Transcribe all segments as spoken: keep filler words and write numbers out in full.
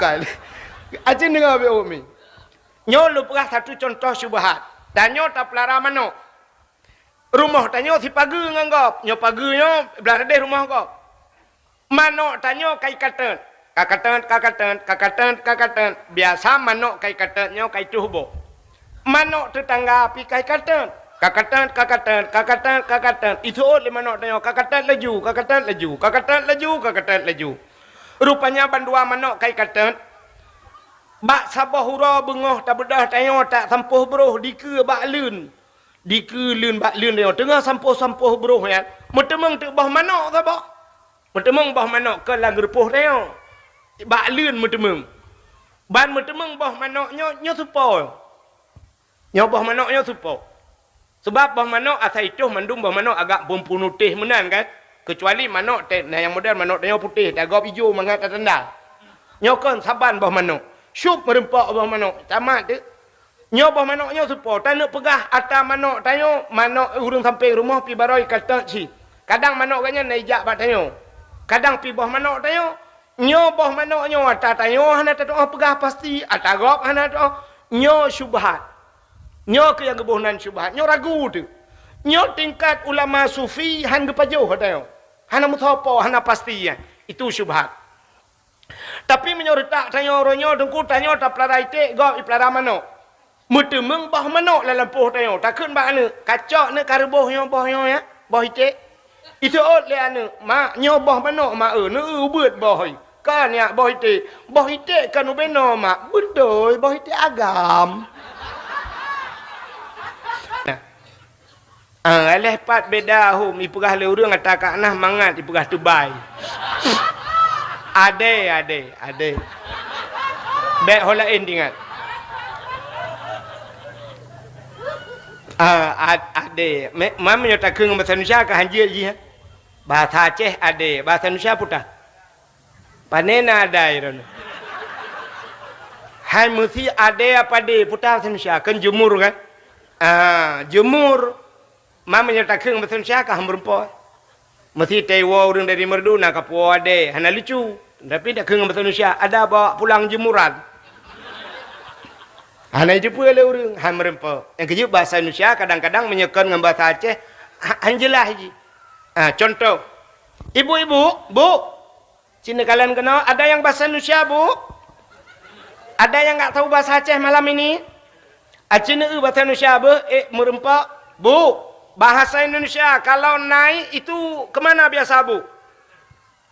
Kai. Aceh deungoe beu umi. Nyoe lôn peugah satu contoh syubhat. Tanyoe tapeulara manok. Rumoh tanyoe sipageue ngon gob. Nyoe pageue nyoe blah leudeh rumoh gob. Manok tanyoe kai kateut. Ka kateut, ka kateut, ka kateut, ka kateut. Biasa manok kai kateut nyoe kai tuh boh. Manok teutangga pi kai kateut. Ka kateut, ka kateut, ka kateut, ka kateut. Isuôt lé manok tanyoe ka kateut laju, ka kateut laju, ka kateut laju, ka kateut laju. Rupanya bandua manok kai kateut. Bak saboh uroe beungoh tabeudôh tanyoe tak sampôh broh dikeue bak leuen. Dikeue leuen bak leuen tanyoe teungoh sampôh-sampôh broh nyan. Meuteumeung teuk boh manok saboh. Meuteumeung boh manok keu lam geurupoh tanyoe. Bak leuen meuteumeung. Ban meuteumeung boh manok nyoe, nyoe supo. Nyoe boh manok nyoe supo. Seubab boh manok asai toh mandum boh manok agak beumpunu teh meunan kan. Keucuali manok teh, nah nyang model manok tanyoe putéh, tagob ijo mangat tatanda. Nyoe kon saban boh manok. Syup meureumpok boh manok, tamat teuk. Nyoe boh manok nyoe supo, taneuk peugah ata manok tanyoe, manok ureuëng sampéng rumoh pi barô i kateut si. Kadang manok gobnyan na ijak bak tanyoe. Kadang pi boh manok tanyoe, nyoe boh manok nyoe ata tanyoe hana tatu'oh peugah pasti, ata gob hana tatu'oh. Nyoe syubhat. Nyoe keuh nyang geuboh nan syubhat. Nyoe ragu teuk. Nyoe tingkat ulama sufi han geupajoh ata nyoe. Hana meusoe po, hana pasti nyan. Itu syubhat. Tapi meunyoe reutak tanyoe uroe nyoe teungku tanyoe tapeulara iték gob ipeulara manok. Meuteumeung boh manok lam lampôh tanyoe, takheun bak aneuk, "Kacok neuk ka reuboh nyoe boh nyoe ya, boh iték." Iseuôt lé aneuk, "Mak, nyoe boh manok mak eu, neu-eu ubeuet boh." "Kon nyak boh iték." "Boh iték kon ubenoe mak." "Beutôi, boh iték agam." Nah. Ah, aléh pat beda hom ipeugah lé ureuëng ata ka nah mangat ipeugah tubai. Ade, ade, ade. Bék ho laén ingat. Ah, ad-, ade. Me-, mam nyoe takheun ngon bahasa Indonesia ka hanjeuet jih. Bahasa Aceh ade, bahasa Indonesia peue tah? Pane na adai droeneuh. Hai meusi ade apa de peue tah bahasa Indonesia? Kan jemur kan? Ah, jemur. Mam meunyoe takheun bahasa Indonesia ka han meureumpok. Meusi taiwoe ureuëng dari merdu na ka puwoe ade, hana lucu. Tapi takheun bahasa Indonesia, ada bawa pulang jemuran. Hana jiteupeue lé ureuëng, han meureumpok. Nyang keujeuet bahasa Indonesia kadang-kadang meunyoe kon ngon bahasa Aceh, ha-, han jeulaih jih. Ah, contoh. Ibu-ibu, Bu, Cina kalian kenal, ada yang bahasa Indonesia, Bu? Ada yang nggak tahu bahasa Aceh malam ini? Acina eu bahasa Indonesia beuh, eh, meureumpok. Bu, bahasa Indonesia, kalau naik itu kemana biasa, Bu?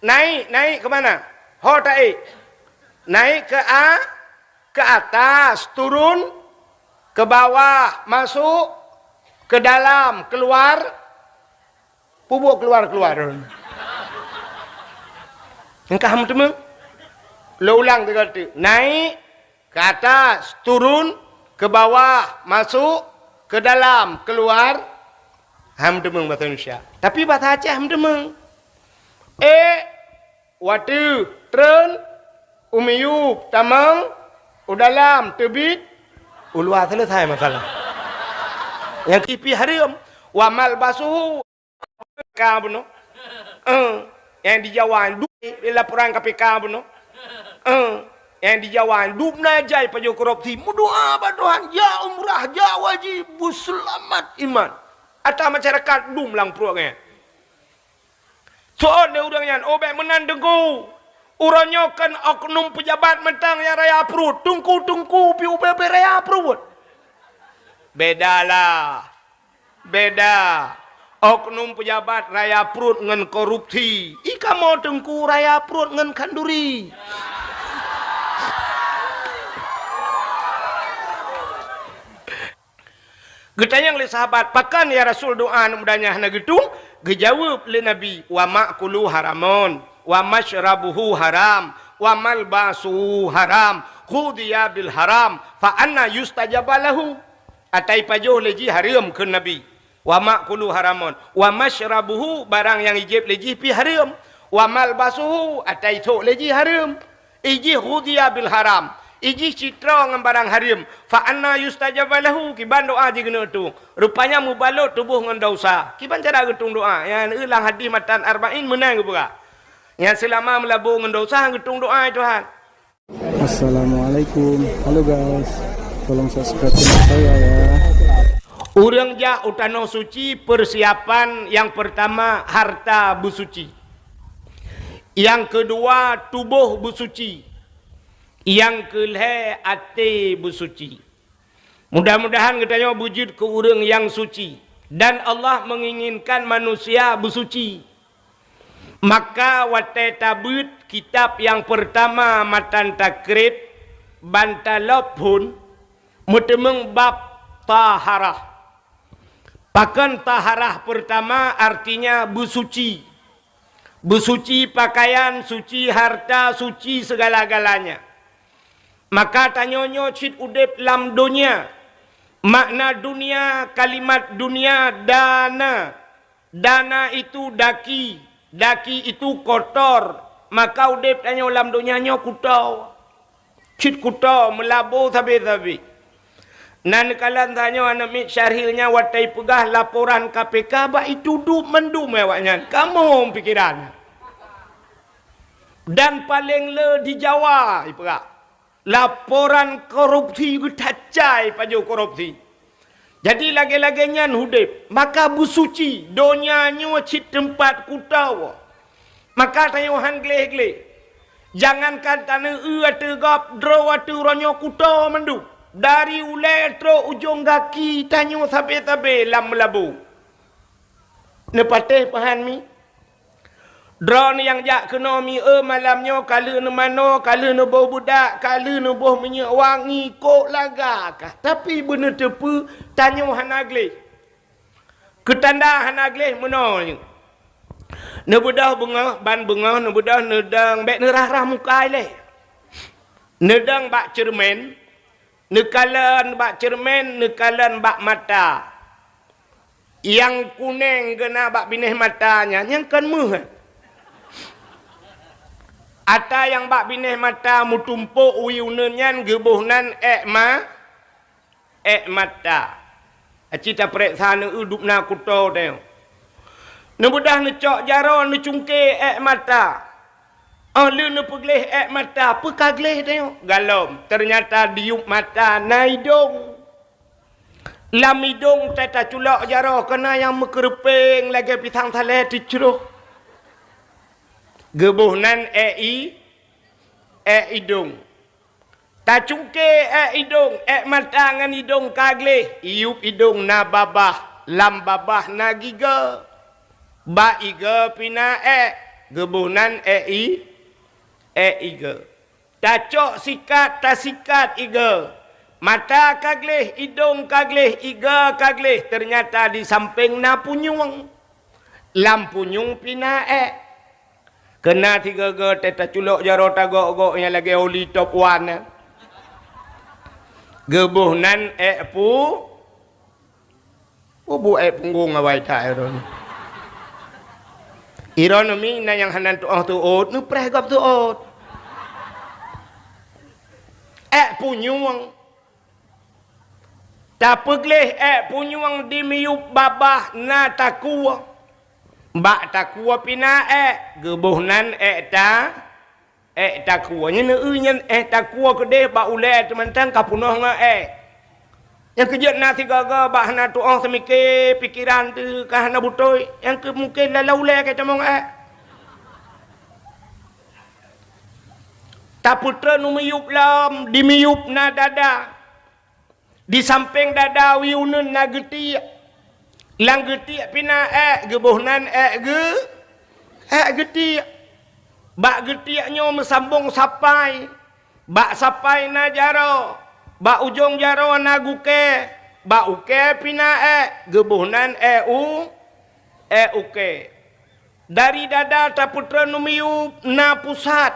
Naik, naik kemana? Ho taék. Naik ke a-, ke atas, turun, ke bawah, masuk, ke dalam, keluar, pubuk keluar-keluar. Engkah meuteumé? Lo ulang tiga kali. Naik, ke atas, turun, ke bawah, masuk, ke dalam, keluar. Han meuteumé bahasa Indonesia. Tapi bahasa Aceh meuteumé. Eh, wateuh, treun, u miyueb, tamong, u dalam, teubiet, u luwa, selesai masalah. Nyang kipi hareuem, wa malbasuhu, ka bunoe. Eh, nyang di Jawa, du-, laporan K P K bunoe. Eh, nyang di Jawa, dum na jai pajoh korupsi, meudoa bak Tuhan, ya umrah, ya haji, beuseulamat iman. Ata masyarakat dum lam pruet nyan. Seuôt lé ureuëng nyan, "Oh, bék meunan, Teungku. Uroe nyoe kon oknum peujabat mantong nyang raya pruet. Teungku-teungku pi ubé-ubé raya pruet." Bedalah. Beda. Oknum peujabat raya pruet ngon korupsi. I kamoe Teungku raya pruet ngon khanduri. Geutanyong lé sahabat, "Pakon ya Rasul doa aneuk muda nyan hana geutueng?" Geujaweueb lé Nabi, "Wa ma'kuluhu haramun, wa masyrabuhu haram, wa malbasuhu haram, ghudziya bil haram, fa anna yustajabu lahu?" Ata ipajoh lé jih hareuem, kheun Nabi. "Wa ma'kuluhu haramun, wa masyrabuhu," barang nyang ijép lé jih pih hareuem. "Wa malbasuhu," ata isôk lé jih hareuem. Ijih ghudziya bil haram. Ijih cit droe ngon barang hareuem. Fa anna yustajabu lahu, kiban doa jih keuneuk tueng. Rupanya mubalot tuboh ngon dosa. Kiban cara geutueng doa? Nyan lam hadih matan Arba'in meunan geupeugah. Nyan seulama meulabô ngon dosa geutueng doa, "Ya Tuhan." Assalamualaikum. Halo guys. Tolong subscribe channel saya ya. Ureuëng jak u tanoh suci, persiapan yang pertama harta beusuci. Yang kedua tuboh beusuci. Yang keulhée até beusuci. Mudah-mudahan geutanyoe beujeuet keu ureuëng nyang suci, dan Allah menginginkan manusia beusuci. Maka watée tabeuet kitab nyang peurtama matan takrib, ban talop phon, meuteumeung bab taharah. Pakon taharah peurtama artinya beusuci. Beusuci pakaian, suci harta, suci segala-galanya. Maka tanyoe nyoe cit udeb lam donya. Makna dunia, kalimat dunia dana. Dana itu daki, daki itu kotor. Maka udeb tanyoe lam donya nyoe kuto. Cit kuto meulabo sabe-sabe. Na neukalon tanyoe aneuk miet Syahril nyan watée peugah laporan K P K bak itudup mandum awaknyan. Kamoe pikeran. Dan paleng le di Jawa ipeugah. Laporan korupsi geutacai pajoh korupsi. Jadi lagée-lagée nyan udeb, maka beusuci donya nyoe cit teumpat kuto. Maka tanyoe han gleh-gleh. Jangankan taneuk eu ateueh gob, droe ateueh uroe nyoe kuto mandum. Dari ulée trok ujong gaki tanyoe sabe-sabe lam meulabu. Neupatéh peuhan mi? Droeneuh nyang jak keunoe mi eu malam nyoe ka lheueh neumanoe, ka lheueh neuboh beudak, ka lheueh neuboh minyeuk wangi, kok laga kah. Tapi beuneuteupeu tanyoe hana gleh. Keutanda hana gleh meunoe nyoe. Neubeudôh beungoh, ban beungoh neubeudôh neudong bék neurah-rah muka ilée. Neudong bak ceureumen, neukalon bak ceureumen, neukalon bak mata. Nyang kuneng geuna bak binéh mata nyan, nyang kon méuh. Ata nyang bak binéh mata meutumpok wie uneuen nyan geuboh nan ék ma-, ék mata. Aci tapareksa neueu dubna kuto teuh. Neubeudôh neucok jaroe neucungke ék mata. Óh lheueh neupeugleh ék mata, peu ka gleh teuh? Galom, teunyata di yup mata na idong. Lam idong teuh taculok jaroe keunan nyang meukeureupeung lagée pisang salée teucroh. Geuboh nan ék i-, ék idong. Tacungke ék idong, ék mata ngon idong ka gleh, i yup idong na babah, lam babah na gigoe. Bak igoe pih na ék, geuboh nan ék i-, ék igoe. Tacok sikat, tasikat igoe. Mata ka gleh, idong ka gleh, igoe ka gleh, teunyata di sampéng na punyueng. Lam punyueng pih na ék. Keunan sigoe-goe teuh taculok jaroe tagok-gok nyang lagée oli top one nyan. Geuboh nan ék pu-, Ubu ék punggong awai that droeneuh. Droeneuh mi na nyang hana tuoh teuôt, neupreh gob teuôt. Ék punyueng. Tapeugleh ék punyueng di miyueb babah na takue. Bak takue pih na ék, geuboh nan ék ta-, ék takue. Nyan eu nyan ék takue keudeh bak ulée teumantang ka peunoh ngon ék. Nyang keujeuet na sigoe-goe bak hana tuoh seumike pikeran teuh ka hana beutôi. Nyang keu mungken lam ulée ka tamong ék. Tapeutreun u miyueb lom, di miyueb na dada. Di sampéng dada wie uneuen na geutiek. Lam geutiek pih na ék, geuboh nan ék geu-, ék geutiek. Bak geutiek nyoe meusambong sapai. Bak sapai na jaroe. Bak ujong jaroe na gukée. Bak ukée pih na ék, geuboh nan ék u-, ék ukée. Dari dada tapeutreun u miyueb na pusat.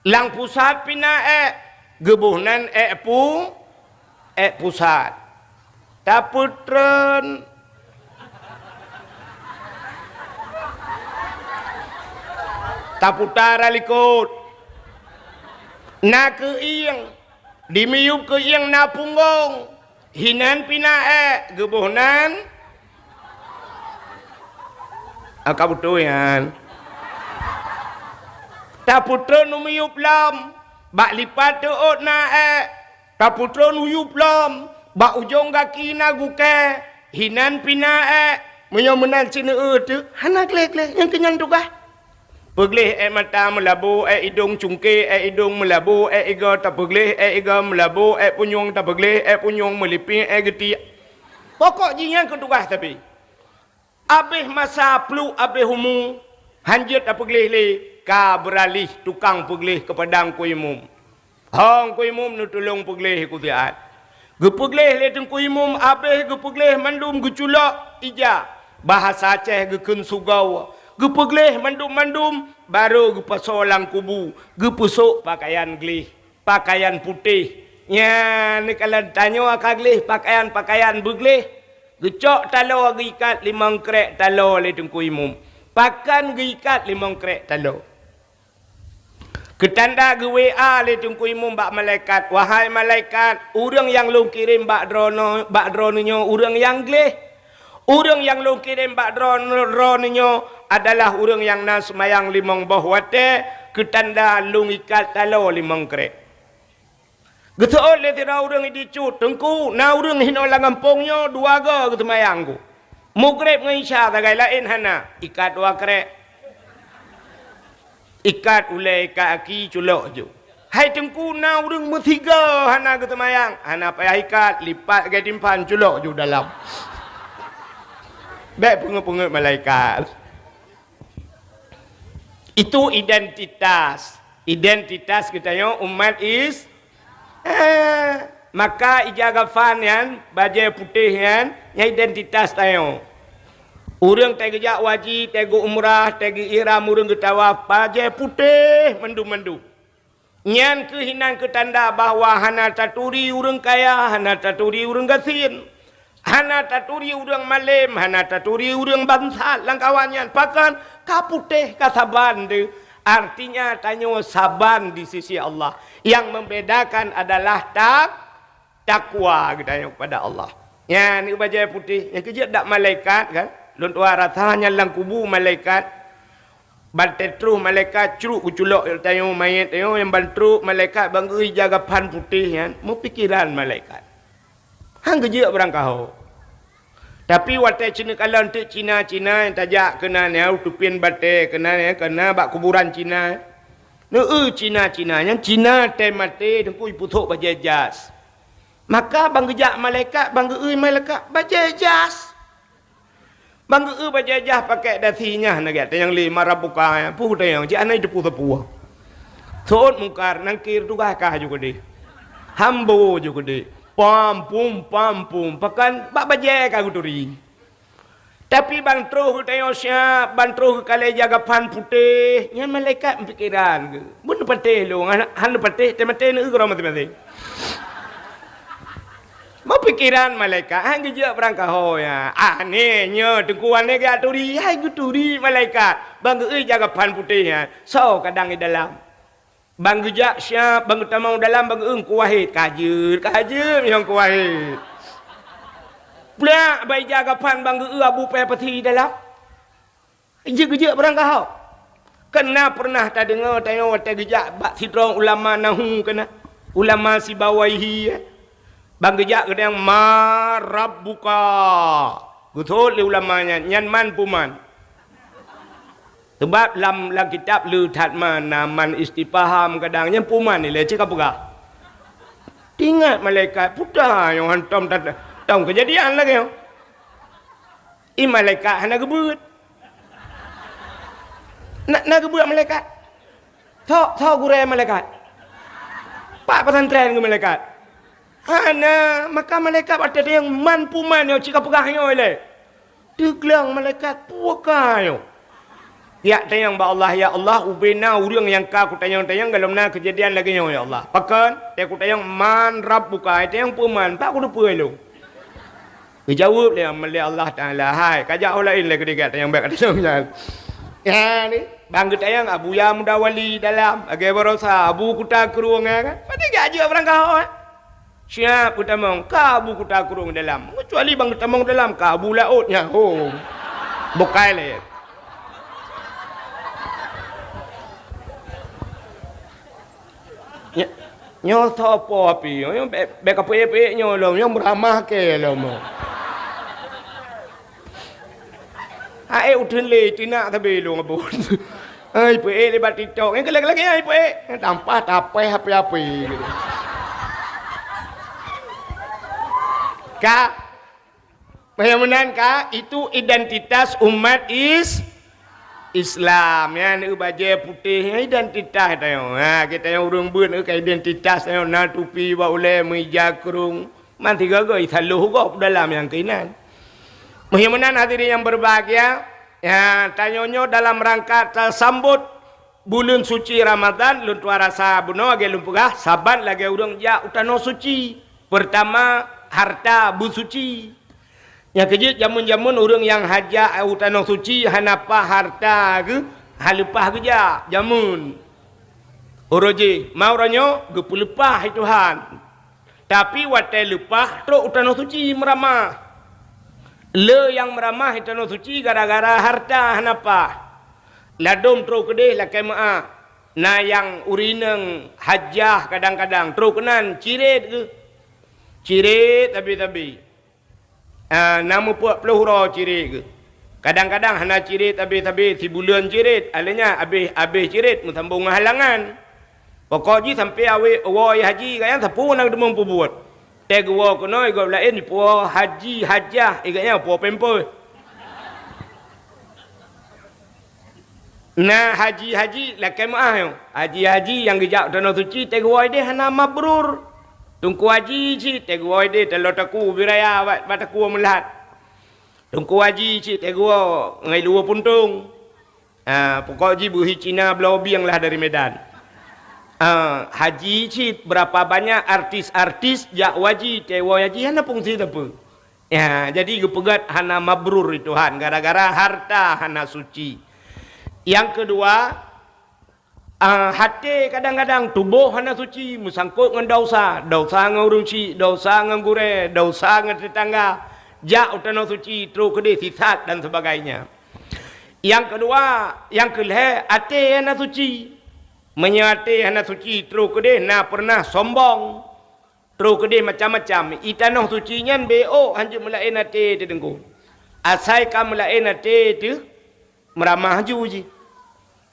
Lam pusat pih na ék, geuboh nan ék pu-, ék pusat. Tapeutreun. Taputa ra likot. Na keuieng. Di miyueb keuieng na punggong. Hinan pih na ék, geuboh nan. Ah, ka beutôi nyan. Tapeutreun u miyueb lom. Bak lipat teuôt na ék, tapeutron u yup lom, bak ujong gaki na gukée, hinan pih na ék, meunyoe meunan sineue teuh, hana gleh-gleh, nyang keu nyan tugaih. Peugleh ék mata, meulabo ék idong, cungke ék idong, meulabo ék igoe, tapeugleh ék igoe, meulabo ék punyueng, tapeugleh ék punyueng, meulipéh ék geutiek. Pokok jih nyan keu tugaih sabe. Abéh masa pluek, abéh umu, hanjeuet tapeugleh lé, ka beuralih tukang peugleh keupada Teungku Imum. Ho Teungku Imum neutulông peugleh keu siat. Geupeugleh lé Teungku Imum, abéh geupeugleh mandum geuculok ija. Bahasa Aceh geukheun sugoe. Geupeugleh mandum-mandum, barô geupasoe lam kubu, geupeusok pakaian gleh. Pakaian putéh. Nyan, neukalon tanyoe ka gleh pakaian-pakaian beugleh. Geucok taloe geuikat limong krék taloe lé Teungku Imum. Pakon geuikat limong krék taloe? Keutanda geu-W A lé Teungku Imum bak malaikat, "Wahai malaikat, ureuëng nyang lôn kirém bak droeneuh, bak droeneuh nyoe ureuëng nyang gleh. Ureuëng nyang lôn kirém bak droeneuh, droeneuh nyoe adalah ureuëng nyang na seumayang limong boh watée, keutanda lôn ikat taloe limong krék." Geuseuôt lé sidroe ureuëng di Cut, "Teungku, na ureuëng hinoe lam gampông nyoe dua goe geuseumayang ku. Mugreb ngon Isya sagai, laén hana, ikat dua krék. Ikat ulée, ikat aki, culok ju. Hai Teungku, na ureuëng meusigoe hana geuseumayang, hana payah ikat, lipat sagai timphan, culok ju dalam." Bék peungeuet-peungeuet malaikat. Itu identitas. Identitas geutanyoe umat Is-, eh, maka ija kafan nyan, bajée putéh nyan, nyan identitas tanyoe. Ureuëng teugeujak waji, teugeumrah, teugiihram, ureuëng geutawaf, bajée putéh mandum-mandum. Nyan kheueh hinan keu tanda bahwa hana taturi ureuëng kaya, hana taturi ureuëng gasien, hana taturi ureuëng malém, hana taturi ureuëng bangsat lam kawan nyan. Pakon? Ka putéh, ka saban deuh. Artinya, tanyoe saban di sisi Allah. Nyang membedakan adalah tak- takwa geutanyoe kepada Allah. Nyan, bajée putéh, nyang keujeuet dak malaikat kan? Lôn tuha rasa nyan lam kubu malaikat. Ban trok malaikat, crok geuculok tanyoe manyét tanyoe, nyang ban trok malaikat ban geu-eu ija kafan putéh nyan, meupikeran malaikat. Han geujeuet barangkaho. Tapi watée ceuneuk kalon teuk Cina-Cina nyang tajak keunan nyan, u teupian batée keunan nyan, keunan bak kuburan Cina. Neu-eu Cina-Cina nyan, Cina tée maté, Teungku, jipeusok bajée jas. Maka ban geujak malaikat, ban geu-eu malaikat bajée jas. Ban geu-eu bajée jas pakék dasi nyan, na gata nyang lé marah buka, peue tanyong, cit hana jiteupeue sapeue. Seuôt Mungkar, Nakir tugaih kah ju keudeh. Hambo ju keudeh. Pam, pum, pam, pum. Pakon bak bajée ka geuturi. Tapi ban troh geutanyoe siab, ban troh geukalon ija kafan putéh, nyan malaikat meupikeran geuh. Bun neupatéh lôn, han, han neupatéh, teumaté neu-eu keudroe maséng-maséng. Meupikeran malaikat, han geujeuet barangkaho nyan. Ah, nyoe, nyoe, Teungku, aneuëk geuturi, hai geuturi malaikat. Ban geu-eu ija kafan putéh nyan, soe kadang di dalam. Ban geujak siab, ban geutamong dalam, ban geu-eu Teungku Wahid. Ka jeuet, ka jeuet, nyang Teungku Wahid. Plak, ban ija kafan, ban geu-eu Abu Pée Pasi dalam. Jeuet-jeuet barangkaho. Kan na peureunah tadeungoe tanyoe watée geujak bak sidroe ulama nahu keunan. Ulama Sibawaihi, eh. Ban geujak geutanyong, "Man rabbuka?" Geuseuôt lé ulama nyan, "Nyan man peue man?" Sabab lam, lam kitab le that man, na man istifham kadang, nyan peue man ilée cit ka peugah. Teuingat malaikat, peue ta nyang hantom that, tom keujadian lagée nyoe. I malaikat hana geubeuet. Na, na geubeuet malaikat. Tho, tho gurée malaikat. Pat pesantren keu malaikat. Hana, maka malaikat watée tanyong man peue man nyoe cit ka peugah nyoe ilée. Teugleng malaikat, peue ka nyoe? Jak tanyong bak Allah, "Ya Allah, ubé na ureuëng nyang ka kutanyong-tanyong gohlom na keujadian lagée nyoe, ya Allah." "Pakon?" "Tée kutanyong, 'Man rabbuka?' Tanyong peue man, pat kuteupeue lôn." Geujaweueb lé, lé Allah Taala, "Hai, kajak ho laén lé keudeh, tanyong bék katanyong nyan." Nyan, ban geutanyong Abuya Muda Wali dalam, lagée baroesa Abu Kuta Krueng, ya kan? Padahai geujak barangkaho, eh. Siab geutamong, ka Abu Kuta Krueng dalam. Keucuali ban geutamong dalam, ka Abu Laôt nyan. Ho. Bukai lé. Nya, Nyoe soe po api? Nyoe bèk, bèk kapeuék-peuék nyoe lom, nyoe meuramah kèe lom. Hai uteuen lé, teunak sabe lôn abon. Hai peuék lé bak TikTok, nyan keu lagèe-lagèe hai peuék. Tampah tapéh api-api. Ka Meunyoe meunan ka, itu identitas umat is-, Islam. Nyan, eu, bajèe putéh, nyan identitas tanyoe. Ha, geutanyoe ureueng beuet, eu, ka identitas tanyoe, na tupi bak ulèe, meuija krông. Man sigoe-goe, isa lhôh gob dalam nyang keunan. Meunyoe meunan, hadirin yang berbahagia, ya, tanyoe nyoe dalam rangka tasambot buleuen suci Ramadan, lôn tuan rasa bunoe lagèe lôn peugah, saban lagèe ureueng jak u tanoh suci. Peurtama, harta beusuci. Nyang keujeuet, jameun-jameun ureueng nyang hajat u tanoh suci hana paih hareuta geuh, hana leupah geujak jameun. Uroe jih, ma uroe nyoe geupeuleupah lé Tuhan. Tapi watèe leupah trok u tanoh suci meuramah. Le nyang meuramah u tanoh suci gara-gara hareuta hana paih. Ladôm trok keudeh lakèe meu'ah. Na nyang ureueng inong hajah kadang-kadang trok keunan cirét geuh. Cirét sabe-sabe. Ah, na meupeuet ploh uroe cirét geuh. Kadang-kadang hana cirét abéh-abéh, sibuleuen cirét, alèh nyan abéh-abéh cirét meusambông ngon halangan. Pokok jih sampoe awét woe haji, gobnyan sapeue na geuteumé peubuet. Teuh geuwoe keunoe, gob laén jipuwoe haji hajah, gobnyan puwoe pampers. Na haji-haji lakèe meu'ah nyoe. Haji-haji nyang geujak u tanoh suci teuh geuwoe deh hana mabrur. Teungku haji cit teuh geuwoe deh taloe takue ubé raya bak, bak takue meulat. Teungku haji cit teuh geuwoe ngon luweue puntông. Ah, pokok jih beuhi Cina bloe bieng lah dari Medan. Ah, haji cit, beurapa banyak artis-artis jak haji, teuh woe haji hana fungsi sapeue. Ya, jadi geupeugah hana mabrur lé Tuhan gara-gara hareuta hana suci. Nyang keudua, ah, até kadang-kadang tuboh hana suci, meusangkot ngon desya, desya ngon ureueng chik, desya ngon gurèe, desya ngon teutangga, jak u tanoh suci, trok keudeh sisat dan sebagainya. Nyang keudua, nyang keulhèe, até hana suci. Meunyoe até hana suci, trok keudeh na peureunah sombong. Trok keudeh macam-macam. I tanoh suci nyan beuôk hanjeuet meulaén até teuh Teungku. Asai ka meulaén até teuh meuramah ju jih.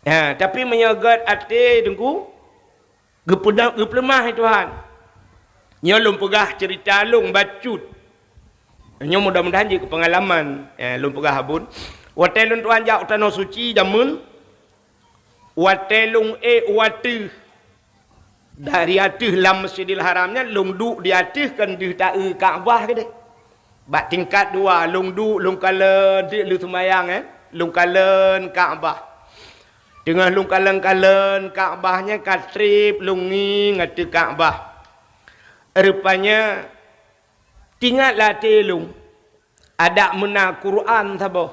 Ha, tapi meunyoe gèt até Teungku, geupeudong, geupeuleumah lé Tuhan. Nyoe lôn peugah ceurita lôn bacut. Nyoe mudah-mudahan jeuet keu peungalaman. Eh, lôn peugah abon. Watèe lôn tuan jak u tanoh suci jameun, watèe lôn ék u ateueh, dari ateueh lam Masjidil Haram nyan, lôn duek di ateueh kon deuh taeu Ka'bah keudeh. Bak tingkat dua, lôn duek, lôn kalon, deuek lôn seumayang, eh, lôn kalon Ka'bah. Teungoh lôn kalon-kalon Ka'bah nyan ka trép lôn ngieng ateueh Ka'bah. Rupanya, teuingat lam até lôn, adak meunan Quran saboh.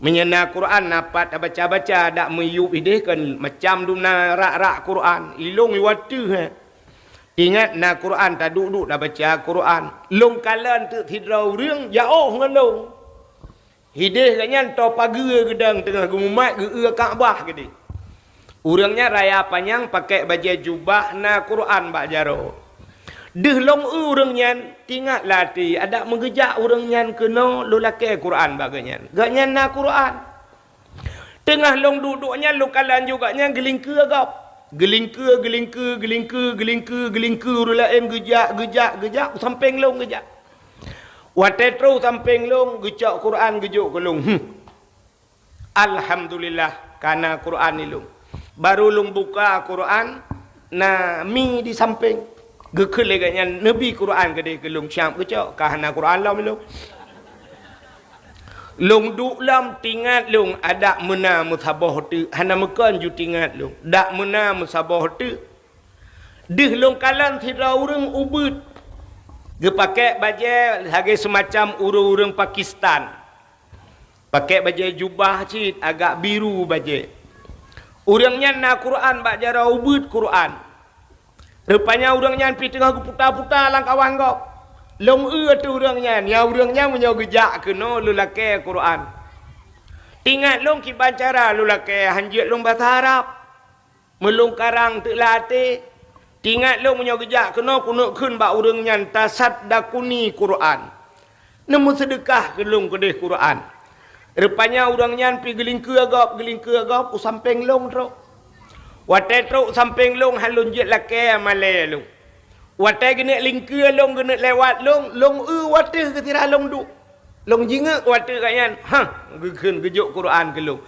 Meunyoe na Quran, na pat tabaca-baca, adak meuyueb ideh kon macam dum na rak-rak Quran. Ilôn i wateuh, eh. Ingat na Quran, taduek-duek tabaca Quran. Lôn kalon teuk sidroe ureueng jiôh ngon lôn. Ideh gobnyan toe pageue geudong teungoh geumumat geu-eu Ka'bah keudeh. Ureueng nyan raya panyang, pakèk bajèe jubah, na Quran bak jaroe. Deuh lôn eu ureueng nyan, teuingat lam até, adak meugeujak ureueng nyan keunoe lôn lakèe Quran bak gobnyan. Gobnyan na Quran. Teungoh lôn duek-duek nyan, lôn kalon ju gobnyan geulingkeue gob. Geulingkeue, geulingkeue, geulingkeue, geulingkeue, geulingkeue, ureueng laén geujak, geujak, geujak, u sampéng lôn geujak. Watèe trôh sampéng lôn, geucok Quran geujok keu lôn. Hmm. Alhamdulillah, ka na Quran ilôn. Barô lôn buka Quran, na mi di sampéng. Geukheun lé gobnyan, neubi Quran keudeh keu lôn, siab geucok, ka hana Quran lom ilôn. Lôn duek lom, teuingat lôn, adak meunan meusaboh teuk, hana meukon ju teuingat lôn. Dak meunan meusaboh teuk. Deuh lôn kalon sidroe ureueng ubeuet. Geupakèk bajèe lagèe seumacam ureueng-ureueng Pakistan. Pakèk bajèe jubah cit agak biru bajèe. Ureueng nyan na Quran bak jaroe, ubeuet Quran. Rupanya ureueng nyan pih teungoh geuputa-puta lam kawan gob. Lôn eu ateueh ureueng nyan, nyan ureueng nyan meunyoe geujak keunoe lôn lakèe Quran. Teuingat lôn kiban cara lôn lakèe, hanjeuet lôn basa Arab. Meulôn karang teuk lam até. Teuingat lôn meunyoe geujak keunoe keuneuk kheun bak ureuëng nyan, "Tasaddaquni Qur'an." Neumeuseudeukah keu lôn keudeh Qur'an. Rupanya ureuëng nyan pi geulingkeue gob, geulingkeue gob u sampéng lôn trok. Watée trok u sampéng lôn, han lôn jeuet lakée malée lôn. Watée geuneuk lingkeue lôn, geuneuk lewat lôn, lôn eu watée geusira lôn duek. Lôn jingeuk watée gobnyan, hah, geukheun geujok Qur'an keu lôn.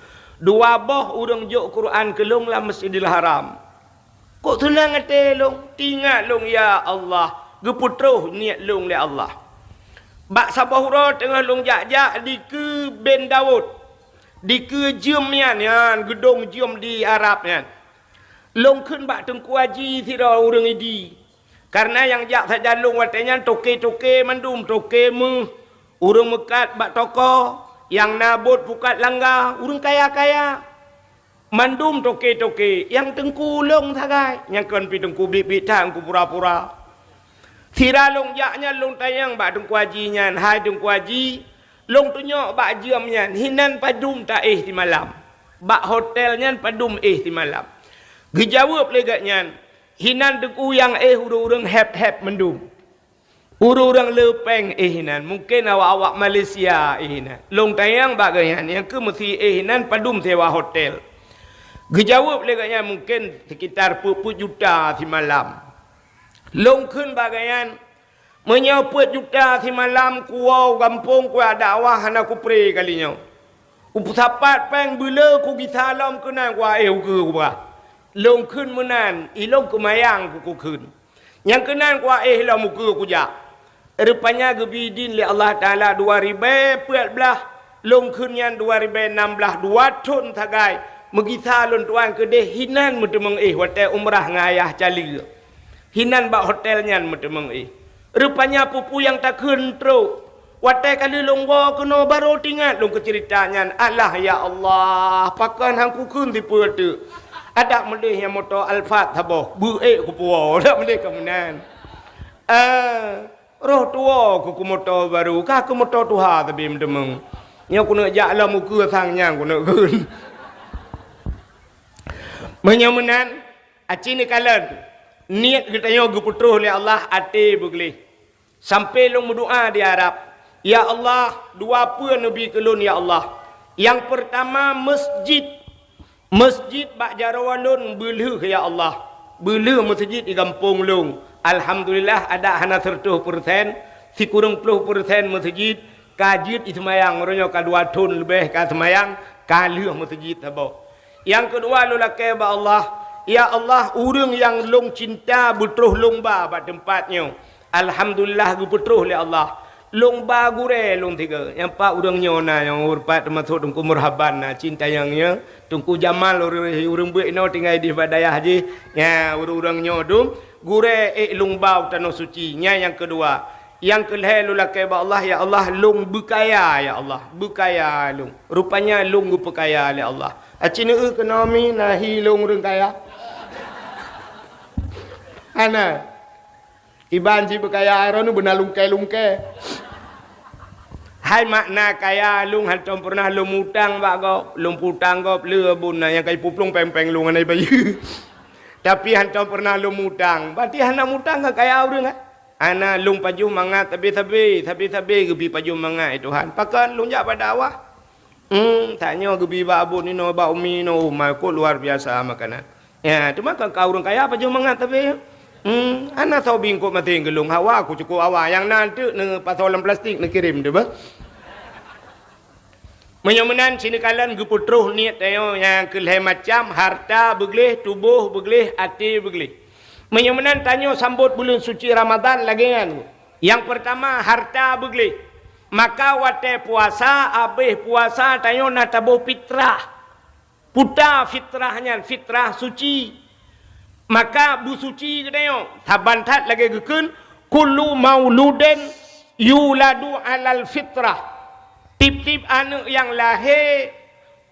Dua boh ureuëng jok Qur'an keu lôn lam Masjidil Haram. Kok seunang até lôn, teuingat lôn, ya Allah, geupeutroh niet lôn lé Allah. Bak saboh uroe teungoh lôn jak-jak dikeue ben Daud, dikeue jeuem nyan, nyan geudong jeuem di Arab nyan. Lôn kheun bak Teungku Haji sidroe ureuëng Idi, kareuna nyang jak sajan lôn watée nyan toke-toke mandum, toke méuh, ureuëng meukat bak toko, nyang na bot pukat langga, ureuëng kaya-kaya. Mandum toke-toke nyang teungku lôn sagai, nyang kon pi teungku biet-biet that, teungku pura-pura. Sira lôn jak nyan lôn tanyong bak Teungku Haji nyan, "Hai Teungku Haji, lôn tunyok bak jeuem nyan, hinan padum taéh simalam? Bak hotel nyan padum éh simalam?" Geujaweueb lé gobnyan, "Hinan teungku nyang éh ureuëng-ureuëng héb-héb mandum." Ureuëng-ureuëng le péng éh inan, mungken awak-awak Malaysia éh inan. Lôn tanyong bak gobnyan, nyang keuh meusi éh inan padum sewa hotel. Geujaweueb lé gobnyan, mungken sekitar peuet peuet juta simalam. Lôn kheun bak gobnyan, meunyoe peuet juta simalam kuwoe u gampông kuyak dakwah hana kupré kali nyoe. Kupeusapat péng beuleu kugisa lom keunan kuéh ukeue kubah. Lôn kheun meunan, ilôn keumayang kukheun. Nyang keunan kuéh lom ukeue kujak. Rupanya geubi idin lé Allah Taala dua ribée peuet blaih, lôn kheun nyan dua ribée nam blaih, dua thon sagai. Meugisa lôn tuan keudeh hinan meuteumong éh watée umrah ngon ayah caleue. Hinan bak hotel nyan meuteumong éh. Rupanya peue-peue nyang takheun trok. Watée ka lheueh lôn woe keunoe barô teuingat lôn keu ceurita nyan. Alah ya Allah, pakon han kukheun sipeue teuk. Adak meudeh nyang moto Alphard saboh, beu ék kupeuwoe, adak meudeh ka meunan. Eh, roh tuwoe keu, keu moto barô, ka keu moto tuha sabe meuteumong. Nyoe keuneuk jak lom ukeue sang nyan keuneuk kheun. Meunyoe meunan, aci neukalon, niet geutanyoe geupeutroh lé Allah até beugleh. Sampoe lôn meudoá di Arab, "Ya Allah, dua peue neubi keu lôn, ya Allah. Nyang peurtama, meusjid. Meusjid bak jaroe lôn beulheueh, ya Allah. Beulheueh meusjid di gampông lôn. Alhamdulillah, adak hana seureutôh peursen, sikureueng ploh peursen meusjid ka jeuet jiseumayang, uroe nyoe ka dua thon leubeh ka seumayang, ka lheueh meusjid saboh. Nyang keudua, lôn lakée bak Allah, ya Allah, ureuëng nyang lôn cinta beutroh lôn ba bak teumpat nyoe." Alhamdulillah, geupeutroh lé Allah. Lôn ba gurée lôn tiga. Nyang pat ureuëng nyoe na, nyang ureuëng pat teumasok Teungku Murhaban na, cinta nyang nyoe. Teungku Jamal ureuëng, ureuëng beuet inoe tinggai di bak dayah jih. Nya, ureuëng-ureuëng nyoe dum, gurée ék lôn ba u tanoh suci. Nya nyang keudua. Nyang keulhée lôn lakée bak Allah, ya Allah, lôn beukaya, ya Allah. Beukaya lôn. Rupanya lôn geupeukaya lé Allah. Aci neueu keunoe mi na hi lôn ureuëng kaya. Hana. Iban jih beukaya droeneuh beuna lungkée-lungkée. Hai makna kaya, lôn hantom peureunah lôn mutang bak gob, lôn putang gob le bun na nyang ka jipuplueng péng-péng lôn hana jibayeue. Tapi hantom peureunah lôn mutang. Berarti hana mutang ka kaya ureuëng, eh? Hana, lôn pajoh mangat sabe-sabe, sabe-sabe geubi pajoh mangat, eh Tuhan. Pakon lôn jak bak dakwah? Hmm, tanyoe geubi bak abon inoe, bak umi inoe, oh, ma, kok luar biasa makanan. Ya, teuma ka, ka ureuëng kaya pajoh mangat tapi, hmm, hana soe bingkot maté geulong hawa, ku cukop hawa. Nyang na teuk neupasoe lam plastik neukirém teuh bah. Meunyoe meunan, sineukalon geupeutroh niet tanyoe nyang keu lhée macam, harta beugleh, tuboh beugleh, até beugleh. Meunyoe meunan, tanyoe sambot buleuen suci Ramadhan lagée nyan. Nyang peurtama, harta beugleh. Maka watée puasa, abéh puasa tanyoe na taboh fitrah. Puta fitrah nyan, fitrah suci. Maka beusuci geutanyoe. Saban that lagée geukheun, "Kullu mauludin yuladu alal fitrah." Tieb-tieb aneuëk nyang lahé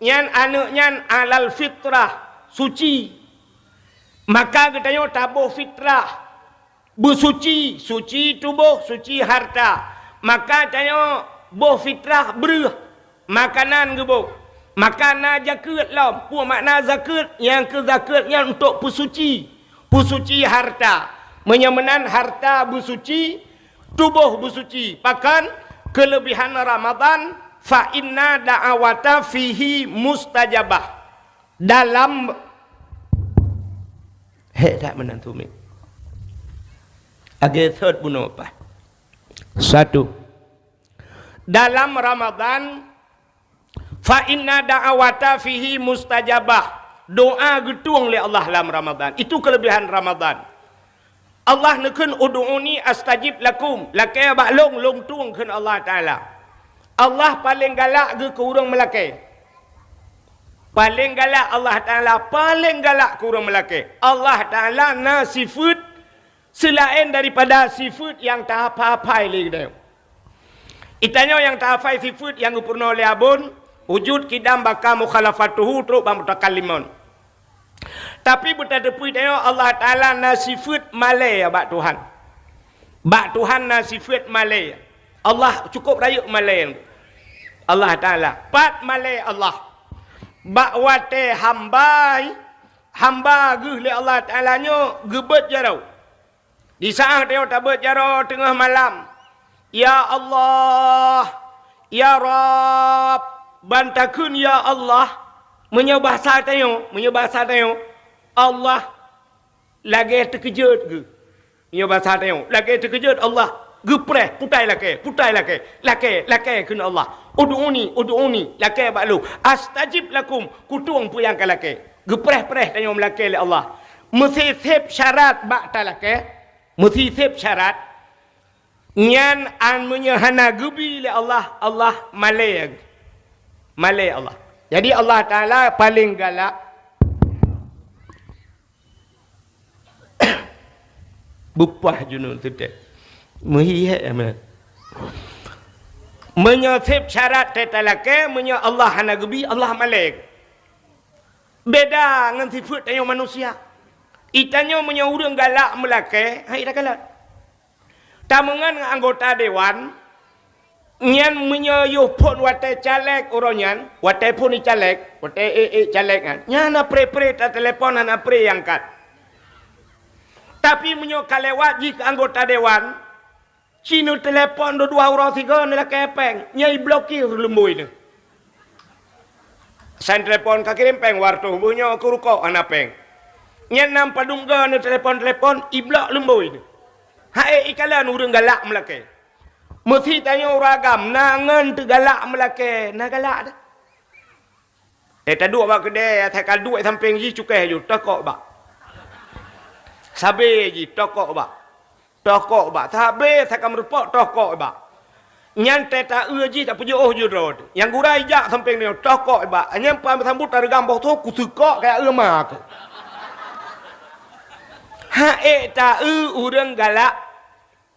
nyan, aneuëk nyan alal fitrah, suci. Maka geutanyoe taboh fitrah. Beusuci, suci tuboh, suci harta. Maka tanyoe boh fitrah breueh, makanan geuboh. Maka na zakeuet lom. Peue makna zakeuet? Nyang keu zakeuet nyan untuk peusuci. Beusuci harta. Meunyoe meunan harta beusuci, tuboh beusuci. Pakon? Keuleubihan Ramadhan, fa inna da'awata fihi mustajabah. Dalam, hek that meunan tu, Mi. Agée thot bunoe paih. Satu. Dalam Ramadhan, fa inna da'awata fihi mustajabah. Doa geutueng lé Allah lam Ramadhan. Itu keuleubihan Ramadhan. Allah neukheun, "Ud'uni astajib lakum." Lakée bak lôn, lôn tueng, kheun Allah Taala. Allah paleng galak geuh keu ureuëng meulakée. Paleng galak Allah Taala, paleng galak keu ureuëng meulakée. Allah Taala na sifeuet seulaén daripada sifeuet nyang tahafai-hafai lé geutanyoe. Geutanyoe nyang tahafai sifeuet nyang geupeurunoe lé Abon, wujud, qidam, baqa, mukhalafatuhu, trok bak mutakallimun. Tapi beutateupeue tanyoe Allah Taala na sifeuet malée bak Tuhan. Bak Tuhan na sifeuet malée. Allah cukup rayeuk malée. Allah Taala. Pat malée Allah? Bak watée hamba, hamba geuh lé Allah Taala nyoe geubeuet jaroe. Di saát tanyoe tabeuet jaroe teungoh malam, "Ya Allah, ya Rabb," ban takheun, "Ya Allah," meunyoe bahasa tanyoe, meunyoe bahasa tanyoe, Allah lagée teukeujot geuh. Meunyoe bahasa tanyoe, lagée teukeujot Allah geupreh, "Putai lakée, putai lakée, lakée, lakée," kheun Allah. "Ud'uni, ud'uni," lakée bak lôn. "Astajib lakum," kutueng peue nyang kalakée. Geupreh-preh tanyoe meulakée lé Allah. Meusiseb syarat bak talakée, meusiseb syarat, nyan an meunyoe hana geubi lé Allah, Allah malée, malée Allah. Jadi Allah Taala paleng galak. Beupah junun teutek. Meuhi hek meunan. Meunyoe seb syarat teutalakée, meunyoe Allah hana geubi, Allah malée. Beda ngon sifeuet tanyoe manusia. Itanyoe meunyoe ureuëng galak meulakée, hai takalon. Tameungon ngon anggota dewan, nyan meunyoe yoh phon watée caleg uroe nyan, watée phon caleg, watée ék-ék caleg nyan, nyan hana pre-pre tatelepon, hana pre angkat. Tapi meunyoe ka lewat jih keu anggota dewan, ci neutelepon dua-dua uroe sigoe neulakée péng, nyan iblokir lumboi nyoe. San telepon ka kirém péng, watée beuh nyoe keu rukok hana péng. Nyan nam padum goe neutelepon-telepon, iblok lumboi nyoe. Hai ikalon ureuëng galak meulakée. Meusi tanyoe ureuëng agam na ngon teugalak meulakée, na galak dah. Eh, taduek bak keudée, asai ka duek sampéng jih cukéh ju, tokok bak. Sabé jih, tokok bak. Tokok bak. Sabé asai ka meureupok, tokok bak. Nyan tée ta-eu jih, tapeujiôh ju droe. Nyang gura ijak sampéng nyoe, tokok bak. Nyan pameusambot tareugam boh soe, kuseukok kaya eu ma aku. Haék ta-eu ureuëng galak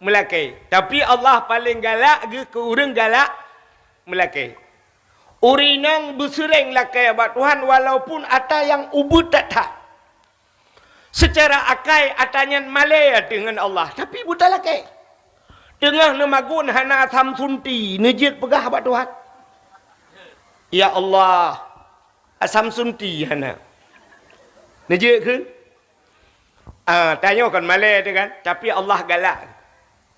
meulakée. Tapi Allah paleng galak geuh keu ureuëng galak meulakée. Ureuëng inong beuseureng lakée bak Tuhan walaupun atra nyang ubit that-that. Seucara akai atra nyan malée ateueh ngon Allah, tapi beutalakée. Teungoh neumagun hana asam sunti, neujeuet peugah bak Tuhan, "Ya Allah, asam sunti hana." Neujeuet kheun? Ah, tanyoe kon malée teuh kan, tapi Allah galak.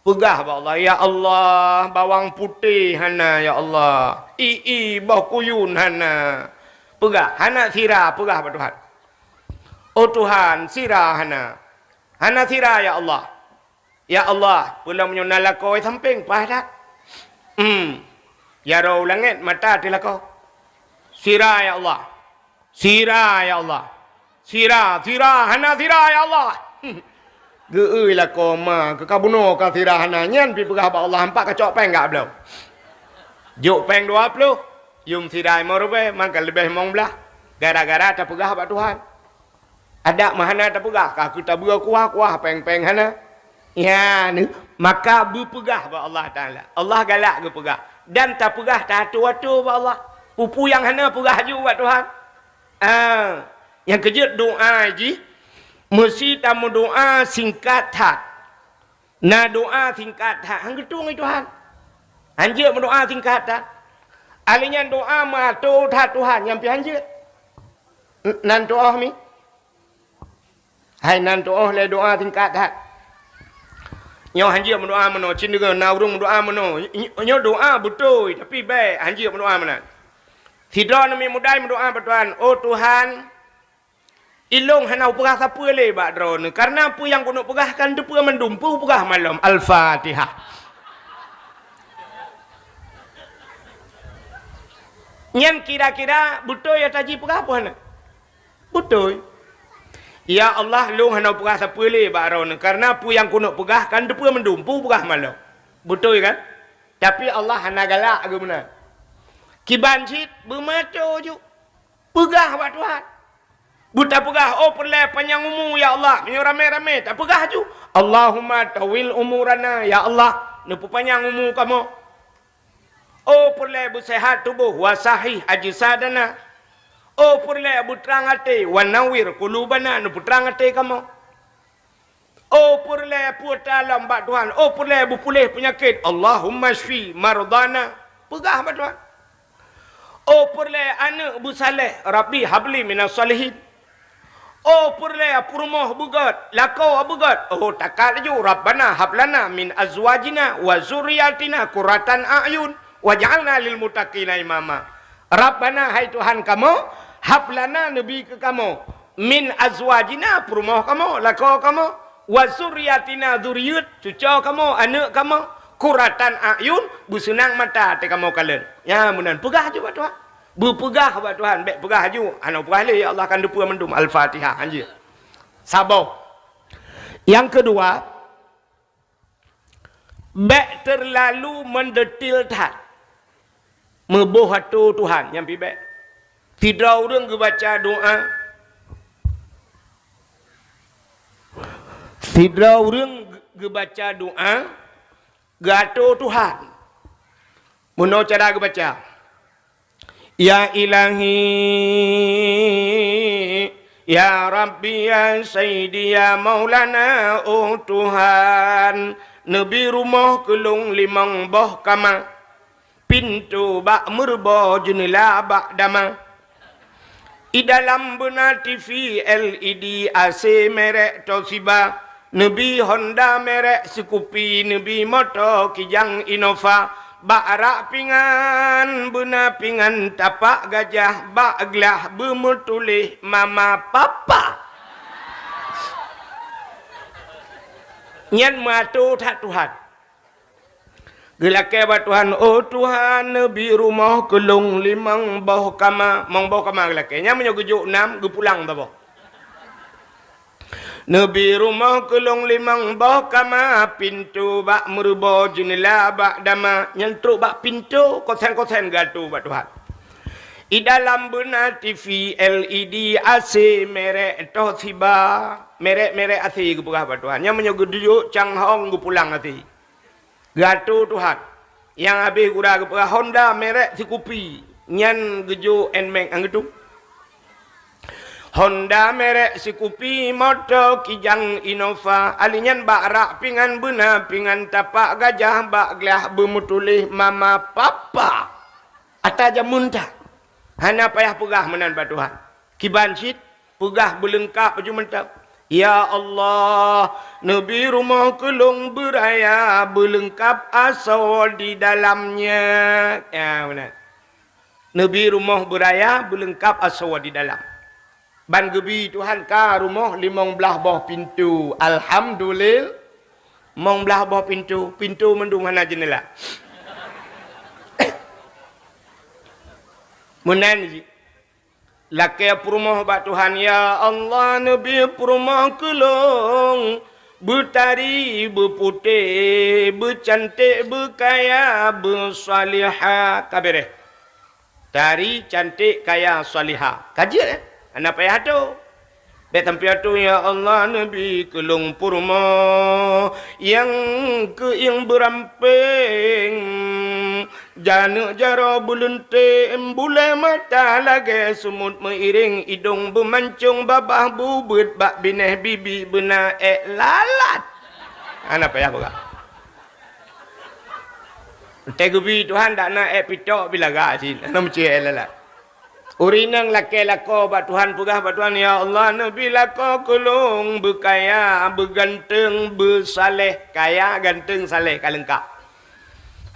Peugah bak Allah, "Ya Allah, bawang putéh hana, ya Allah. I-i, boh kuyun hana." Peugah, hana sira, peugah bak Tuhan. "Oh Tuhan, sira hana. Hana sira, ya Allah. Ya Allah, peue lom nyoe na lakoe sampéng paih that. Hmm. Jaroe u langét mata teuh lakoe. Sira, ya Allah. Sira, ya Allah. Sira, sira, hana sira, ya Allah." Geu-eu lakoe ma, keu ka bunoe ka sira hana, nyan pi peugah bak Allah, "Hampa kacok péng gak bloe." Jok péng dua ploh, yum sira limong ribée, mangka leubeh limong blaih. Gara-gara tapeugah bak Tuhan. Adak meuhana tapeugah, ka keu tabeue kuah-kuah, péng-péng hana. Ya, ni, maka beupeugah bak Allah Taala. Allah galak geupeugah. Dan tapeugah teuatoe-atoe bak Allah. Peue-peue nyang hana peugah ju bak Tuhan. Ah, nyang keujeuet doa jih, meusi tameudoa singkat that. Na doa singkat that, han geutueng lé Tuhan. Han jeuet meudoa singkat that. Ahli nyan doa meuatoe that Tuhan, nyan pih han jeuet. N-, nan tuoh mi. Hai nan tu'oh lé doa singkat that. Nyoe hanjeuet meudoa meunoe, cit deungoe na ureuëng meudoa meunoe. Nyoe doa beutôi, tapi bék hanjeuet meudoa meunan. Sidroe Nabi Muda meudoa bak Tuhan, "Oh Tuhan, ilôn hana upeugah sapeue lé bak Droeneuh, kareuna peue nyang keuneuk peugah kan teupeue mandum, peue upeugah malom." Al-Fatihah. Nyan kira-kira beutôi ata jipeugah peue hana? Beutôi. "Ya Allah, lôn hana peugah sapeue lé bak Droeneuh, kareuna peue nyang keuneuk peugah kan teupeue mandum, peue peugah malom." Beutôi kan? Tapi Allah hana galak geuh meunan. Kiban cit beumato ju. Peugah bak Tuhan. Beutapeugah, "Oh peureulée panyang umu, ya Allah." Meunyoe ramé-ramé, tapeugah ju, "Allahumma tawil umurana, ya Allah." Neupeupanyang umu kamoe. Oh peureulée beuseuhat tuboh, "Wa sahih ajsadana." Oh peureulée beutrang até, "Wa nawwir qulubana," neupeutrang até kamoe. Oh peureulée peue ta lom bak Tuhan, oh peureulée beupuléh peunyakét, "Allahumma syfi mardana." Peugah bak Tuhan. Oh peureulée aneuëk beusaléh, "Rabbi habli minas salihin." Oh peureulée peurumoh beugét, lakoe beugét, oh takat laju, "Rabbana hablana min azwajina wa zurriyatina qurratan a'yun waj'alna lil muttaqina imama." Rabbana, hai Tuhan kamoe, hablana, neubi keu kamoe, min azwajina, peurumoh kamoe, lakoe kamoe, wa zurriyatina, zuriet, cuco kamoe, aneuëk kamoe, qurratan a'yun, beuseunang mata até kamoe kalon. Nyan meunan peugah ju bak Tuhan. Beupeugah bak Tuhan, bék peugah ju, "Hana peugah lé, ya Allah, kan teupeue mandum." Al-Fatihah, hanjeuet. Saboh. Nyang keudua, bék teulalu meudetil that. Meuboh atô Tuhan, nyan pi bék. Sidroe ureuëng geubaca doa, sidroe ureuëng geubaca doa, geuatô Tuhan. Meunoe cara geubaca, "Ya Ilahi, ya Rabbi, ya Sayyidi, ya Maulana, oh Tuhan, neubi rumoh keu lôn limong boh kama, pintoe bak meureubo, jeuneula bak dama. I dalam beuna T V L E D, A C merek Toshiba, neubi Honda merek Scoopy, neubi moto Kijang Innova, bak rak pingan beuna pingan tapak gajah, bak glah beumeutuléh mama papa." Nyan meuatô that Tuhan. Geulakée bak Tuhan, "Oh Tuhan, neubi rumoh keu lôn limong boh kama." Mong boh kama geulakée. Nyan meunyoe geujok nam, geupulang saboh. "Neubi rumoh keu lôn limong boh kama, pintoe bak meureubo, jeuneula bak dama." Nyan trok bak pintoe, kosen-kosen geuatô bak Tuhan. "I dalam beuna T V L E D, A C merek Toshiba." Merek-merek A C geupeugah bak Tuhan. Nyan meunyoe geujok canghong, geupulang A C. Geuatô Tuhan. Nyang habéh gura geupeugah Honda merek Scoopy. Nyan geujok Nmax, han geutu. Honda merek Scoopy, moto Kijang Innova. Ali nyan bak rak pingan beuna pingan tapak gajah, bak glah beumeutuléh mama papa. Ata jameun that. Hana payah peugah meunan bak Tuhan. Kiban cit, peugah beuleungkap laju mantap. "Ya Allah, neubi rumoh keu lôn beuraya, beuleungkap asoe di dalamnya." Ya, meunan. Neubi rumoh beuraya, beuleungkap asoe di dalam. Ban geubi Tuhan ka rumoh limong blaih boh pintoe. Alhamdulillah. Limong blaih boh pintoe, pintoe mandum hana jeuneula. Meunan jih. Lakée peurumoh bak Tuhan, "Ya Allah, neubi peurumoh keu lôn, beutari, beuputéh, beucanték, beukaya, beusalihah." Ka béréh. Tari, canték, kaya, salihah. Ka jeuet, eh? Hana payah atô. Bék sampoe atô, "Ya Allah, neubi keu lôn peurumoh nyang keuieng beurampéng, janeuk jaroe beuleuntém, bulée mata lagée sumut meuiréng, idong beumancong, babah bubeuet, bak binéh bibi beuna ék lalat." Hana payah peugah. Teugubi Tuhan dak na ék pitok bilaga cit, hana meucue ék lalat. Ureueng inong lakée lakoe bak Tuhan, peugah bak Tuhan, "Ya Allah, neubi lakoe keu lôn beukaya, beuganteung, beusaléh." Kaya, ganteung, saléh ka leungkap.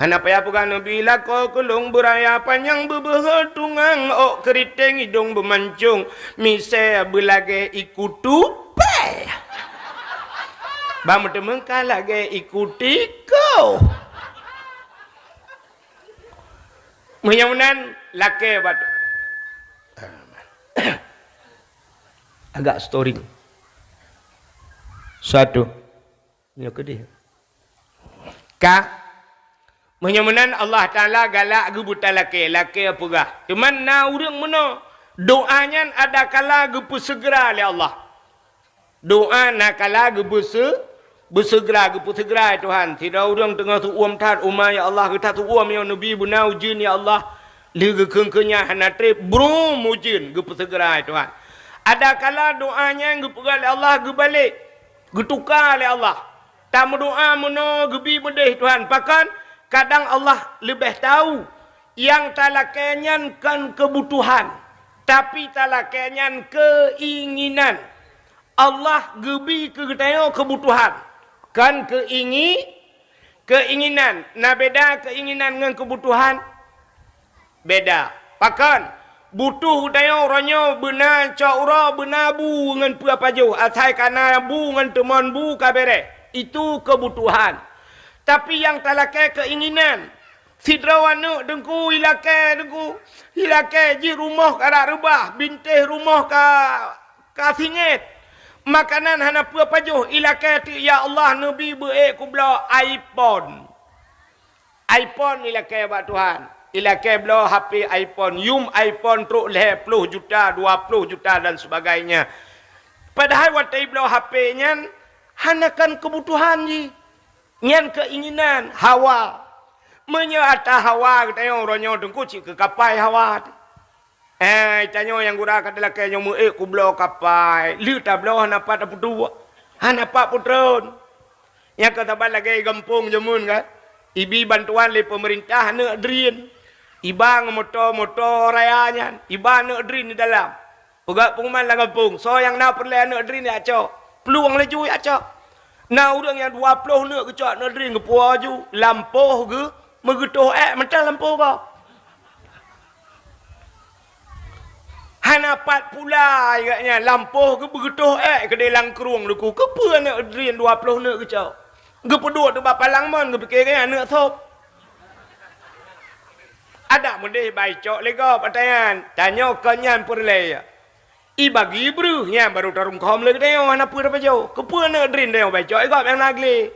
Hana payah peugah, "Neubi lakoe keu lôn beuraya panyang, beubeuhe tungang, ôk keuriteng, idong beumancong, misée beulagée iku tupée, ban meuteumeuka lagée iku tikôh." Meunyoe meunan, lakée bak agak storing. Satu. Nyoe keudeh. Ka. Meunyoe meunan Allah Taala galak geubeuta lakée, lakée peugah. Teuma na ureuëng meunoe, doa nyan ada kala geupeuseugera lé Allah. Doa na kala geubeuse-, beuseugera, geupeuseugera, "Ya Tuhan, sidroe ureuëng teungoh seuuem that uma, ya Allah, geutat seuuem nyoe neubi beuna ujeuen, ya Allah." Lheueh geukheun-kheun nyan hana treb, brum ujeuen, geupeuseugera, ya Tuhan. Ada kala doa nyan geupeugah lé Allah geubalek, geutuka lé Allah. Tameudoa meunoe geubi meudeh, Tuhan. Pakon? Kadang Allah leubeh tahu nyang talakée nyan kon keubutuhan, tapi talakée nyan keuinginan. Allah geubi keu geutanyoe keubutuhan, kon keuingi-, keuinginan. Na beda keuinginan ngon keubutuhan? Beda. Pakon? Butuh geutanyoe uroe nyoe beuna cok uroe, beuna bu ngon peue pajoh, asai ka na bu ngon teumon bu ka bereh. Itu keubutuhan. Tapi nyang talakée keuinginan. Sidroe aneuëk Teungku ilakée, Teungku ilakée jih rumoh ka rab reubah, bintéh rumoh ka ka singét. Makanan hana peue pajoh, ilakée teuk, "Ya Allah, neubi beu ék kubloe iPhone." iPhone ilakée bak Tuhan. Ilakée bloe H P iPhone, yum iPhone trok lhée ploh juta, dua ploh juta dan sebagainya. Padahai watée ibloe H P nyan hana kon keubutuhan jih. Nyan keuinginan, hawa. Meunyoe ata hawa geutanyoe uroe nyoe Teungku cit keu kapai hawa. Eh, tanyoe nyang gura ka talakée nyoe meu ék kubloe kapai. Lheueh tabloe hana pat tapeuduek. Hana pat peutron. Nyang ka saban lagée gampông jameun kan. Ibi bantuan lé peumeurintah aneuëk drien. Iba ngon moto-moto raya nyan. Iba aneuëk drien di dalam. Peugah pengumuman lam gampông. Soe nyang na peureulée aneuëk drien jak cok. Plueng laju jak cok. Na ureuëng nyang dua ploh aneuëk geucok aneuëk drien geupuwoe aju. Lampôh geuh meugeutoh ék mantong lampôh gob. Hana pat pula gobnyan lampôh geuh beugeutoh ék keudeh lam krueng Teungku. Keupeue aneuëk drien dua ploh aneuëk geucok? Geupeuduek teuk bak palang mon geupike gobnyan aneuëk sop. Adak meudeh bai cok lé gob ata nyan. Tanyoe kon nyan peureulée. Ibagi breuh nyan barô tarungkôm lé geutanyoe hana peue tapajoh. Keupeue aneuëk drien tanyoe bai cok lé gob nyang na glé?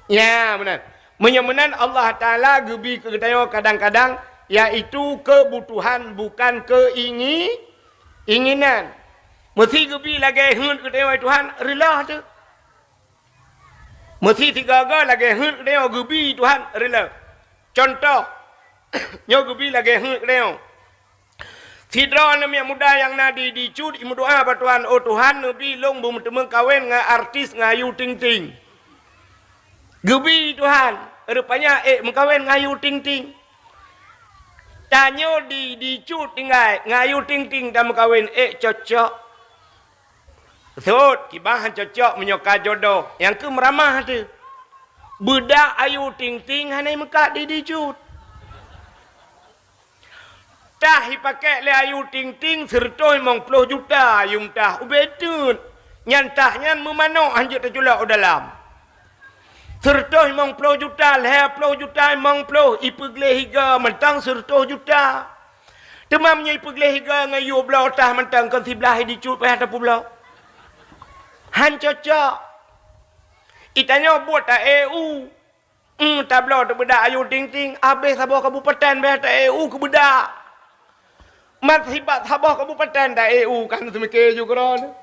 Nyan meunan. Meunyoe meunan Allah Taala geubi keu geutanyoe kadang-kadang, yaitu keubutuhan bukan keuingi-, inginan. Meusi geubi lagée heuet keu tanyoe, "Tuhan, reuloh teuh." Meusi sigoe-goe lagée heuet keu tanyoe geubi, "Tuhan, reuloh." Cuntoh, nyoe geubi lagée heuet keu tanyoe. Sidroe aneuk miet muda nyang na di, di Cut imeudoá bak Tuhan, "Oh Tuhan, neubi lôn beumeuteumé kawen ngon artis ngon Ayu Ting Ting." Geubi Tuhan, rupanya ék meukawen ngon Ayu Ting Ting. Tanyoe di, di Cut tinggai, ngon Ayu Ting Ting tameukawen, ék cocok. Sot, kiban han cocok meunyoe ka jodoh, nyang keu meuramah teuh. Beudak Ayu Ting Ting hana meukat di, di Cut. Tah ipakék lé Ayu Ting Ting sireutôh limong ploh juta yum tah ubé teut. Nyan tah nyan meumanok hanjeuet teuculok u dalam. Sireutôh limong ploh juta, lhée ploh juta, limong ploh, ipeugleh iga mantong sireutôh juta. Teuma meunyoe ipeugleh iga ngon yue bloe tah mantong kon siblaih di Cut payah tapeubloe. Han cocok. Itanyoe buet ta-E U. Hmm, tabloe teubeudak Ayu Ting Ting, abéh saboh kabupaten beh ta-E U keubeudak. Mat sibat saboh kabupaten ta-E U kan seumike ju keudroe.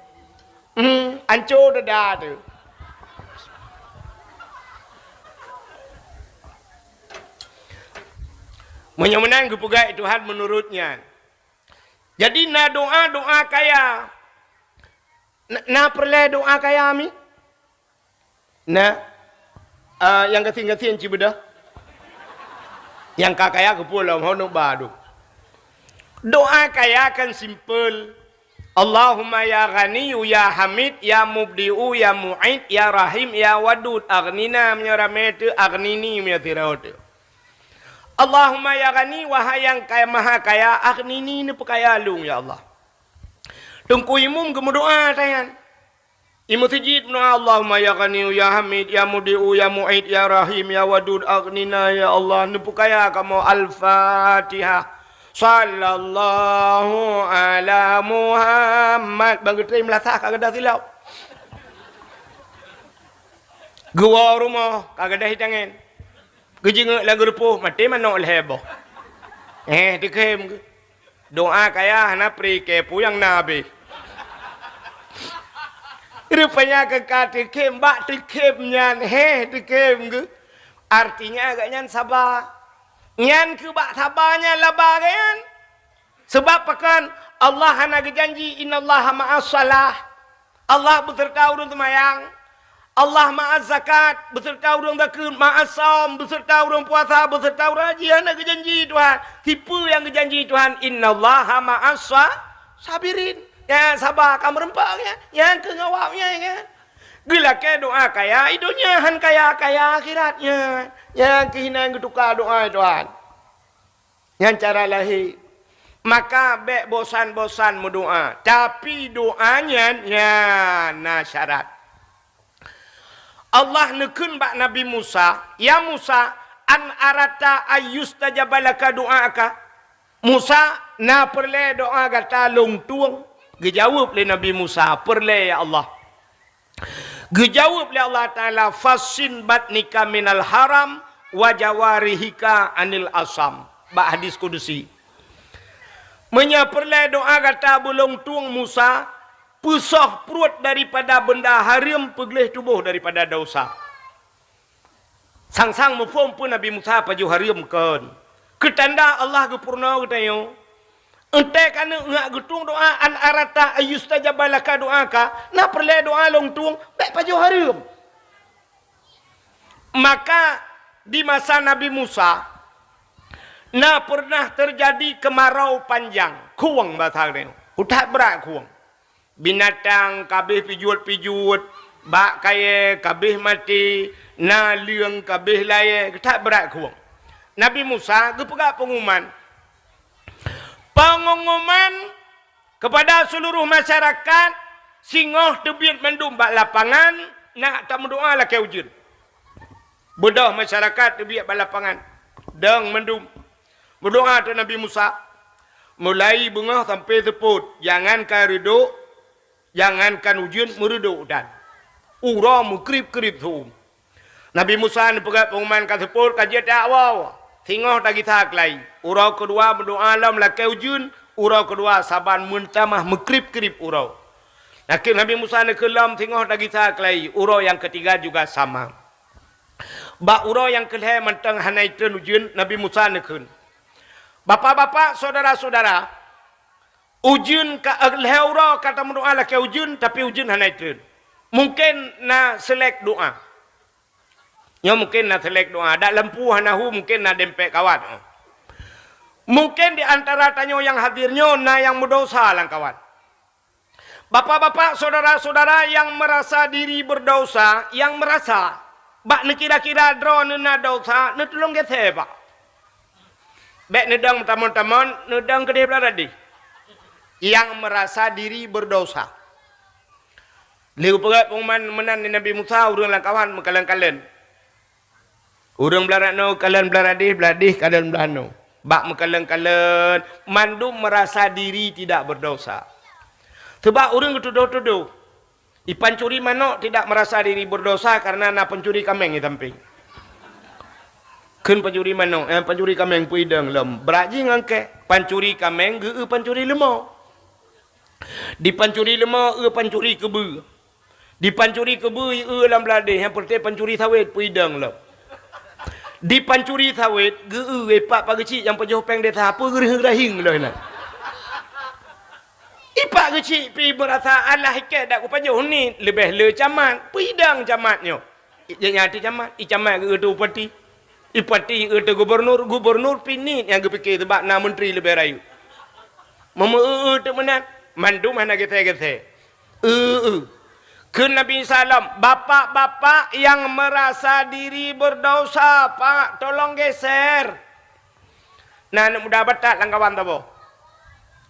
Hmm, anco dada teuh. Meunyoe meunan geupeugah Tuhan meunurot nyan. Jadi na doa-doa kaya. Na, na peureulée doa kaya mi? Na, ah, nyang gasien-gasien cit beudôh. Nyang ka kaya keupeue lom, hon ba dum. Doa kaya kan simple. Allahumma ya Ghaniyyu ya Hamid ya Mubdi'u ya Mu'id ya Rahim ya Wadud, aghnina meunyoe ramé teuh, aghnini meunyoe sidroe teuh. Allahumma ya Ghani, wahai nyang kaya, maha kaya, aghnini, neupeukaya lôn ya Allah. Teungku Imum geumeudoa tanyan. Imum meuseujid meudoa, Allahumma ya Ghaniyyu ya Hamid ya Mubdi'u ya Mu'id ya Rahim ya Wadud, aghnina ya Allah, neupeukaya kamoe. Al-Fatihah. Sallallahu ala Muhammad. Bang geutrém lasah ka gadôh silop. Geuwoe rumoh ka gadôh hitangen. Geujingeuk lam geurupoh, maté manok lhée boh. Eh, teukhém geuh. Doa kaya hana pri kée peue nyang na abéh. Rupanya keu ka teukhém, bak teukhém nyan, heh, teukhém geuh. Artinya agak nyan saba. Nyan keu bak saba nyan laba geuh nyan. Seubab pakon? Allah hana geujanji, "Innallaha ma'as shalah." Allah beuseureuta ureuëng seumayang. Allah ma'az zakat, beuseureuta ureuëng zakeuet, ma'as shaum, beuseureuta ureuëng puasa, beuseureuta ureuëng haji. Hana geujanji Tuhan. Sipeue nyang geujanji Tuhan? "Innallaha ma'as sa-, sabirin." Nyang saba ka meureumpok nyan, nyang keu ngawab nyan, nyan. Geulakée doa kaya i donya, han kaya-kaya akhirat nyan. Nyang keuh inan geutuka doa Tuhan. Nyan cara lahé. Maka bék bosan-bosan meudoá, tapi doá nyan, nyan na syarat. Allah neukheun bak Nabi Musa, "Ya Musa, an arata ayyustajaba laka du'aaka?" Musa, na peureulée doá gata lôn tueng? Geujaweueb lé Nabi Musa, "Peureulée, ya Allah." Geujaweueb lé Allah Taala, "Fassin batnika minal haram wa jawarihika anil asam." Bak hadis kudusi. Meunyoe peureulée doá gata beulông tueng Musa, peusoh pruet daripada beunda hareuem, peugleh tuboh daripada desya. Sang-sang muphom peue Nabi Musa pajoh hareuem kon. Keutanda Allah geupeurunoe geutanyoe. Entée ka neuk ngak geutueng doá, an arata ayyustajaba laka du'aaka, na peureulée doá lôn tueng, bék pajoh hareuem. Maka di masa Nabi Musa, na pernah teujadi keumarau panjang, khueng basa geutanyoe. That brat khueng. Binatang kabeh pijuet-pijuet, bak kayée kabeh maté, naleueng kabeh layée, that brat khueng. Nabi Musa geupeugah peunguman, "Peunguman kepada seluruh masyarakat, singoh teubiet mandum bak lapangan, nak tameudoá lakée ujeuen." Beudôh masyarakat teubiet bak lapangan, dong mandum. Meudoá teuk Nabi Musa, mulai beungoh sampoe seupôt, jangankan reudok, jangankan ujeuen, meureudok dan uroe meukrib-krib seu-uem. Nabi Musa neupeugah peunguman ka seupôt, ka jeuet tawoe, singoh tagisa keulayi. Uroe keudua meudoá lom lakée ujeuen, uroe keudua saban meutamah meukrib-krib uroe. Nakeuh Nabi Musa neukheun lom singoh tagisa keulayi, uroe nyang keutiga juga sama. Bak uroe nyang keulhée mantong hana jitreun ujeuen, Nabi Musa neukheun, "Bapak-bapak, syedara-syedara, ujeuen ka, eh, lhée uroe ka tameudoá lakée ujeuen, tapi ujeuen hana jitreun. Mungken na seulek doá." Nyoe mungken na seulek doá, dak lampu hana hu, mungken na dempet kawat. Mungken di antara tanyoe nyang hadir nyoe na nyang meudosa lam kawat. Bapak-bapak, syedara-syedara nyang meurasa diri beurdosa, nyang meurasa, bak neukira-kira droeneuh na dosa, neutulông geuseubah. Bék neudong meutamong-tamong, neudong keudeh blah radeh. Nyang meurasa diri beurdosa. Lheueh geupeugah peunguman meunan lé Nabi Musa, ureuëng lam kawat meukalon-kalon. Ureuëng blah radeh kalon blah radeh, blah radeh kalon blah noe. Bak meukalon-kalon, mandum meurasa diri tidak beurdosa. Seubab ureuëng geutudoh-tudoh, i pancuri manok tidak meurasa diri beurdosa karena na pancuri kaméng di sampéng. Kheun pancuri manok, eh, pancuri kaméng peue idong lom. Brat jih ngon kée, pancuri kaméng geu-eu pancuri leumo. Di pancuri leumo eu pancuri keubeue. Di pancuri keubeue eu lam blah radeh, nyang peureté pancuri sawét peue idong lom. Di pancuri sawét geu-eu ipak pak geuchik nyang pajoh péng desa, peue geureuh-geureuhieng lom nyan. Ipak geuchik pi meurasa alah ikée dak kupajoh ni, leubeh le camat, peue idong camat nyoe. I, nyan ateueh camat, i camat geu-eu teuk bupati. I bupati geu-eu teuk gubernur, gubernur pi niet nyang geupike seubab na menteri leubeh rayeuk. Meumeu-eu teuk meunan, mandum hana gesé-gesé. Eu-eu. Kheun Nabi sallam, "Bapak-bapak yang merasa diri berdosa, Pak, tolong geser." Na aneuk muda batat lam kawan saboh.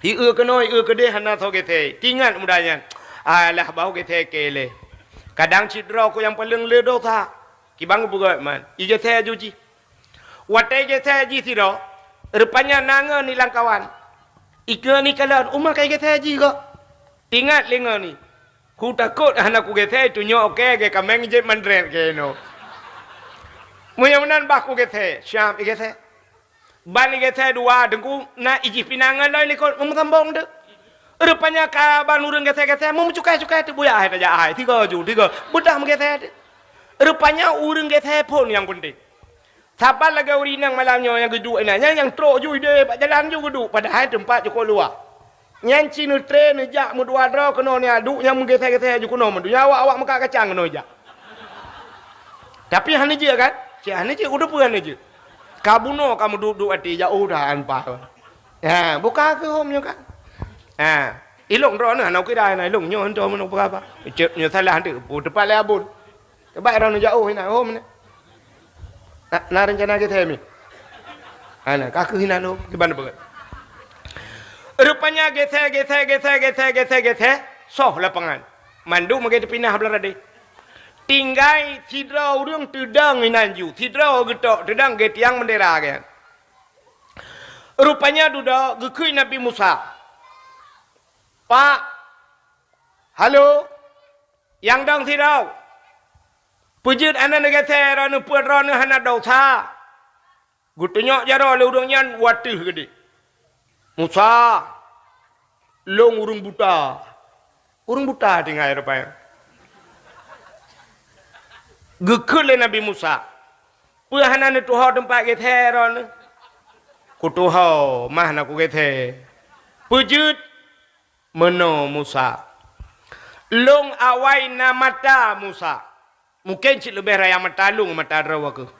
Hi-eu keunoe, hi-eu keudeh hana soe gesé. Tingat muda nyan, "Alah, bah gesé keu lé." Kadang cit droe keu nyang paleng le dosa. Kiban geupeugah man, igesé aju jih. Watée igesé jih sidroe, rupanya na ngon i lam kawan. Ikeu ni kalon, uma ka igesé jih kok. Tingat lé ngon ni. Ku takot hana kugesé, tunyok oke ge kameng jeuet mandret keunoe. Meunyoe meunan bah kugesé, siap igesé. Ban igesé dua, Teungku, na ijih pinangan loi likot, meusambong teuk. Rupanya ka ban ureuëng gesé-gesé, meumeucukai-cukai teuk buya hai tajak hai, tiga ju, tiga. Beudah meugesé teuk. Rupanya ureuëng gesé phon nyang penting. Saban lagée ureuëng inong malam nyoe nyang geuduek inan, nyang, nyang trok ju ideh bak jalan ju geuduek, padahai teumpat jukôk luwah. Nyan ci neutre neujak meudua droe keunoe neuduek nyang meugesé-gesé ju keunoe meudua awak-awak meukat kacang keunoe jak. Tapi hana jeuet kan? Cit hana jeuet, kuteupeu hana jeuet. Ka bunoe ka meuduek-duek até jak udah anpa. Ha, buka keu hom nyoe kan? Ha, ilong droe neuh hana kira na ilong nyoe henteu meunoe peugah apa. Cit nyoe salah henteu, pu teumpat lé abon. Coba droe neujak oh inan, oh, meunan. Na, na rencana gesé mi? Hana, ka keuh inan, oh, kiban beugét. Rupanya gesé, gesé, gesé, gesé, gesé, gesé, soh lapangan. Mandum lagée teupinah blah radeh. Tinggai sidroe ureuëng teudong inan ju, sidroe geutok teudong geuh tiang bendera geuh. Rupanya dudoe geukheun Nabi Musa. Pak, halo, nyang dong sidroe, peujeuet hana neugesé droeneuh peuet droeneuh hana desya. Geutunyok jaroe lé ureuëng nyan u ateueh geudeh. Musa, lôn ureuëng buta. Ureuëng buta tinggai rupanya. Geukheun lé Nabi Musa, peue hana neutuho teumpat gesé droeneuh? Kutuho, mah na kugesé. Peujeuet? Meunoe Musa, lôn awai na mata Musa. Mungken cit leubeh raya mata lôn mata droe keuh.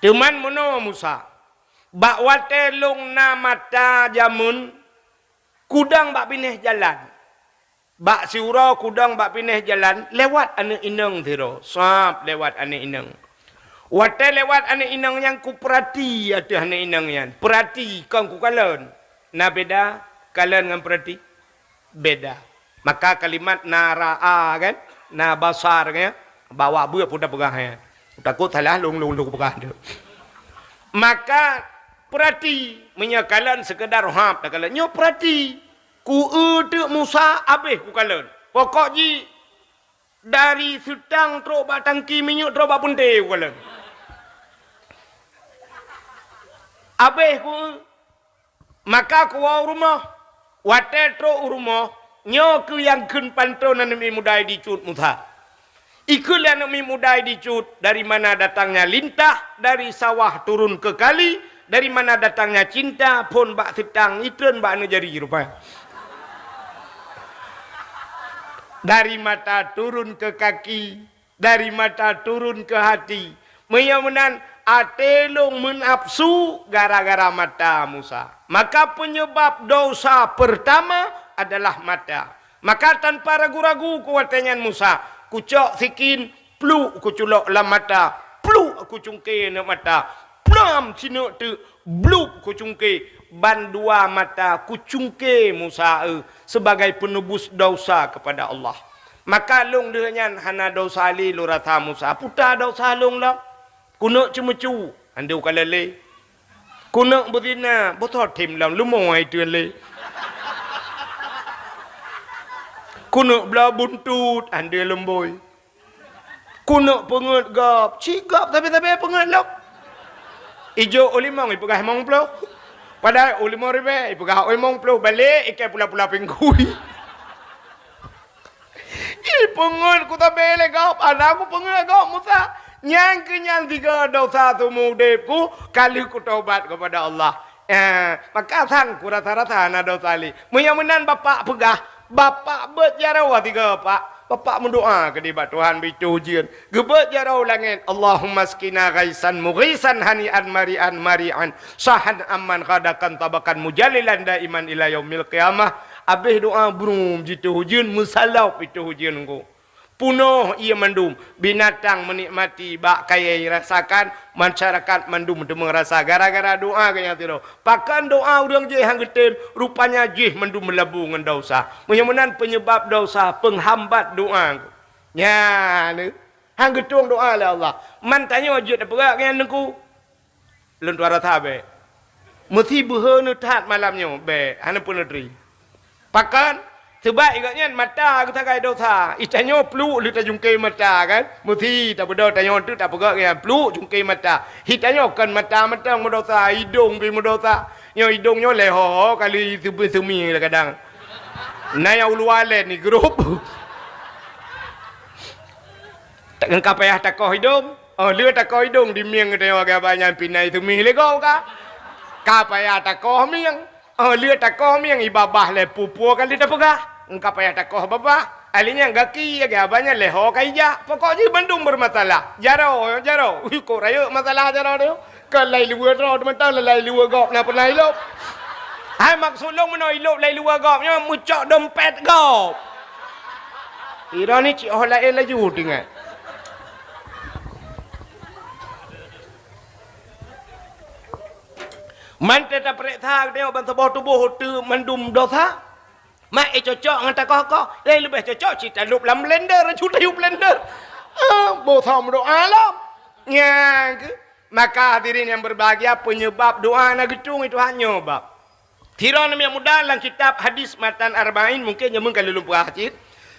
Teuman meunoe Musa, bak watée lôn na mata jameun, kudong bak binéh jalan. Bak siuroe kudong bak binéh jalan, lewat aneuk inong sidroe, sab lewat aneuk inong. Watée lewat aneuk inong nyan kupeurati ateueh aneuk inong nyan, peurati kon kukalon. Na beda kalon ngon peurati? Beda. Maka kalimat na ra'a kan, na basar kan, bawa beuet pun tapeugah nyan. Takot salah lôn, lôn, lôn peugah tu. Maka peurati, meunyoe kalon seukeudar hab takalon. Nyoe peurati, ku eu teuk Musa abéh kukalon. Pokok jih dari seutang trok bak tangki minyeuk trok bak peunte kukalon. Abéh ku eu. Maka kuwoe u rumoh. Watée trok u rumoh, nyoe keuh nyang kheun panton aneuk miet muda di cut Musa. Ikheun lé aneuk miet muda di cut, dari mana datangnya lintah, dari sawah turun ke kali, dari mana datangnya cinta, phon bak seutang, itreun bak aneuk jari rupanya. Dari mata turun ke kaki, dari mata turun ke hati. Meunyoe meunan, até lôn meunafsu gara-gara mata Musa. Maka penyebab dosa pertama adalah mata. Maka tanpa ragu-ragu keu watée nyan Musa, kucok sikin, pluk kuculok lam mata, pluk kucungke aneuk mata, plam sineuk teuk, blub kucungke, ban dua mata kucungke Musa eu sebagai penebus dosa kepada Allah. Maka lôn deuh nyan hana dosa lé lôn rasa Musa. Puta dosa lôn lom. Kuneuk ceumeucu, andeu ka lé. Kuneuk beuzina, beutôi them lom leumo ai teun lé. Kuneuk bloe buntut, andeu leumboi. Kuneuk peungeuet gob, cit gob sabe-sabe peungeuet lom. Ijok u limong ipeugah limong ploh. Padahai u limong ribée ipeugah u limong ploh, balek ikai pula-pula pinggui. Ih, peungeuet kusabe lé gob, hana kupeungeuet gob Musa. Nyan keuh nyan sigoe dosa seumeu udeb ku, ka lheueh kutobat keupada Allah. Eh, maka sang kurasa-rasa hana dosa lé. Meunyoe meunan bapak peugah, bapak beuet jaroe sigoe, Pak. Bapak meudoa keudeh bak Tuhan beuitôh ujeuen. Geubeuet jaroe u langét, "Allahumma askina ghaisan mughisan hani'an mari'an mari'an sahan amman ghadakan tabakan mujalilan daiman ila yaumil qiyamah." Abéh doa, brum, jitôh ujeuen, meusalop itôh ujeuen ngon. Punoh ié mandum, binatang meunikmati bak kayée rasakan, masyarakat mandum teumé rasa gara-gara doa geuh nyang tiroh. Pakon doa ureuëng jih han geutem, rupanya jih mandum meulabu ngon desya. Meunyoe meunan peunyeubab desya, peunghambat doa. Nyan, han geutueng doa lé Allah. Man tanyoe jeuet tapeugah ngon Teungku. Lôn tuan rasa bék. Meusi beuhe neuthat malam nyoe, bék, hana peuneutri. Pakon? Seubab gobnyan mata geusagai desya. Itanyoe pluek lheueh tajungke mata kan. Meusi tabeudôh tanyoe teuk tapeugah ngon pluek jungke mata. Itanyoe kon mata mantong meudesya, idong pih meudesya. Nyoe idong nyoe lé ho-ho kali seumi-seumi kadang. Na nyang uluwa lé ni grup. Ka payah takoh idong. Oh, lheueh takoh idong di mieng geutanyoe agak banyak pinai seumi lego ka. Ka payah takoh mieng. Oh, lheueh takoh mieng ibabah lé pupue kali tapeugah. Engka payah takoh babah. Ahli nyan gaki, ya, geuh abah nyan lé ho ka ijak. Pokok jih bandum bermasalah. Jaroe, jaroe. Ui, kok rayeuk masalah jaroe tu. Ka lai luwa droe teumantong, lai luwa gob na pernah ilop. Hai maksud lôn meunoe ilop lai luwa gob nyoe meucok dompet gob. Ira ni cik oh laén laju tinggai. Man teuta peuriksa geutanyoe ban saboh tuboh teu mandum desya. Mak, eh, cocok ngon takoh-koh. Eh, leubeh cocok cit talop lam blender, aju tayue blender. Ah, boh sa meudoa lom. Nyang keu, maka hadirin yang berbahagia, peunyeubab doa na geutueng itu hanya bab. Sidroe aneuk muda lam kitab hadis matan Arba'in, mungkin jameun ka lôn peugah cit.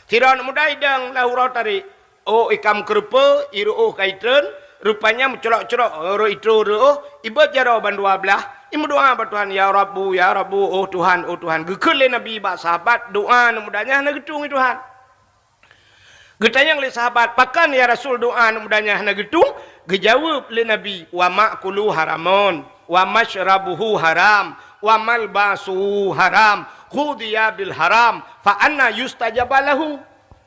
Sidroe aneuk muda idong lam uroe tarék. Oh, ikam keureupeue, iruôh ka itreun, rupanya meucrok-crok, oh, rot itroh reuôh, ibeuet jaroe ban dua blaih, imeudoa bak Tuhan, "Ya Rabbu, ya Rabbu, oh Tuhan, oh Tuhan." Geukheun lé Nabi bak sahabat, doa aneuk muda nyan hana geutueng lé Tuhan. Geutanyong lé sahabat, "Pakon ya Rasul doa aneuk muda nyan hana geutueng?" Geujaweueb lé Nabi, "Wa ma'kuluhu haramun, wa masyrabuhu haram, wa malbasuhu haram, ghudhiya bil haram, fa anna yustajabu lahu."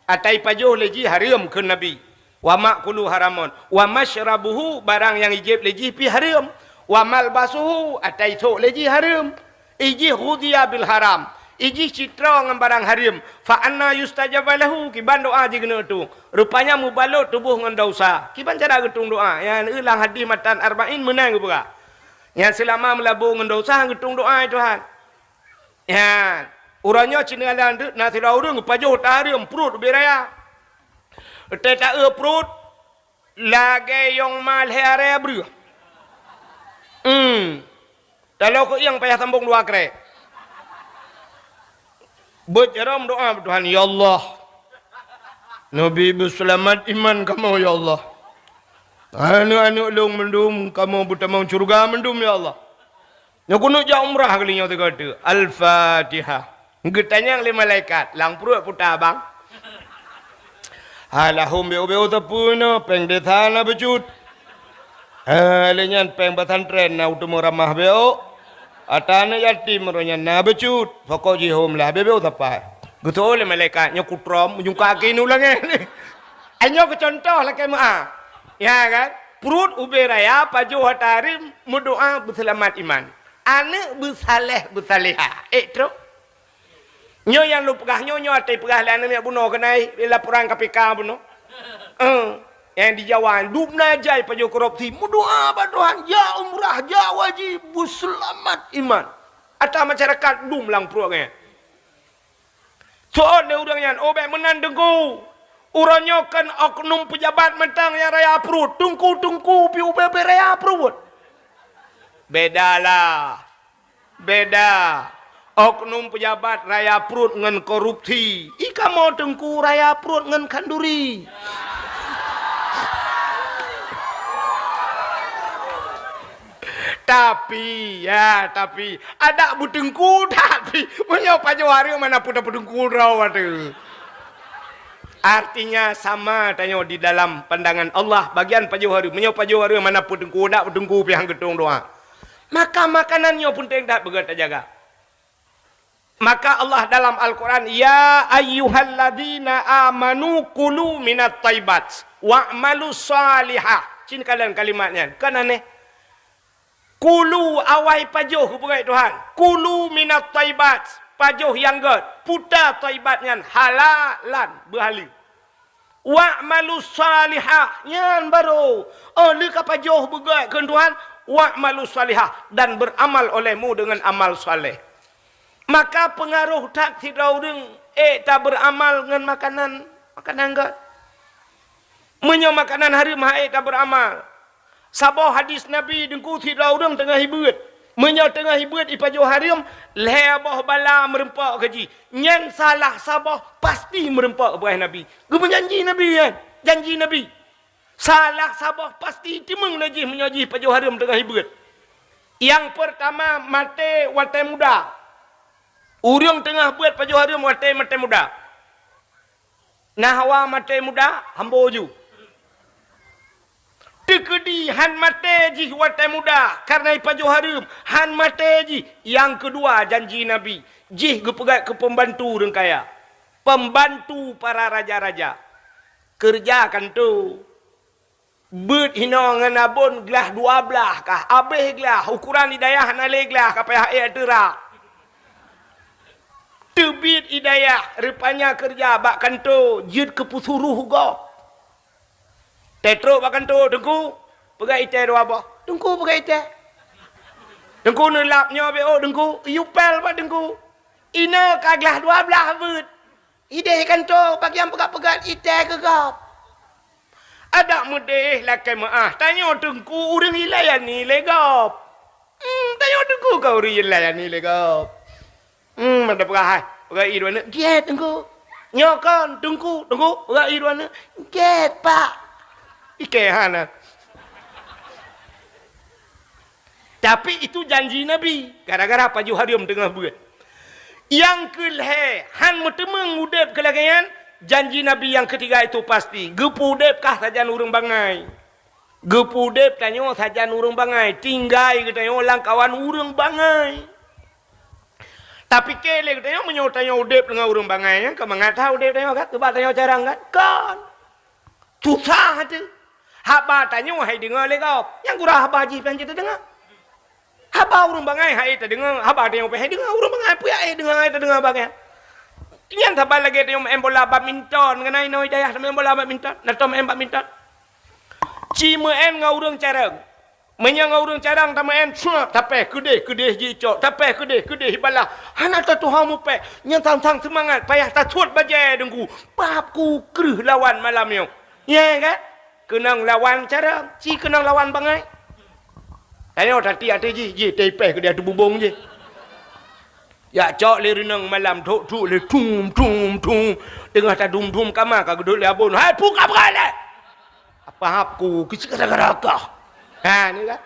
Ata ipajoh lé jih hareuem, kheun Nabi. "Wa ma'kuluhu haramun, wa masyrabuhu," barang nyang ijieb lé jih pih hareuem. "Wa malbasuhu," ata isôk lé jih hareuem. Ijih ghudhiya bil haram. Ijih cit droe ngon barang hareuem. "Fa anna yustajabu lahu," kiban doa jih geuneuk tueng. Rupanya meubalot tuboh ngon desya. Kiban cara geutueng doa? Nyan lam hadis matan Arba'in meunan geupeugah. Nyan seulama meulabu ngon desya geutueng doa, "Ya Tuhan." Nyan, uroe nyoe cit neukalon teuk na sidroe ureuëng geupajoh ata hareuem pruet ubé raya. Teuta eu pruet lagée yong ma lhée arée breueh. Hmm. Taloe keu ieng payah sambong dua krek. Beuet jaroe meudoa bak Tuhan, "Ya Allah, neubi beuseulamat iman kamoe, ya Allah. Aneuk-aneuk lôn mandum kamoe beutamong syeuruga mandum, ya Allah." Nyoe keuneuk jak umrah kali nyoe sigoe teuk. Al-Fatihah. Geutanyong lé malaikat, "Lam pruet peue ata, Bang?" "Hai lahom beu-beu sapeue na, péng desa na bacut. Eh, lé nyan péng pesantren na uteumé ramah beu. Ata aneuk yatim roh nyan na bacut. Pokok jih hom lah beu-beu sapai." Geuseuôt lé malaikat, "Nyoe kutrom ujong kaki nu langét." Ai nyoe keu contoh lakée meu'ah. Ya kan? Pruet ubé raya pajoh ata hareuem meudoa beuseulamat iman. Aneuk beusaleh beusalehah. Eh, trok. Nyoe nyang lôn peugah nyoe, nyoe até peugah lé aneuk miet bunoe keunan laporan K P K bunoe. Eh, nyang di Jawa, dum na jai pajoh korupsi, meudoa bak Tuhan, jak umrah, jak haji, beuseulamat iman. Ata masyarakat dum lam pruet nyan. Seuôt lé ureuëng nyan, "Oh, bék meunan, Teungku. Uroe nyoe kon oknum peujabat mantong nyang raya pruet. Teungku-teungku pih ubé-ubé raya pruet." Bedalah. Beda. Oknum peujabat raya pruet ngon korupsi. I kamoe Teungku raya pruet ngon khanduri. Tapi, ya, tapi, adak beuteungku that pih. Meunyoe pajoh hareuem, mana peuteungku droe watée. Artinya sama tanyoe di dalam pandangan Allah, bagian pajoh hareuem. Meunyoe pajoh hareuem, mana peuteungku, dak beuteungku pih han geutueng doa. Maka makanan nyoe peunteng that beugét tajaga. Maka Allah dalam Al-Quran, "Ya ayyuhalladzina amanu kulu minat thayyibat wa'malu shalihah." Cit kalon kalimat nyan. Kan aneh. Kulu, awai pajoh, geupeugah Tuhan. Kulu minat thayyibat, pajoh nyang gét. Puta thayyibat nyan halalan, beuhaleue. Wa'malu shalihah, nyan barô. Oh, lheueh ka pajoh beugét keu Tuhan, wa'malu shalihah, dan beramal olehmu dengan amal saleh. Maka peungaroh that sidroe ureuëng ék taberamal ngon makanan, makanan gét. Meunyoe makanan hareuem han ék taberamal. Saboh hadis Nabi, Teungku, sidroe ureuëng teungoh ibeuet. Meunyoe teungoh ibeuet ipajoh hareuem, lhée boh bala meurumpok keu jih. Nyan salah saboh pasti meurumpok, peugah Nabi. Geumeujanji Nabi nyan, janji Nabi. Salah saboh pasti teumeung lé jih meunyoe jih pajoh hareuem teungoh ibeuet. Nyang peurtama, maté watée muda. Ureuëng teungoh beuet pajoh hareuem watée maté muda. Na hawa maté muda, hambo ju. Teukeudi han maté jih watée muda, kareuna ipajoh hareuem, han maté jih. Nyang keudua, janji Nabi, jih geupeugét keu peumbantu ureuëng kaya, peumbantu para raja-raja. Keureuja kantô. Beuet hinoe ngon abon glah dua blaih kah, abéh glah, ukuran di dayah hana lé glah, ka payah ék teurak. Teubiet di dayah, rupanya keureuja bak kantô, jeuet keu peusuroh gob. Teutrok bak kantô, "Teungku, peugah itée dua boh." "Teungku, peugah itée." "Teungku, neulap nyoe beu, Teungku." "Yue pél bak Teungku." Inoe ka glah dua blaih beuet. Idéh kantô, bagian peugah-peugah itée keu gob. Adak meudéh lakée meuáh, tanyoe Teungku ureuëng ilayani lé gob. Hmm, tanyoe Teungku ka ureuëng ilayani lé gob. Hmm, mantap peugah hai. Peugah i dua neuk, "Gét, Teungku." "Nyoe kon, Teungku, Teungku." Peugah i dua neuk, "Gét, Pak." Ikée hana. Tapi itu janji Nabi, gara-gara pajoh hareuem teungoh beuet. Nyang keu lhée, han meuteumeung udeb keu lagée nyan, janji Nabi nyang keutiga itu pasti, geupeu udeb kah sajan ureuëng bangai. Geupeu udeb tanyoe sajan ureuëng bangai, tinggai geutanyoe lam kawan ureuëng bangai. Tapike lé geutanyoe meunyoe tanyoe udeb deungon ureuëng bangai nyan, ka mangat that udeb tanyoe kan? Keuba tanyoe carang kan? Kon. Susah teuh. Haba tanyoe hai deungoe lé gob. Nyang gura haba jih pih han jeuet tadeungoe. Haba ureuëng bangai hai tadeungoe, haba tanyoe pih hai deungoe, ureuëng bangai peue hai deungoe, hai tadeungoe haba nyan. Nyan saban lagée tanyoe meu'en bola badminton, ngon inoe dayah tameu'en bola badminton, na tom meu'en badminton. Ci meu'en ngon ureuëng carông. Meunyoe ngon ureuëng carông tameu'en, suet, tapéh keudeh, keudeh jicok, tapéh keudeh, keudeh ibalah. Hana tatuho mupéh, nyan sang-sang seumangat, payah tasuet bajée deungku. Pap ku kreueh lawan malam nyoe. Nyang kan? Keunong lawan carông, ci keunong lawan bangai. Tanyoe tatiek ateueh jih, jih teupéh keudeh ateueh bubông jih. Jak cok lé reunong malam, trok-trok lé, tum, tum, tum. Teungoh tadum-dum kama ka geudok lé abon. "Hai, peue ka peugah lé?" "Apa hab ku keucik raka-raka." Ha, ni kan?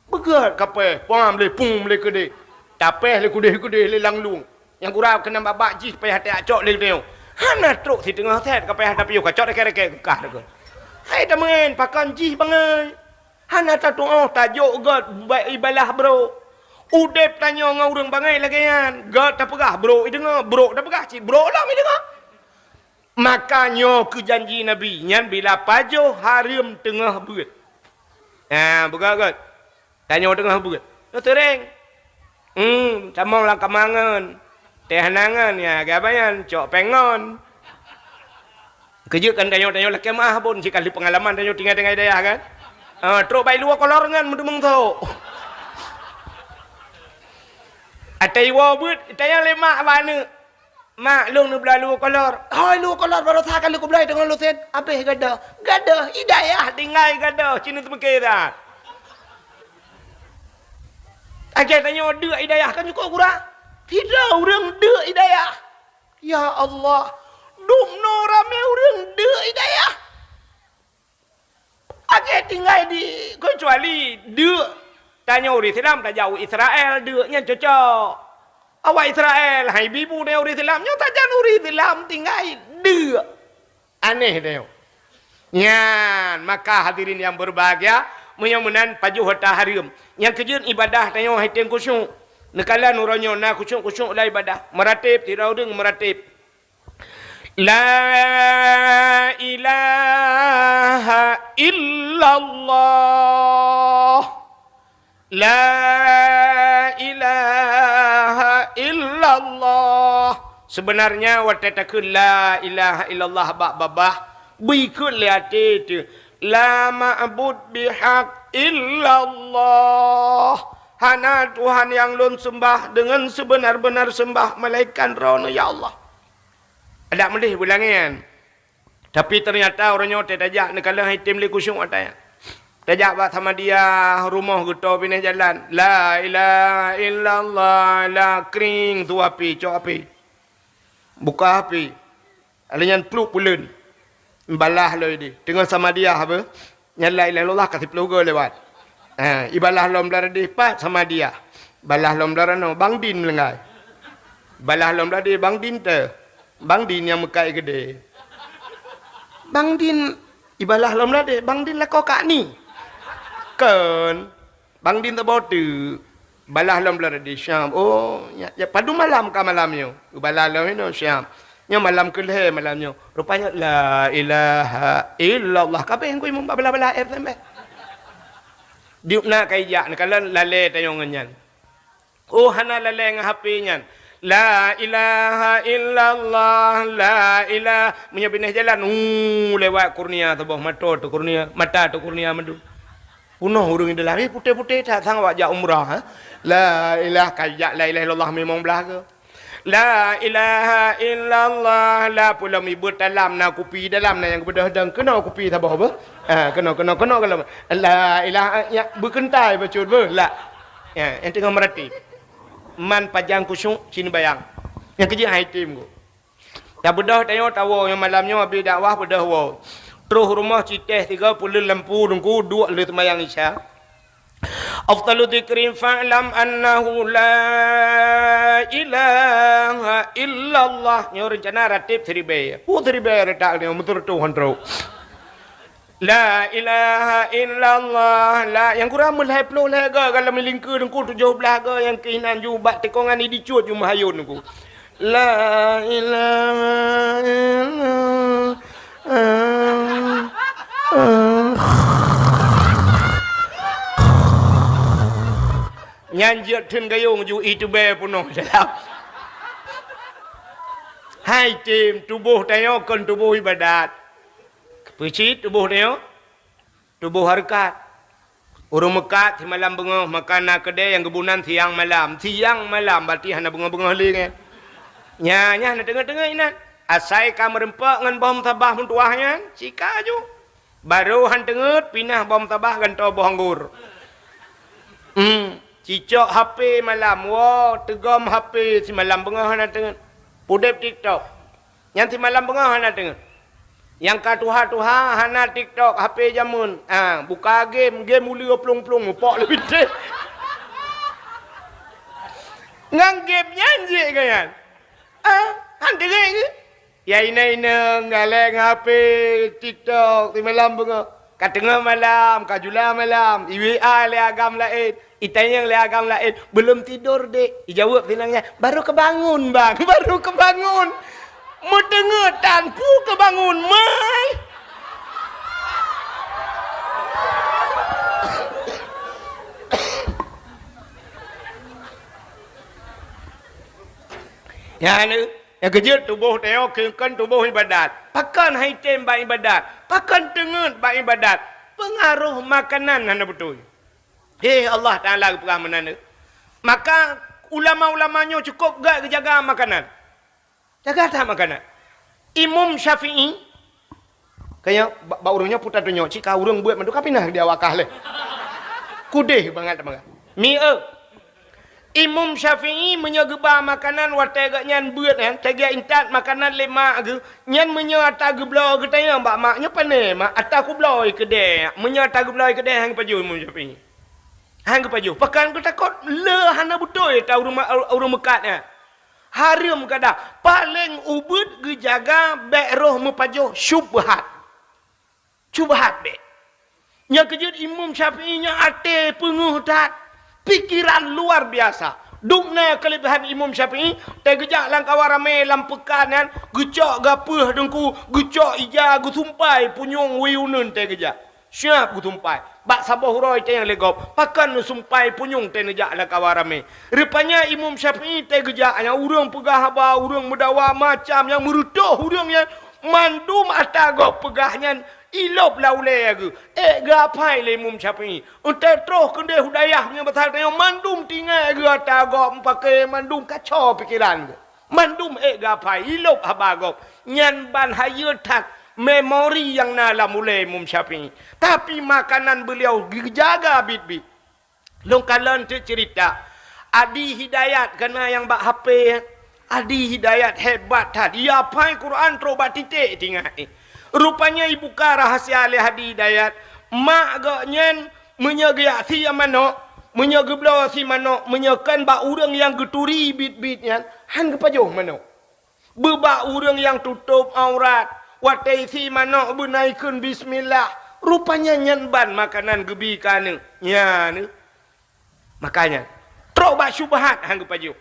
Beugét kapéh, pam lé, pum lé keudeh. Tapéh lé keudeh-keudeh lé lam lueng. Nyang gura keunan bak-bak jih payah tacok lé geutanyoe. Hana trok siteungoh sét ka payah tapiôh, ka cok dakée-dakée geukah teuka. Hai tameu'en, pakon jih bangai. Hana tatu'oh tajok gét ba-, ibalah brok. Udeb tanyoe ngon ureuëng bangai lagée nyan. Gét tapeugah brok ideungoe, brok tapeugah cit brok lom ideungoe. Maka nyoe keu janji Nabi, nyan bila pajoh hareuem teungoh beuet. Ha, beugét-gét. Tanyoe teungoh beuet. Nyoe seuréng. Hmm, tamong lam kamangon. Teuh hanangan, ya, gabayan, cok péng ngon. Keujeuet kan tanyoe, tanyoe lakée meu'ah bon, sikali peungalaman tanyoe tinggai-tinggai dayah kan. Ah, trok bai luwa kolor ngon meudeumeung sok. Atai woe beuet, tanyong lé mak bak aneuk. "Mak, lôn neubloe luwa kolor." "Hôi, luwa kolor baroesa ka lôn kubloe deungon lusen." "Abéh gadoh." Gadoh, i dayah tinggai gadoh, ci neuteupeue that. Lagée tanyoe deuk i dayah kan cukôp gura. Sidroe ureuëng deuk i dayah. Ya Allah, dumnoe ramé ureuëng deuk i dayah. Lagée tinggai di, keucuali deuk tanyoe ureuëng Islam tajak u Israel, deuk nyan cocok. Awak Israel, hai bibu tanyoe ureuëng Islam, nyoe sajan ureuëng Islam tinggai deuk. Aneh tanyoe. Nyan, maka hadirin yang berbahagia, meunyoe meunan pajoh hareuta hareuem. Nyang keujeuet ibadah tanyoe hai teueng khusyuk. Neukalon uroe nyoe na khusyuk-khusyuk lam ibadah. Meuratib, sidroe ureuëng meuratib. La ilaha illallah. La ilaha illallah. Sebenarnya watée takheun la ilaha illallah bak babah, beuikheun lé até teuh, la ma'bud bihaq illallah. Hana Tuhan nyang lôn seumbah deungon seubeuna-beuna seumbah melainkan Droeneuh, ya Allah. Adak meudeh beulangéan. Tapi teunyata uroe nyoe teuh tajak neukalon hai tem lé khusyuk atai. Tajak bak Samadiyah rumoh geuto binéh jalan. La ilaha illallah, la kring tu api, cok api. Buka api. Alèh nyan pluek puleuen. Balah lom idéh. Teungoh Samadiyah apa? Nyan la ilaha illallah ka siplôh goe lewat. Ha, ibalah lom blah deh pat Samadiyah. Balah lom blah ranoe Bang Din meulenggai. Balah lom blah deh Bang Din teuh. Bang Din nyang meukat keudè. Bang Din ibalah lom blah deh, Bang Din lakoe kak ni. Kon. Bang Din teuboh teuk. Balah lom blah deh Syam. Oh, ya, ya, padum malam ka malam nyoe. Balah lom inoe Syam. Nyoe malam keulhèe malam nyoe. Rupanya la ilaha illallah. Kabeh ngui meubalah-balah air tembeh. Diuk na kai jak neukalon lalé tanyoe ngon nyan. Oh, hana lalé ngon H P nyan. La ilaha illallah, la ilah. Meunyoe binéh jalan, uh, lewat kurnia saboh mata teuh kurnia, mata teuh kurnia mandum. Peunoh ureuëng di dalam, eh, putéh-putéh that sang awak jak umrah, ha? La ilah, kai jak la ilaha illallah mimong blah goe. La ilaha illallah, la pulam ibu dalam na kupi dalam na nyang geubeudôh dong. Keunoe kupi saboh beuh. Ha, keunoe, keunoe, keunoe kalau. La ilaha, ya, beukeuntai bacut beuh. La. Ya, nyang teungoh meurati. Man pajan khusyuk, cit neubayang. Nyang keujeuet hai tem ku. Tabeudôh tanyoe tawoe nyang malam nyoe habéh dakwah beudôh woe. Troh rumoh citéh tiga puleuen lampu deungku duek lé seumayang Isya. Afdalu dzikri fa'lam annahu la ilaha illallah. Nyoe reuncana ratib siribèe. Peue siribèe reutak nyoe meuteureutoh han trok. La ilaha illallah. La, nyang kurang meulhèe ploh lhèe goe, kalau meulingkeue deungku tujoh blah goe, nyang keuh inan ju bak tikongan idicut ju meuhayôn deungku. La ilaha illallah. Nyan jeuet theun gayong ju iteuba peunoh dalam. Hai tem, tuboh tanyoe kon tuboh ibadat. Peue cit tuboh tanyoe? Tuboh hareukat. Ureuëng meukat simalam beungoh makan na keudè nyang geubunan siang malam. Siang malam, berarti hana beungoh-beungoh lé nyan. Nya, nya hana teungeut-teungeut inan. Asai ka meurumpok ngon boh meutabah meutuwah nyan, sika ju. Barô han teungeut pinah boh meutabah gantoe boh anggor. Hmm, cicok H P malam, woe, teugom H P simalam beungoh hana teungeut. Pudeb TikTok. Nyan simalam beungoh hana teungeut. Nyang ka tuha-tuha hana TikTok, H P jameun. Ah, buka game, game uleue plueng-plueng mupok lé bintéh. Ngon game nyan jeuet keu nyan. Ah, han teungeut keuh? Ya inong-inong galak ngon H P TikTok simalam beungoh. Ka teungoh malam, ka jula malam, i-W A lé agam laén, itanyong lé agam laén, "Belum tidur, Dek?" Ijaweueb sinang nyan, "Baru kebangun, Bang, baru kebangun." Meuteungeut tan peue kebangun, mai. Nyan, nyang keujeuet tuboh tanyoe keu kon tuboh ibadat. Pakon hai tem bak ibadat? Pakon teungeut bak ibadat? Peungaroh makanan hana beutôi. Hé, Allah Taala geupeugah meunan. Maka ulama-ulama nyoe cukôp gét geujaga makanan. Jaga that makanan. Imam Syafi'i, kaya bak, bak ureuëng nyoe puta tunyok, cit ka ureuëng beuet mandum ka pinah di awak kah lé. Kudeh bangat, bangat. Mi, eh. Imam Syafi'i meunyoe geuba makanan watée geuh nyan beuet nyan, teuga intat makanan lé mak geuh, nyan meunyoe ata geubloe geutanyong bak mak nyoe, "Pane, Mak, ata kubloe keudè?" Meunyoe ata geubloe keudè, han geupajoh Imam Syafi'i. Han geupajoh. Pakon geutakot le hana beutôi ata ureuëng ma-, ureuëng meukat nyan. Hareuem kada, paleng ubit geujaga bék roh meupajoh syubhat. Syubhat bék. Nyang keujeuet Imam Syafi'i nyan até peungeuh that, pikeran luar biasa. Dum na keuleubehan Imam Syafi'i, teugeujak lam kawan ramé lam peukan nyan, geucok gapeuh deungku, geucok ija, geusumpai punyueng wie uneuen teugeujak. Siap geusumpai. Bak saboh uroe teuh nyang lé gob, pakon neusumpai punyueng teuh neujak lam kawan ramé. Rupanya Imam Syafi'i teugeujak nyan ureuëng peugah haba, ureuëng meudawa macam nyang meureutoh ureuëng nyan, mandum ata gob peugah nyan ilop lam ulée geuh. Ék geuapai lé Imam Syafi'i. Eunteuk troh keudeh u dayah meunyoe basa tanyoe mandum tinggai geuh ata gob meupaké mandum kacau pikeran geuh. Mandum ék geuapai, ilop haba gob. Nyan ban hayeue that memori nyang na lam ulée Imam Syafi'i. Tapi makanan beuliau geujaga biet-biet. Lôn kalon teuk ceurita, Adi Hidayat kana nyang bak H P. Adi Hidayat hebat that. Ia apai Quran trok bak titék tinggai. Rupanya ibuka rahasia lé Adi Hidayat. Mak gobnyan meunyoe geujak sie manok, meunyoe geubloe sie manok, meunyoe kon bak ureuëng nyang geuturi biet-biet nyan, han geupajoh manok. Beubak ureuëng nyang tutôb aurat, watée sie manok beuna ikheun bismillah. Rupanya nyan ban makanan geubi keu aneuk. Nyan. Makanya, trok bak syubhat han geupajoh.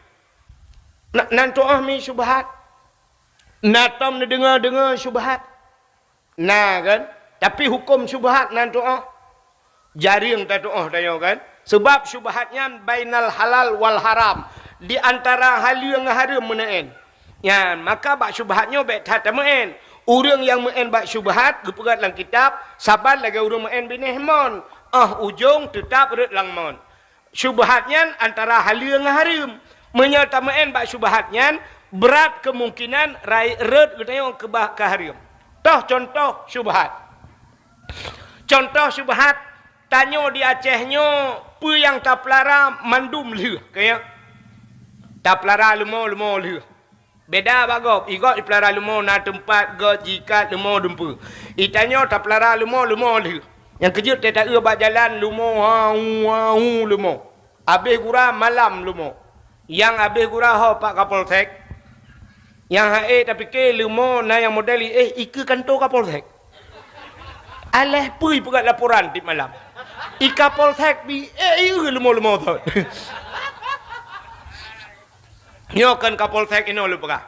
Na, nan tuoh mi syubhat. Na tom neudeungoe-deungoe syubhat. Na kan? Tapi huköm syubhat nan tuoh. Jareueng tatuoh tanyoe kan? Sebab syubhat nyan bainal halal wal haram, di antara haleue ngon hareuem meuneu'en. Nyan, maka bak syubhat nyoe bék that tameu'en. Ureuëng nyang meu'en bak syubhat geupeugah lam kitab, saban lagée ureuëng meu'en binéh mon. Óh ujong teutab rhot lam mon. Syubhat nyan antara haleue ngon hareuem. Meunyoe tameu'en bak syubhat nyan, brat keumungkinan rai rhot geutanyoe keubah keu hareuem. Toh cuntoh syubhat. Cuntoh syubhat, tanyoe di Aceh nyoe peue nyang tapeulara mandum lheueh, kaya. Tapeulara leumo-leumo lheueh. Beda bak gob, i gob ipeulara leumo na teumpat gob jiikat leumo dumpeue. I tanyoe tapeulara leumo-leumo lheueh. Nyang keujeuet teuta-eu bak jalan leumo, hau, hau leumo. Abéh gura malam leumo. Nyang abéh gura ho pak Kapolsek. Nyang ha'e tapike leumo na nyang model i éh ikeue kanto Kapolsek. Aléh peue ipeugah laporan tieb malam. I Kapolsek bi éh ieu leumo-leumo thon. Nyoe kan Kapolsek inoe lôn peugah.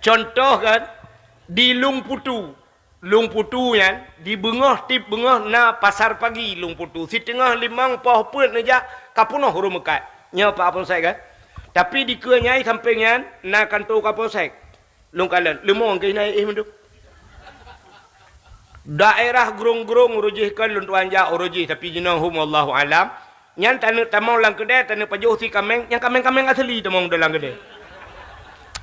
Cuntoh kan, di Lueng Putu. Lueng Putu nyan, di beungoh tieb beungoh na pasar pagi Lueng Putu. Siteungoh limong poh peuet neujak ka peunoh ureuëng meukat. Nyoe Pak Kapolsek kan. Tapi dikeue nyai sampéng nyan na kanto Kapolsek. Lôn kalon, leumo keuh na éh mandum. Daerah Grong-Grong uroe jih kan lôn tuan jak uroe jih, tapi jinoe hom wallahu alam. Nyan taneuk tamong lam keudè, taneuk pajoh si kaméng, nyang kaméng-kaméng asli tamong dalam keudè.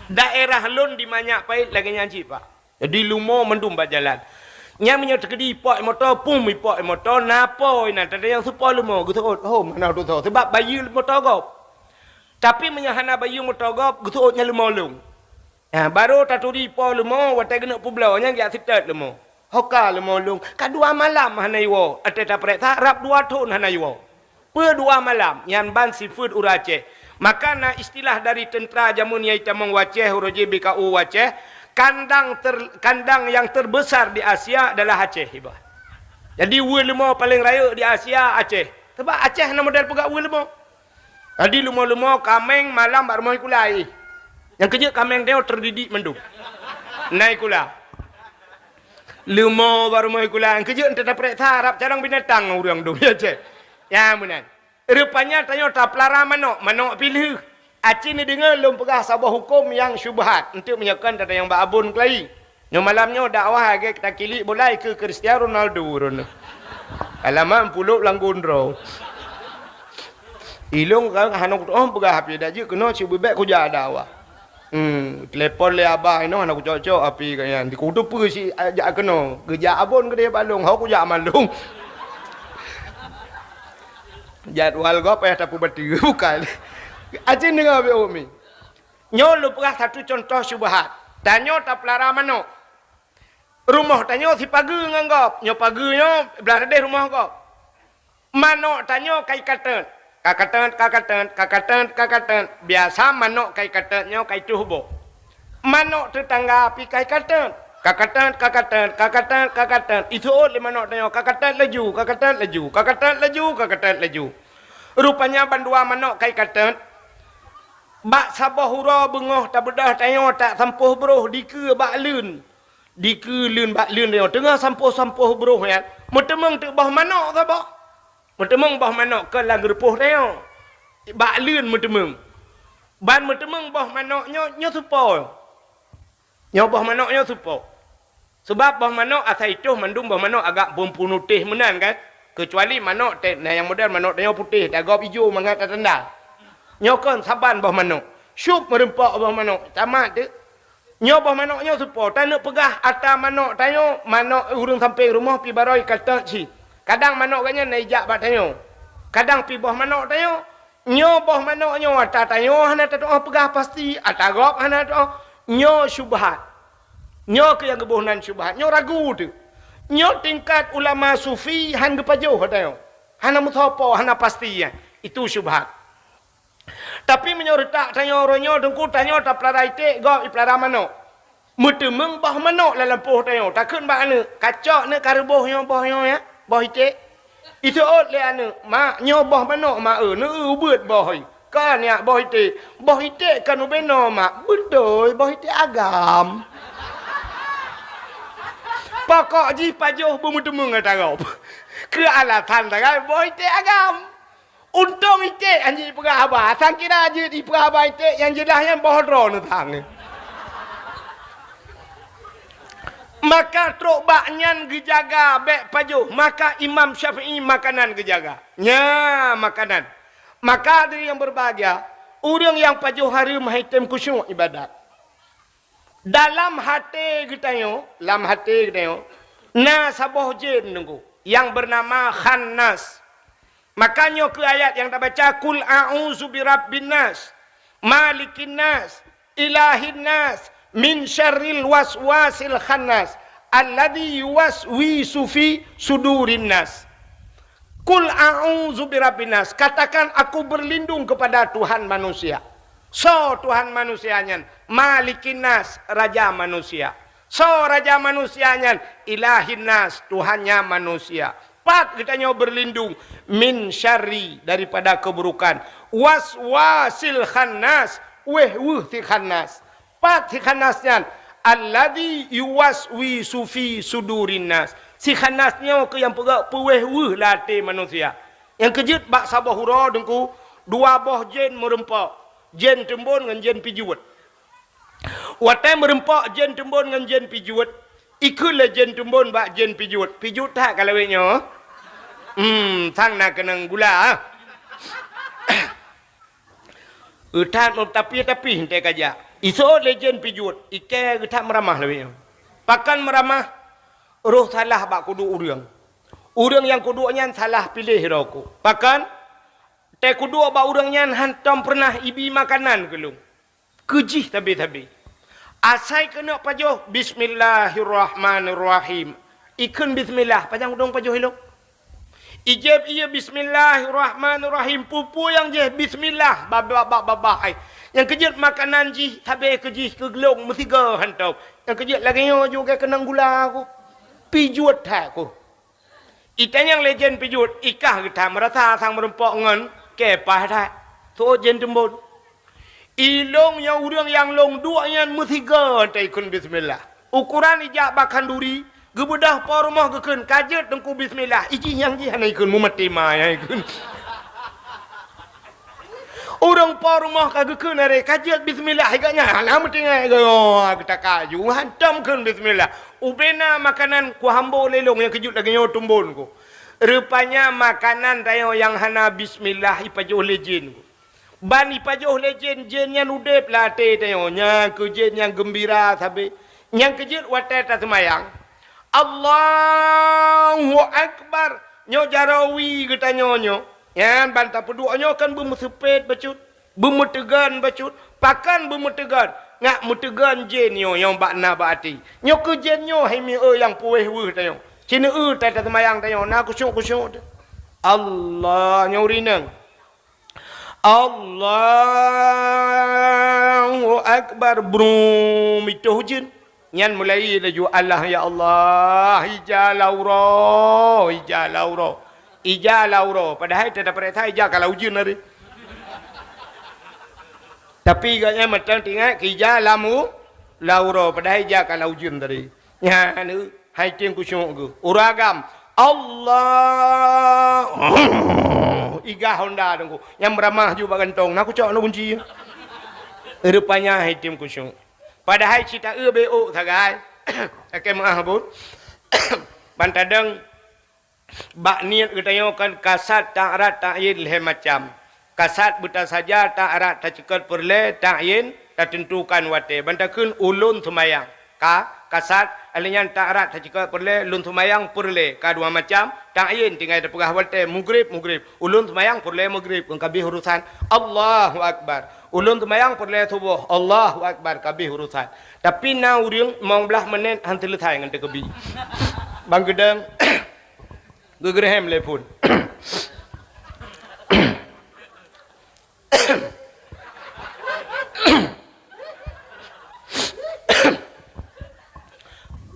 Daerah lôn di Manyak Pait lagée nyan cit, Pak. Jadi leumo mandum bak jalan. Nyan meunyoe teukeudi ipok moto, pum ipok moto, na po inan, teudeungoe supo leumo, geuseuôt, hom hana dosa, sebab bayeue moto gob. Tapi meunyoe hana bayeue moto gob, geuseuôt nyan leumo lôn. Ha, barô taturi po leumo, watée geuneuk peubloe nyan geujak seutôt leumo. Hoka leumo lôn, ka dua malam hana iwoe, watée tapareksa rab dua thon hana iwoe. Peue dua malam, nyan ban sifeuet ureuëng Aceh. Maka na istilah dari teuntra jameun nyang itamong u Aceh, uroe jih B K U Aceh, kandang ter-, kandang yang terbesar di Asia adalah Aceh, iba. Jadi, weue leumo paleng rayeuk di Asia, Aceh. Sabab Aceh na model peugah weue leumo. Jadi, leumo-leumo kaméng malam bak rumoh ikula. Nyang keujeuet kaméng nyoe teudidik mandum. Na ikula. Leumo bak rumoh ikula. Nyang keujeuet ente tapareksa rab carông binatang ureuëng dum, ya, ceh. Ya, meunan. Rupanya tanyoe tapeulara manok, manok pih lheueh. Aci neudeungoe lôn peugah saboh huköm nyang syubhat, eunteuk meunyoe kon tatanyong bak Abon Keulayi. Nyoe malam nyoe dakwah lagée takilik bola ikeue Cristiano Ronaldo droeneuh. Alamat pulok lam gondrong. Ilong kan hana kutoh peugah api dak jeuet keunoe cit beubek kujak dakwah. Hmm, telepon lé abah inoe hana kucok-cok api ka nyan. Di kutu peue si jak keunoe. Geujak Abon keudeh bak lôn, ho kujak malong. Jadwal gob payah tapeubateue bukan. Aci deungoe beu umi. Nyoe lôn peugah satu contoh syubhat. Tanyoe tapeulara manok. Rumoh tanyoe sipageue ngon gob. Nyoe pageue nyoe blah tadeh rumoh gob. Manok tanyoe kai katet. Ka katet, ka katet, ka katet, ka katet. Biasa manok kai katet nyoe kai tuh boh. Manok teutangga pih kai katet. Ka katet, ka katet, ka katet, ka katet. Iseuôt lé manok tanyoe ka katet laju, ka katet laju, ka katet laju, ka katet laju. Rupanya bandua manok kai katet. Bak saboh uroe beungoh tabeudôh tanyoe tasampôh broh dikeue bak leuen. Dikeue leuen bak leuen tanyoe. Teungoh sampôh-sampôh broh nyan, meuteumeung teuk boh manök saboh. Meuteumeung boh manök kon lam geurupoh tanyoe. Bak leuen meuteumeung. Ban meuteumeung boh manök nyoe, nyoe supo. Nyoe boh manök nyoe supo. Sabab boh manök asai toh mandum boh manök agak beupunutéh meunan kan. Keucuali manök te-, na nyang model manök tanyoe putéh, tagob ijo mangat tatanda. Nyoe kon saban boh manök. Syup meureumpok boh manök, tamat teuk. Nyoe boh manök nyoe supo, taneuk peugah ata manök tanyoe, manök ureuëng sampéng rumoh pi barô ikatot cit. Kadang manök gobnyan na ijak bak tanyoe. Kadang pi boh manök tanyoe, nyoe boh manök nyoe ata tanyoe hana tatuoh peugah pasti, ata gob hana tatuoh. Nyoe syubhat. Nyoe keuh nyang geuboh nan syubhat. Nyoe ragu teuk. Nyoe tingkat ulama sufi han geupajoh ata nyoe. Hana meusoe po, hana pasti nyan. Itu syubhat. Tapi meunyoe reutak tanyoe uroe nyoe, teungku, tanyoe tapeulara iték, gob ipeulara manök. Meuteumeung boh manök lam lampôh tanyoe, takheun bak aneuk, "Kacok neuk ka reuboh nyoe boh nyoe ya, boh iték." Iseuôt lé aneuk, "Mak, nyoe boh manök, Mak, eu, neu-eu ubeuet boh." "Kon nyak boh iték." "Boh iték kon ubé noe, Mak." "Beutôi, boh iték agam." Pokok jih pajoh beumeuteumeung ata gob. Keu alasan sagai boh iték agam. Untông iték han jeuet ipeugah haba, sang kira jeuet ipeugah haba iték nyang jeulaih nyan boh droe neusang. Maka trok bak nyan geujaga bék pajoh, maka Imam Syafi'i makanan geujaga. Nya makanan. Maka hadirin yang berbahagia, ureuëng nyang pajoh hareuem han item khusyuk ibadat. Dalam haté geutanyoe, lam haté geutanyoe, na saboh jén teungku nyang beunama Khannas. Maka nyoe keuh ayat nyang tabaca, "Qul a'udzu birabbin nas, malikin nas, ilahin nas, min syarril waswasil khannas, alladzi yuwaswisu fi sudurin nas." "Qul a'udzu birabbin nas," katakan, "Aku berlindung kepada Tuhan manusia." Soe Tuhan manusia nyan? Malikin nas, raja manusia. Soe raja manusia nyan? Ilahin nas, Tuhannya manusia. Pat geutanyoe berlindung? Min syarri, daripada keburukan. Waswasil khannas, wéh-weuh si khannas. Pat si khannas nyan? Alladzi yuwaswisu fi sudurin nas. Si khannas nyoe keuh nyang peugah peuwéh-weuh lam até manusia. Nyang keujeuet bak saboh uroe teungku, dua boh jén meurumpok, jén teumbon ngon jén pijuet. Watée meurumpok jén teumbon ngon jén pijuet, ikheun lé jén teumbon bak jén pijuet, "Pijuet that ka lawét nyoe?" "Hmm, sang na keunong gula." Euthat meutapih-tapih teuka jak. Iseuôt lé jén pijuet, ikée geuthat meuramah lawét nyoe. Pakon meuramah? Roh salah bak kuduek ureuëng. Ureuëng nyang kuduek nyan salah piléh droe ku. Pakon? Tée kuduek bak ureuëng nyan hantom peureunah ibi makanan keu lôn. Keu jih sabe-sabe. Asai keuneuk pajoh, "Bismillahirrahmanirrahim." Ikheun bismillah, pajan udong pajoh ilong. Ijép ié bismillahirrahmanirrahim, peue-peue nyang jih bismillah, babah-babah ai. Nyang keujeuet makanan jih, sabe keu jih keu glong meusigoe hantom. Nyang keujeuet lagée nyoe juga keunong gula ku. Pijuet that ku. Itanyong lé jén pijuet, ikah geutha meurasa sang meurumpok ngon kepah that. Soe jén teumbon. Ilong nyang ureuëng nyang lôn duek nyan meusigoe teuikheun bismillah. Ukuran ijak bak khanduri, geubeudôh po rumoh geukheun, "Ka jeuet teungku bismillah." Ijih nyang jih hana ikheun, mumat tima nyang ikheun. Ureuëng po rumoh ka geukheun aré, "Ka jeuet bismillah," igak nyan hana meutinggai, geutakaju hantom kheun bismillah. Ubena makanan kuhambo lé lôn nyang keujeuet lagée nyoe teumbon ku. Rupanya makanan tanyoe nyang hana bismillah ipajoh lé jén ku. Ban ipajoh lé jén, jén nyan udeb lam até tanyoe. Nyan keuh jén nyang geumbira sabe. Nyang keujeuet watée taseumayang, "Allahu Akbar." Nyoe jaroe wie geutanyoe nyoe. Nyan ban tapeuduek nyoe kan beumeuseupet bacut, beumeuteugon bacut. Pakon beumeuteugon? Ngat meuteugon jén nyoe nyang bak na bak até. Nyoe keuh jén nyoe hai mieu nyang puwéh weueh tanyoe. Ci neu-eu that taseumayang tanyoe na khusyuk-khusyuk teuh. Allah nyoe rineng. Allahu Akbar, brum, itoh jén. Nyan mulai laju, "Allah, ya Allah, ija lam uroe, ija lam uroe, ija lam uroe." Padahai teudapat rasa ija ka lam ujeuen hari. Tapi gobnyan mantong teuingat keu ija lam u-, lam uroe, padahai ija ka lam ujeuen tadi. Nyan, hai tem khusyuk geuh. Ureueng agam, Allah. Igah honda teungku. Nyang meuramah ju bak gantong. Na kucok na kunci. Rupanya hai tem khusyuk. Padahai cit taeu beuôk sagai. Lakée meu'ah bun. Ban tadong bak niet geutanyoe kan kasad ta'rad ta'yin lhée macam. Kasad beutasaja ta'rad taceukot peureulée, ta'yin tateuntukan watée. Ban takheun ulôn seumayang. Ka, kasad, alheuh nyan ta'rad taceukot peureulée, lôn seumayang peureulée. Ka dua macam, ta'yin tinggai tapeugah watée, mugrib, mugrib. Ulôn seumayang peureulée mugrib, kon ka abéh urosan. Allahu Akbar. Ulôn seumayang peureulée suboh. Allahu Akbar, ka abéh urosan. Tapi na ureueng limong blaih menit han seuleusai ngon takbir. Ban geudong, geugreuhem lé phon.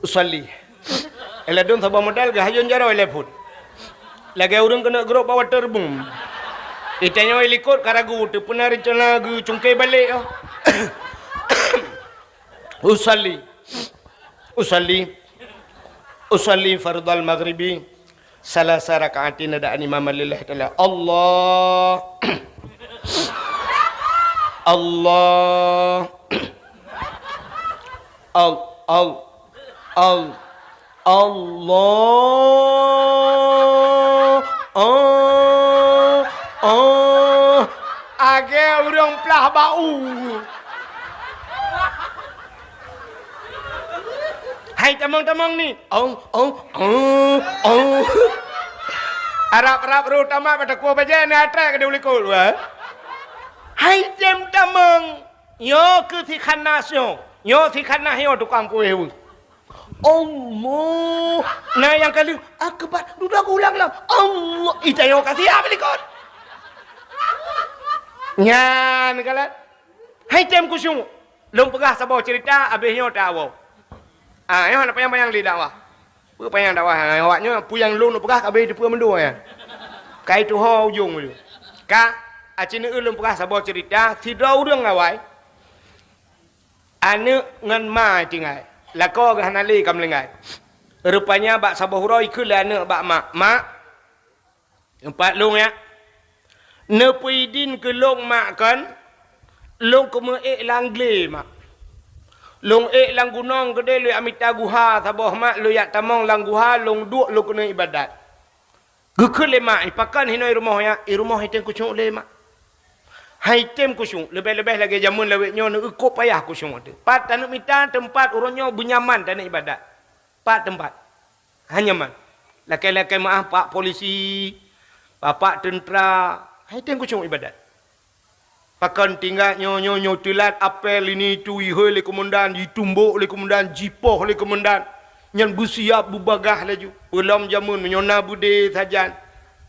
Usalli. Ladôm saboh modal geuhayôn jaroe lé phon. Lagée ureueng keuneuk grôp bak waterboom. Geutanyoe likot ka ragu, teupeuna reuncana geucungké balek, oh. Usalli. Usalli. Usalli fardhal maghribi. Salasa raka'atin adaan imaman lillahi ta'ala. Allah. Allah. Al, al, al, Allah. Ah, ah. Agée ureueng plah bak u. Hai tamong-tamong ni. Ong, ong, ong, ong. Arab-arab roh tamat bak takue bajée ni atrek ka diulikot, wah. Hai tem tamong. Nyoe keuh si khanas nyoe. Nyoe si khanas nyoe tukang kueh weueh. Allah. Nah, nyang ka lheueh, akbar. Dudoe ulang-ulang. Allah. Ita nyoe ka siap likot. Nyan kalon. Hai tem khusyuk. Lôn peugah saboh cerita, abéh nyoe tawoe. Ah, nyoe hana panyang-panyang lé dakwah. Peue panyang dakwah, ah, awak nyoe peue nyang lôn peugah ka abéh teupeue mandum nyan. Ka ituho ujong ulôn. Ka, aci neueu lôn peugah saboh cerita, sidroe ureueng awai, aneuëk ngon ma tinggai. Lakoe geuh hana lé ka meulinggai. Rupanya bak saboh uroe ikheun lé aneuëk bak mak, "Mak, teumpat lôn ya. Neupeuidin keu lôn mak kon, lôn keumeuék lam glé mak. Lôn ék lam gunong keudeh lôn jak mita guha saboh mak, lôn jak tamong lam guha, lôn duek lôn keuneuk ibadat." Geukheun lé mak, "Ih, pakon hinoe i rumoh ya?" "I rumoh hai tem khusyuk lé mak." Hai tem khusyuk, leubeh-leubeh lagée jameun lawét nyoe neueu kok payah khusyuk teuh. Pat taneuk mita teumpat uroe nyoe beunyaman taneuk ibadat. Pat teumpat. Hana nyaman. Lakée-lakée meu'ah pak polisi, bapak teuntra, hai tem khusyuk ibadat. Pakon tinggai nyoe, nyoe, nyoe teulat apel ini itu ihôi lé komandan, jitumbok lé komandan, jipoh lé komandan. Nyan beusiap beubagaih laju. Peulom jameun meunyoe na beudé sajan.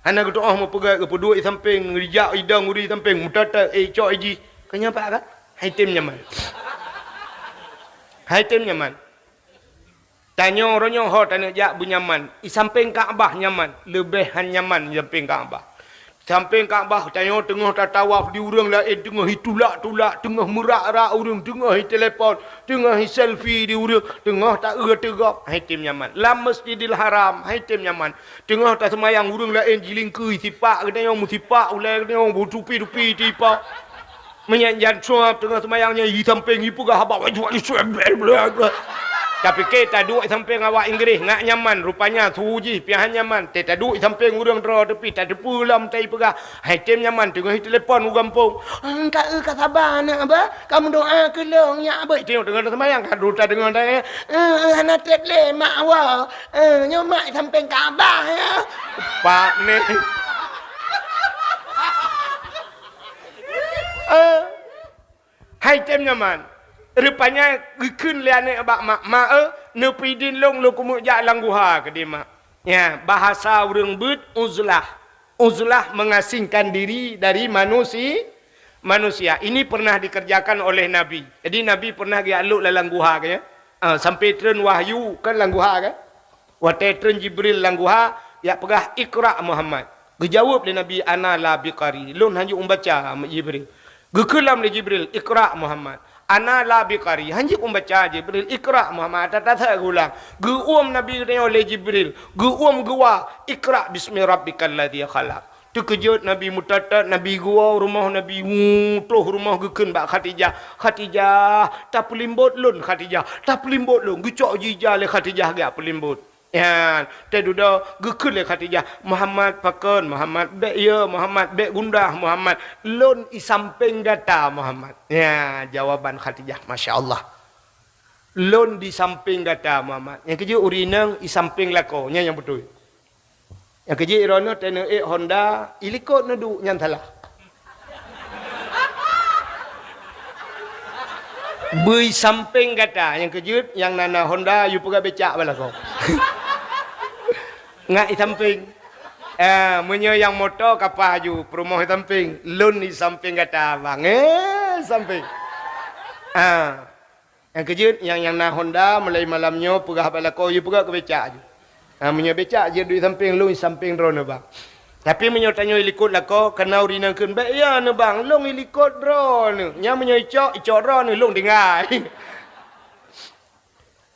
Hana geutu'oh meupeugah geupeuduek i sampéng, geujak idong ureuëng i sampéng, meuteuteu, eh, cok i jih. Keu nyan pat ka? Hai tem nyaman. Hai tem nyaman. Tanyoe uroe nyoe ho taneuk jak beunyaman. I sampéng Ka'bah nyaman, leubeh han nyaman i sampéng Ka'bah. Sampéng Ka'bah tanyoe teungoh tatawaf di ureuëng laén, teungoh itulak-tulak, teungoh meurak-rak ureuëng, teungoh itelepon, teungoh iselfie di ureuëng, teungoh taeu teugob, hai tem nyaman. Lam Masjidil Haram, hai tem nyaman. Teungoh taseumayang ureuëng laén jilingkui sipak geutanyoe meusipak ulée geutanyoe beutupi-tupi tipa. Meunyan jan suab teungoh seumayang nyan i sampéng ipeugah haba. Tapi ke taduek i sampéng awak Inggréh ngak nyaman, rupanya su jih piah nyaman. Te taduek i sampéng ureuëng droe tepi tateupeue lom tai peugah. Hai tem nyaman teungoh itelepon u gampông. "Ka eu ka saba aneuk ba, ka meudoa keu lôn nyak ba." Itu teungoh seumayang ka duta deungoe tanya. "Eh, eh, hana treb lé mak wa. Eh, nyoe mak i sampéng Ka'bah ya." Pak ni. Eh. Hai tem nyaman. Rupanya geukheun lé aneuk bak mak, "Mak, eh, neupeuidin lôn, lôn keumeuk jak lam guha," keudeh mak. Ya, bahasa ureuëng beuet uzlah. Uzlah mengasingkan diri dari manusi-, manusia. Ini pernah dikerjakan oleh Nabi. Jadi Nabi pernah geujak lôk lam guha, kan, ya? Ah, sampai treun wahyu kan lam guha, kan? Watée treun Jibril lam guha, jak peugah, "Iqra Muhammad." Geujaweueb lé Nabi, "Ana la biqari." "Lôn hanjeuet meubaca, Jibril." Geukheun lom lé Jibril, "Iqra Muhammad." "Ana la biqari." Hanjeuet kumbaca Jibril, "Iqra Muhammad." Ata-ata geuulang. Geuuem Nabi geutanyoe lé Jibril. Geuuem geuwa, "Iqra bismi rabbikal ladzi khalaq." Teukeujot Nabi meutot-tot, Nabi geuwoe rumoh Nabi, wu, troh rumoh geukheun bak Khadijah, "Khadijah, tapeulimbot lôn Khadijah, tapeulimbot lôn." Geucok jih ija lé Khadijah geujak peulimbot. Nyan, teududoe geukheun lé Khadijah, "Muhammad pakon, Muhammad, bék yo, Muhammad, bék gundah, Muhammad, lôn i sampéng gata, Muhammad." Nyan jawaban Khadijah, masya Allah. "Lôn di sampéng gata, Muhammad." Nyang keujeuet ureueng inong i sampéng lakoe, nyan nyang beutôi. Nyang keujeuet droeneuh teuneuk ék Honda, i likot neuduek, nyan salah. Beu i sampéng gata, nyang keujeuet nyang na, na Honda, yue peugah becak bak lakoe. Ngat i sampéng. Eh, meunyoe nyang moto ka paih aju, peurumoh i sampéng, lôn i sampéng gata, bang. Eh, sampéng. Ah. Nyang keujeuet, nyang, nyang na Honda, mulai malam nyoe peugah bak lakoe, yue peugah keu becak aju. Ha, meunyoe becak jeuet duek sampéng, lôn sampéng droeneuh, bang. Tapi meunyoe tanyoe i likot lakoe, kana ureueng inong kheun, "Bék yo neuh, bang, lôn i likot droeneuh." Nyan meunyoe icok, icok droeneuh, lôn tinggai.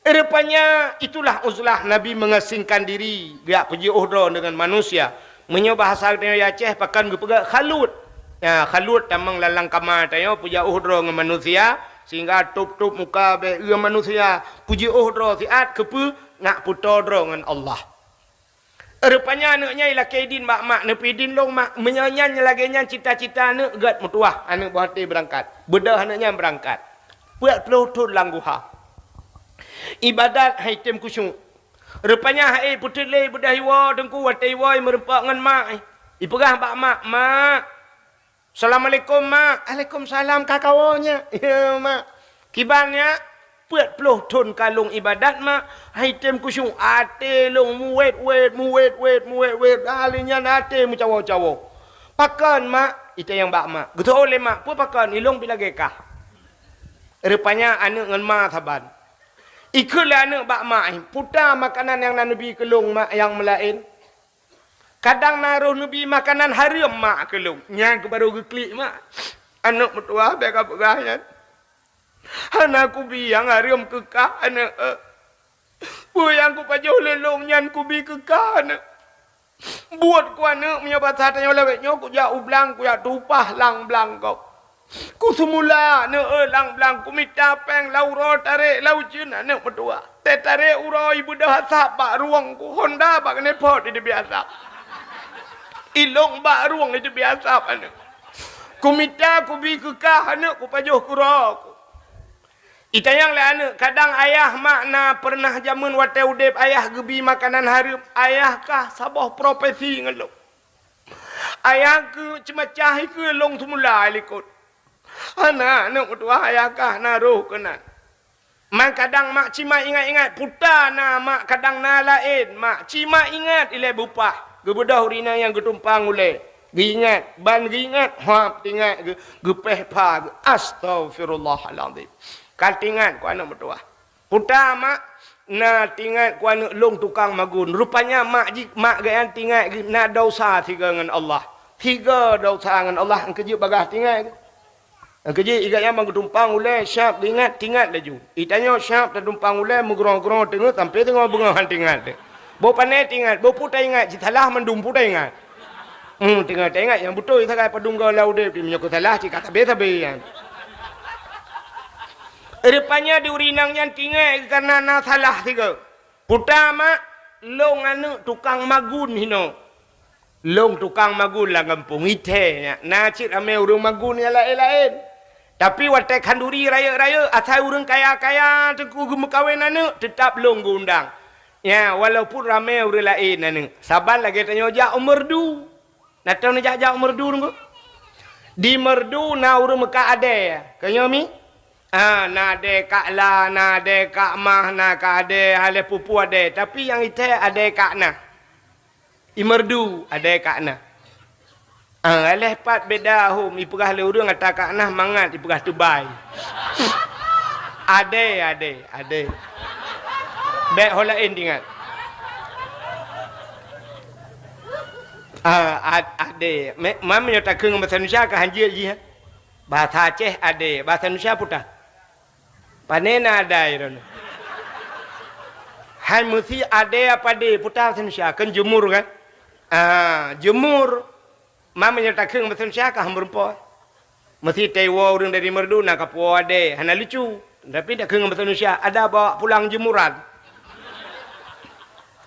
Rupanya itulah uzlah Nabi mengasingkan diri, geujak peujiôh droe deungon manusia. Meunyoe bahasa geutanyoe Aceh, pakon geupeugah khalut. Ya, khalut tamong lam, lam kama tanyoe peujiôh droe ngon manusia, sehingga tôb-tôb muka bak manusia, peujiôh droe siat keupeue, nak peutoe droe ngon Allah. Rupanya aneuk nyan ilakée idin bak mak, neupeuidin lôn mak, meunyoe nyan lagée nyan cita-cita aneuk, gét meutuwah aneuk boh até beurangkat. Beudôh aneuk nyan beurangkat. Peuet ploh thon lam guha. Ibadat han item khusyuk. Rupanya han ipeuteut lé beudôh iwoe teungku, watée iwoe imeureumpok ngon mak. Ipeugah bak mak, "Mak, Assalamualaikum, Mak." "Alaikumsalam, ka kawoe nyak." "Ya, Mak." "Kiban nyak?" "Peuet ploh thon ka lôn ibadat, Mak. Han item khusyuk, até lôn muwet-wet, muwet-wet, muwet-wet. Lheueh nyan até meucawoe-cawoe." "Pakon, Mak?" Itanyong bak mak. Geuteu'oh lé mak, "Peue pakon? Ilôn pih lagée kah." Rupanya aneuk ngon ma saban. Ikheun lé aneuk bak mak, "Peue ta makanan nyang na neubi keu lôn, Mak, nyang meulaén?" "Kadang na roh neubi makanan hareuem mak keu lôn." Nyan keuh barô geuklik mak. "Aneuk meutuwah, bék kapeugah nyan. Hana kubi nyang hareuem keu kah, aneuk. Peue nyang kupajoh lé lôn nyan kubi keu kah, aneuk. Buet ku, aneuk, meunyoe basa tanyoe lawét nyoe, kujak u blang, kujak tupaih lam blang gob. Kuseumula, aneuk, eh, lam blang, kumita péng lam uroe, tarek lam ujeuen, aneuk meutuwah. Teutarek uroe, ibeudôh asap bak rueng ku, honda bak keuneuk phot iteubiet asap. Ilôn bak rueng iteubiet asap, aneuk. Kumita, kubi keu kah, aneuk, kupajoh keu uroe ku." Itanyong lé aneuk, "Kadang ayah mak na peureunah jameun watée udeb ayah geubi makanan hareuem, ayah kah saboh profesi ngon lôn. Ayah keuh ceumacah ikeu lôn seumula likot." "Hana, aneuk meutuwah, ayah kah na roh keunan." Man kadang mak cit mak ingat-ingat, peue ta na mak kadang na laén, mak cit mak ingat ilée bupah. Geubeudôh ureueng inong nyang geutumpang ulée. Geuingat, ban geuingat, hop teuingat geu-, geupéh pha geu-, astaghfirullahalazim. Ka teuingat ku aneuk meutuwah. Peue ta mak, na teuingat ku aneuk lôn tukang magun. Rupanya mak jih, mak geuh nyan teuingat geuh na desya sigoe ngon Allah. Sigoe desya ngon Allah, nyang keujeuet bagaih teuingat geuh. Nyang keujeuet igat nyan ban geutumpang ulée, siap geuingat, teuingat laju. Itanyong siap tatumpang ulée, meugrong-grong teungoh sampoe teungoh beungoh han teuingat. Boh pané teuingat, boh peue taingat, cit salah mandum peue taingat. Hmm, teungoh taingat nyang beutôi sagai padum goe lam udeb, meunyoe keu salah cit ka sabe-sabe nyan. Rupanya di ureueng inong nyan teuingat kareuna na salah sigoe. Peue ta mak, lôn aneuk tukang magun hinoe. Lôn tukang magun lam gampông, ithée nyan. Na cit ramé ureueng magun nyang laén-laén. Tapi watée khanduri rayeuk-rayeuk, asai ureueng kaya-kaya teungku geumeukawen aneuk, teutab lôn geuundang. Nya, walaupun ramé ureueng laén aneuk. Saban lagée tanyoe jak u Meurdu. Na teuh neujak-jak u Meurdu teungku? Di Meurdu na ureueng meukat adée. Keu nyoe mi? Ah, na adée Kak La, na adée Kak Mah, na Kak adée, aléh pupu adée. Tapi nyang ithée adée Kak Na. I Meurdu adée Kak Na. Ah, aléh pat beda hom, ipeugah lé ureueng ata Kak Na mangat, ipeugah teubai. Adée, adée, adée. Bék ho laén teuingat. Ah, ad-, adée. Me-, man meunyoe takheun ngon basa Indonesia ka hanjeuet jih, eh. Bahasa Aceh adé, bahasa Indonesia peue ta? Pane na adai droeneuh. Hai meusi adé apa adé, peue ta bahasa Indonesia? Kan jemur kan? Ah, jemur. Ma meunyoe takheun bahasa Indonesia ka han meureumpok. Meusi tawoe ureuëng dari Meureudu na kapuwoe adé, hana lucu. Tapi takheun bahasa Indonesia, ada bawa pulang jemuran.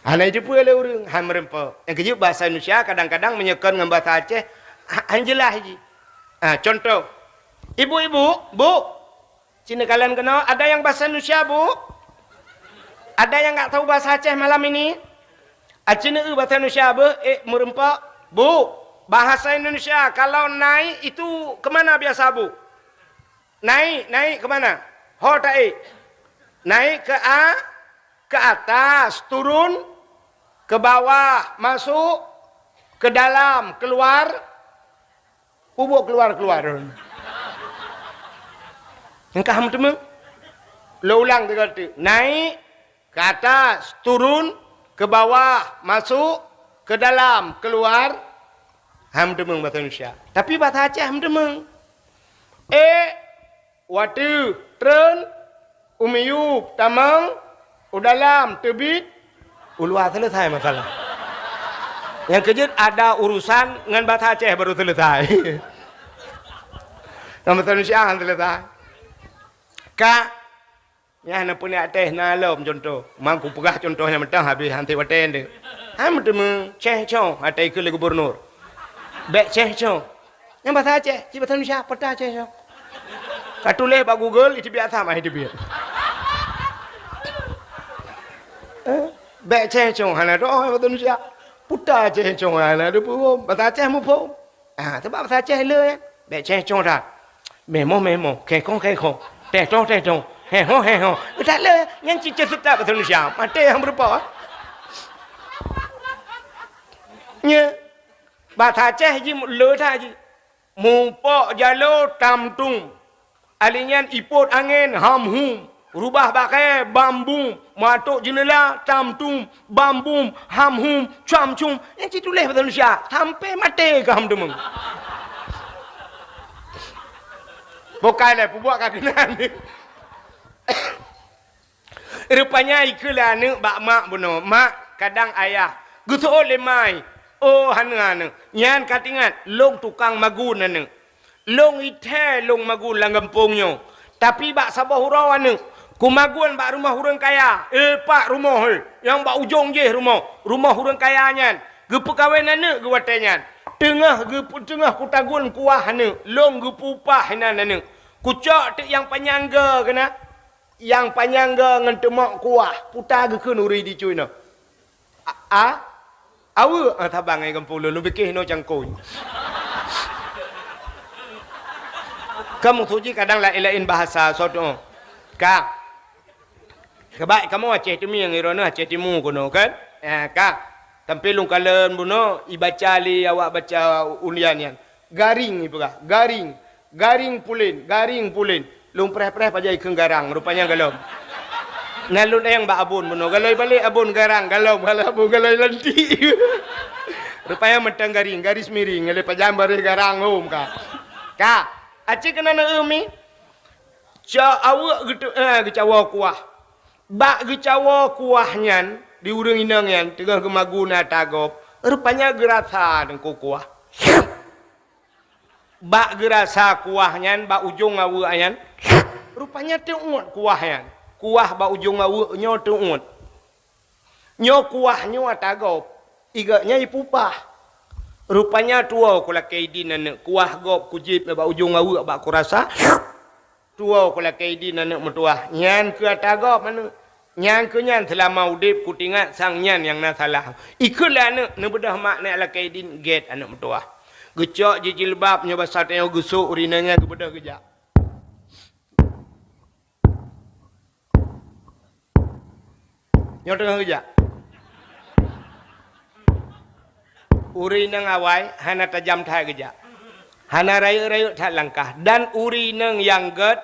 Hana jiteupeue lé ureuëng, han meureumpok. Nyang keujeuet bahasa Indonesia kadang-kadang meunyoe kon ngon bahasa Aceh, ha-, han jeulaih jih. Ah, contoh, "Ibu-ibu, Bu, sini kalian keunoe, ada yang bahasa Indonesia, Bu? Ada yang nggak tahu bahasa Aceh malam ini?" Aci neu bahasa Indonesia beuh, eh, meureumpok. "Bu, bahasa Indonesia, kalau naik itu ke mana biasa, Bu?" Naik, naik ke mana? Ho taék. Naik ke a-, ke atas, turun, ke bawah, masuk, ke dalam, keluar. Pubok keluar-keluar. Engkah meuteumé. Lo ulang tiga kali. Naik, ke atas, turun, ke bawah, masuk, ke dalam, keluar. Han meuteumé bahasa Indonesia. Tapi bahasa Aceh han meuteumé. Eh, wateuh, treun, u miyup, tamong, u dalam, teubiet, u luwa, selesai masalah. Nyang keujeuet ada urusan ngon bahasa Aceh baru selesai. Ngon bahasa Indonesia han selesai. Ka, nyan na peuneuk teh na lom contoh. Mang kupeugah contoh nyang mantong habéh han teuwatée nde. Han meuteumé ceh cong ateueh keu lé gubernur. Bék ceh cong. Nyang bahasa Aceh, cit bahasa Indonesia, peue ta ceh cong. Ka tuléh bak Google, iteubiet asam, ah, iteubiet. Eh, bék ceh cong, hana doh bahasa Indonesia. Peue ta ceh cong, hana teupeue. Bahasa Aceh muphom. Ah, sebab bahasa Aceh le, eh. Bék ceh cong that. Memoh, memoh, kekong, kekong. Teh tong, teh tong. Heho, heho. That le, nyan cicit seutap bahasa Indonesia. Maté nyang beureupa, ah. Nya. Bahasa Aceh jih le that jih. Mupok jalo tamtum. Ali nyan ipot angén hamhum. Rubah bakhée bambum. Matok jeuneula tamtum. Bambum, hamhum, camcum. Nyan cit tuléh bahasa Indonesia. Sampai maté ka han meuteumé. Bukai lé, peubuet ka keunan. Rupanya ikheun lé aneuk bak mak bunoe, "Mak, kadang ayah geuseuôt lé mai." "Oh, hana aneuk. Nyan ka teuingat, lôn tukang magun aneuk. Lôn ithée lôn magun lam gampông nyoe. Tapi bak saboh uroe aneuk, kumagun bak rumoh ureuëng kaya. Eh, pat rumoh, eh, nyang bak ujong jih rumoh. Rumoh ureuëng kaya nyan. Geupeukawen aneuk geuwatée nyan. Teungoh geup-, teungoh kutagun kuah aneuk, lôn geupeu upah inan aneuk. Kucok teuk nyang panyang goe keunan." Nyang panyang goe ngon teumok kuah, peue ta geukheun ureuëng di cuy nyoe. A, a, aweuek, ah, saban ngon gampông lôn, lôn piké hinoe cangkôi. Ka meusuji kadang laén-laén bahasa, soe tuoh. Ka. Keubah kamoe Aceh Teumieng, droeneuh Aceh Timu keunoe, kan? Eh, ka. Sampai lôn kalon bunoe, ibaca lé awak baca undian nyan. Garing ipeugah, garing. Garing pulen, garing pulen. Lôn preh-preh pajan ikheun garang, rupanya galom. Na lôn ayang bak abon bunoe, galoi balek abon garang, galom, galom abon galoi lantik. Rupanya mantong garing, garis miring, galoi pajan baréh garang hom ka. Ka, aci keunan eu mi. Cok aweuek geutu-, eh, geucawoe kuah. Bak geucawoe kuah nyan, di ureuëng inong nyan, teungoh geumagun ata gob, rupanya geurasa teungku kuah. Bak geurasa kuah nyan bak ujong aweuek nyan, rupanya teuôt kuah nyan. Kuah bak ujong aweuek nyoe teuôt. Nyoe kuah nyoe ata gob, igeuek nyan ipupah. Rupanya tuwoe kulakée idin aneuk, kuah gob kujieb bak ujong aweuek bak kurasa. Tuwoe kulakée idin aneuk meutuwah, nyan keu ata gob aneuk. Nyan keu nyan seulama udeb kuteuingat sang nyan nyang na salah. Ikheun lé aneuk, neubeudôh mak nyan lakée idin gét aneuk meutuwah. Geucok jih jilbab nyoe basa tanyoe geusok ureuëng inong nyan geubeudôh geujak. Nyoe teungoh geujak. Ureuëng inong awai hana tajam that geujak. Hana rayeuk-rayeuk that langkah. Dan ureuëng inong nyang gét,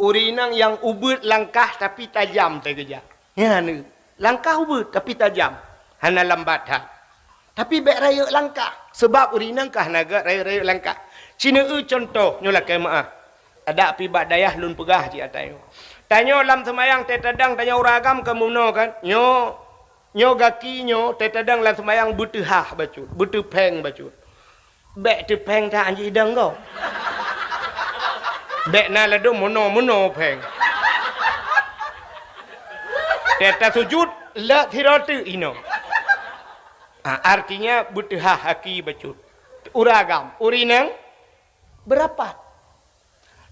ureuëng inong nyang ubit langkah tapi tajam that geujak. Nyan, langkah ubit tapi tajam. Hana lambat that. Tapi bék rayeuk langkah. Sabab ureuëng inong ka hana gét rayeuk-rayeuk langkah. Cineue cuntoh nyoe lakée meuáh. Adak pi bak dayah lôn peugah cit ata nyoe. Tanyoe lam seumayang tée tadang tanyoe ureuëng agam ka meunoe kan? Nyoe, nyoe gaki nyoe tée tadang lam seumayang beuteuhah bacut, beuteupheng bacut. Bék teupheng that jidong gob. Bék na ladôm meunoe-meunoe pheng. Tée tasujut lak sidroe teuk inoe. Ah, artinya beuteuhah aki bacut. Ureuëng agam, ureuëng inong beurapat.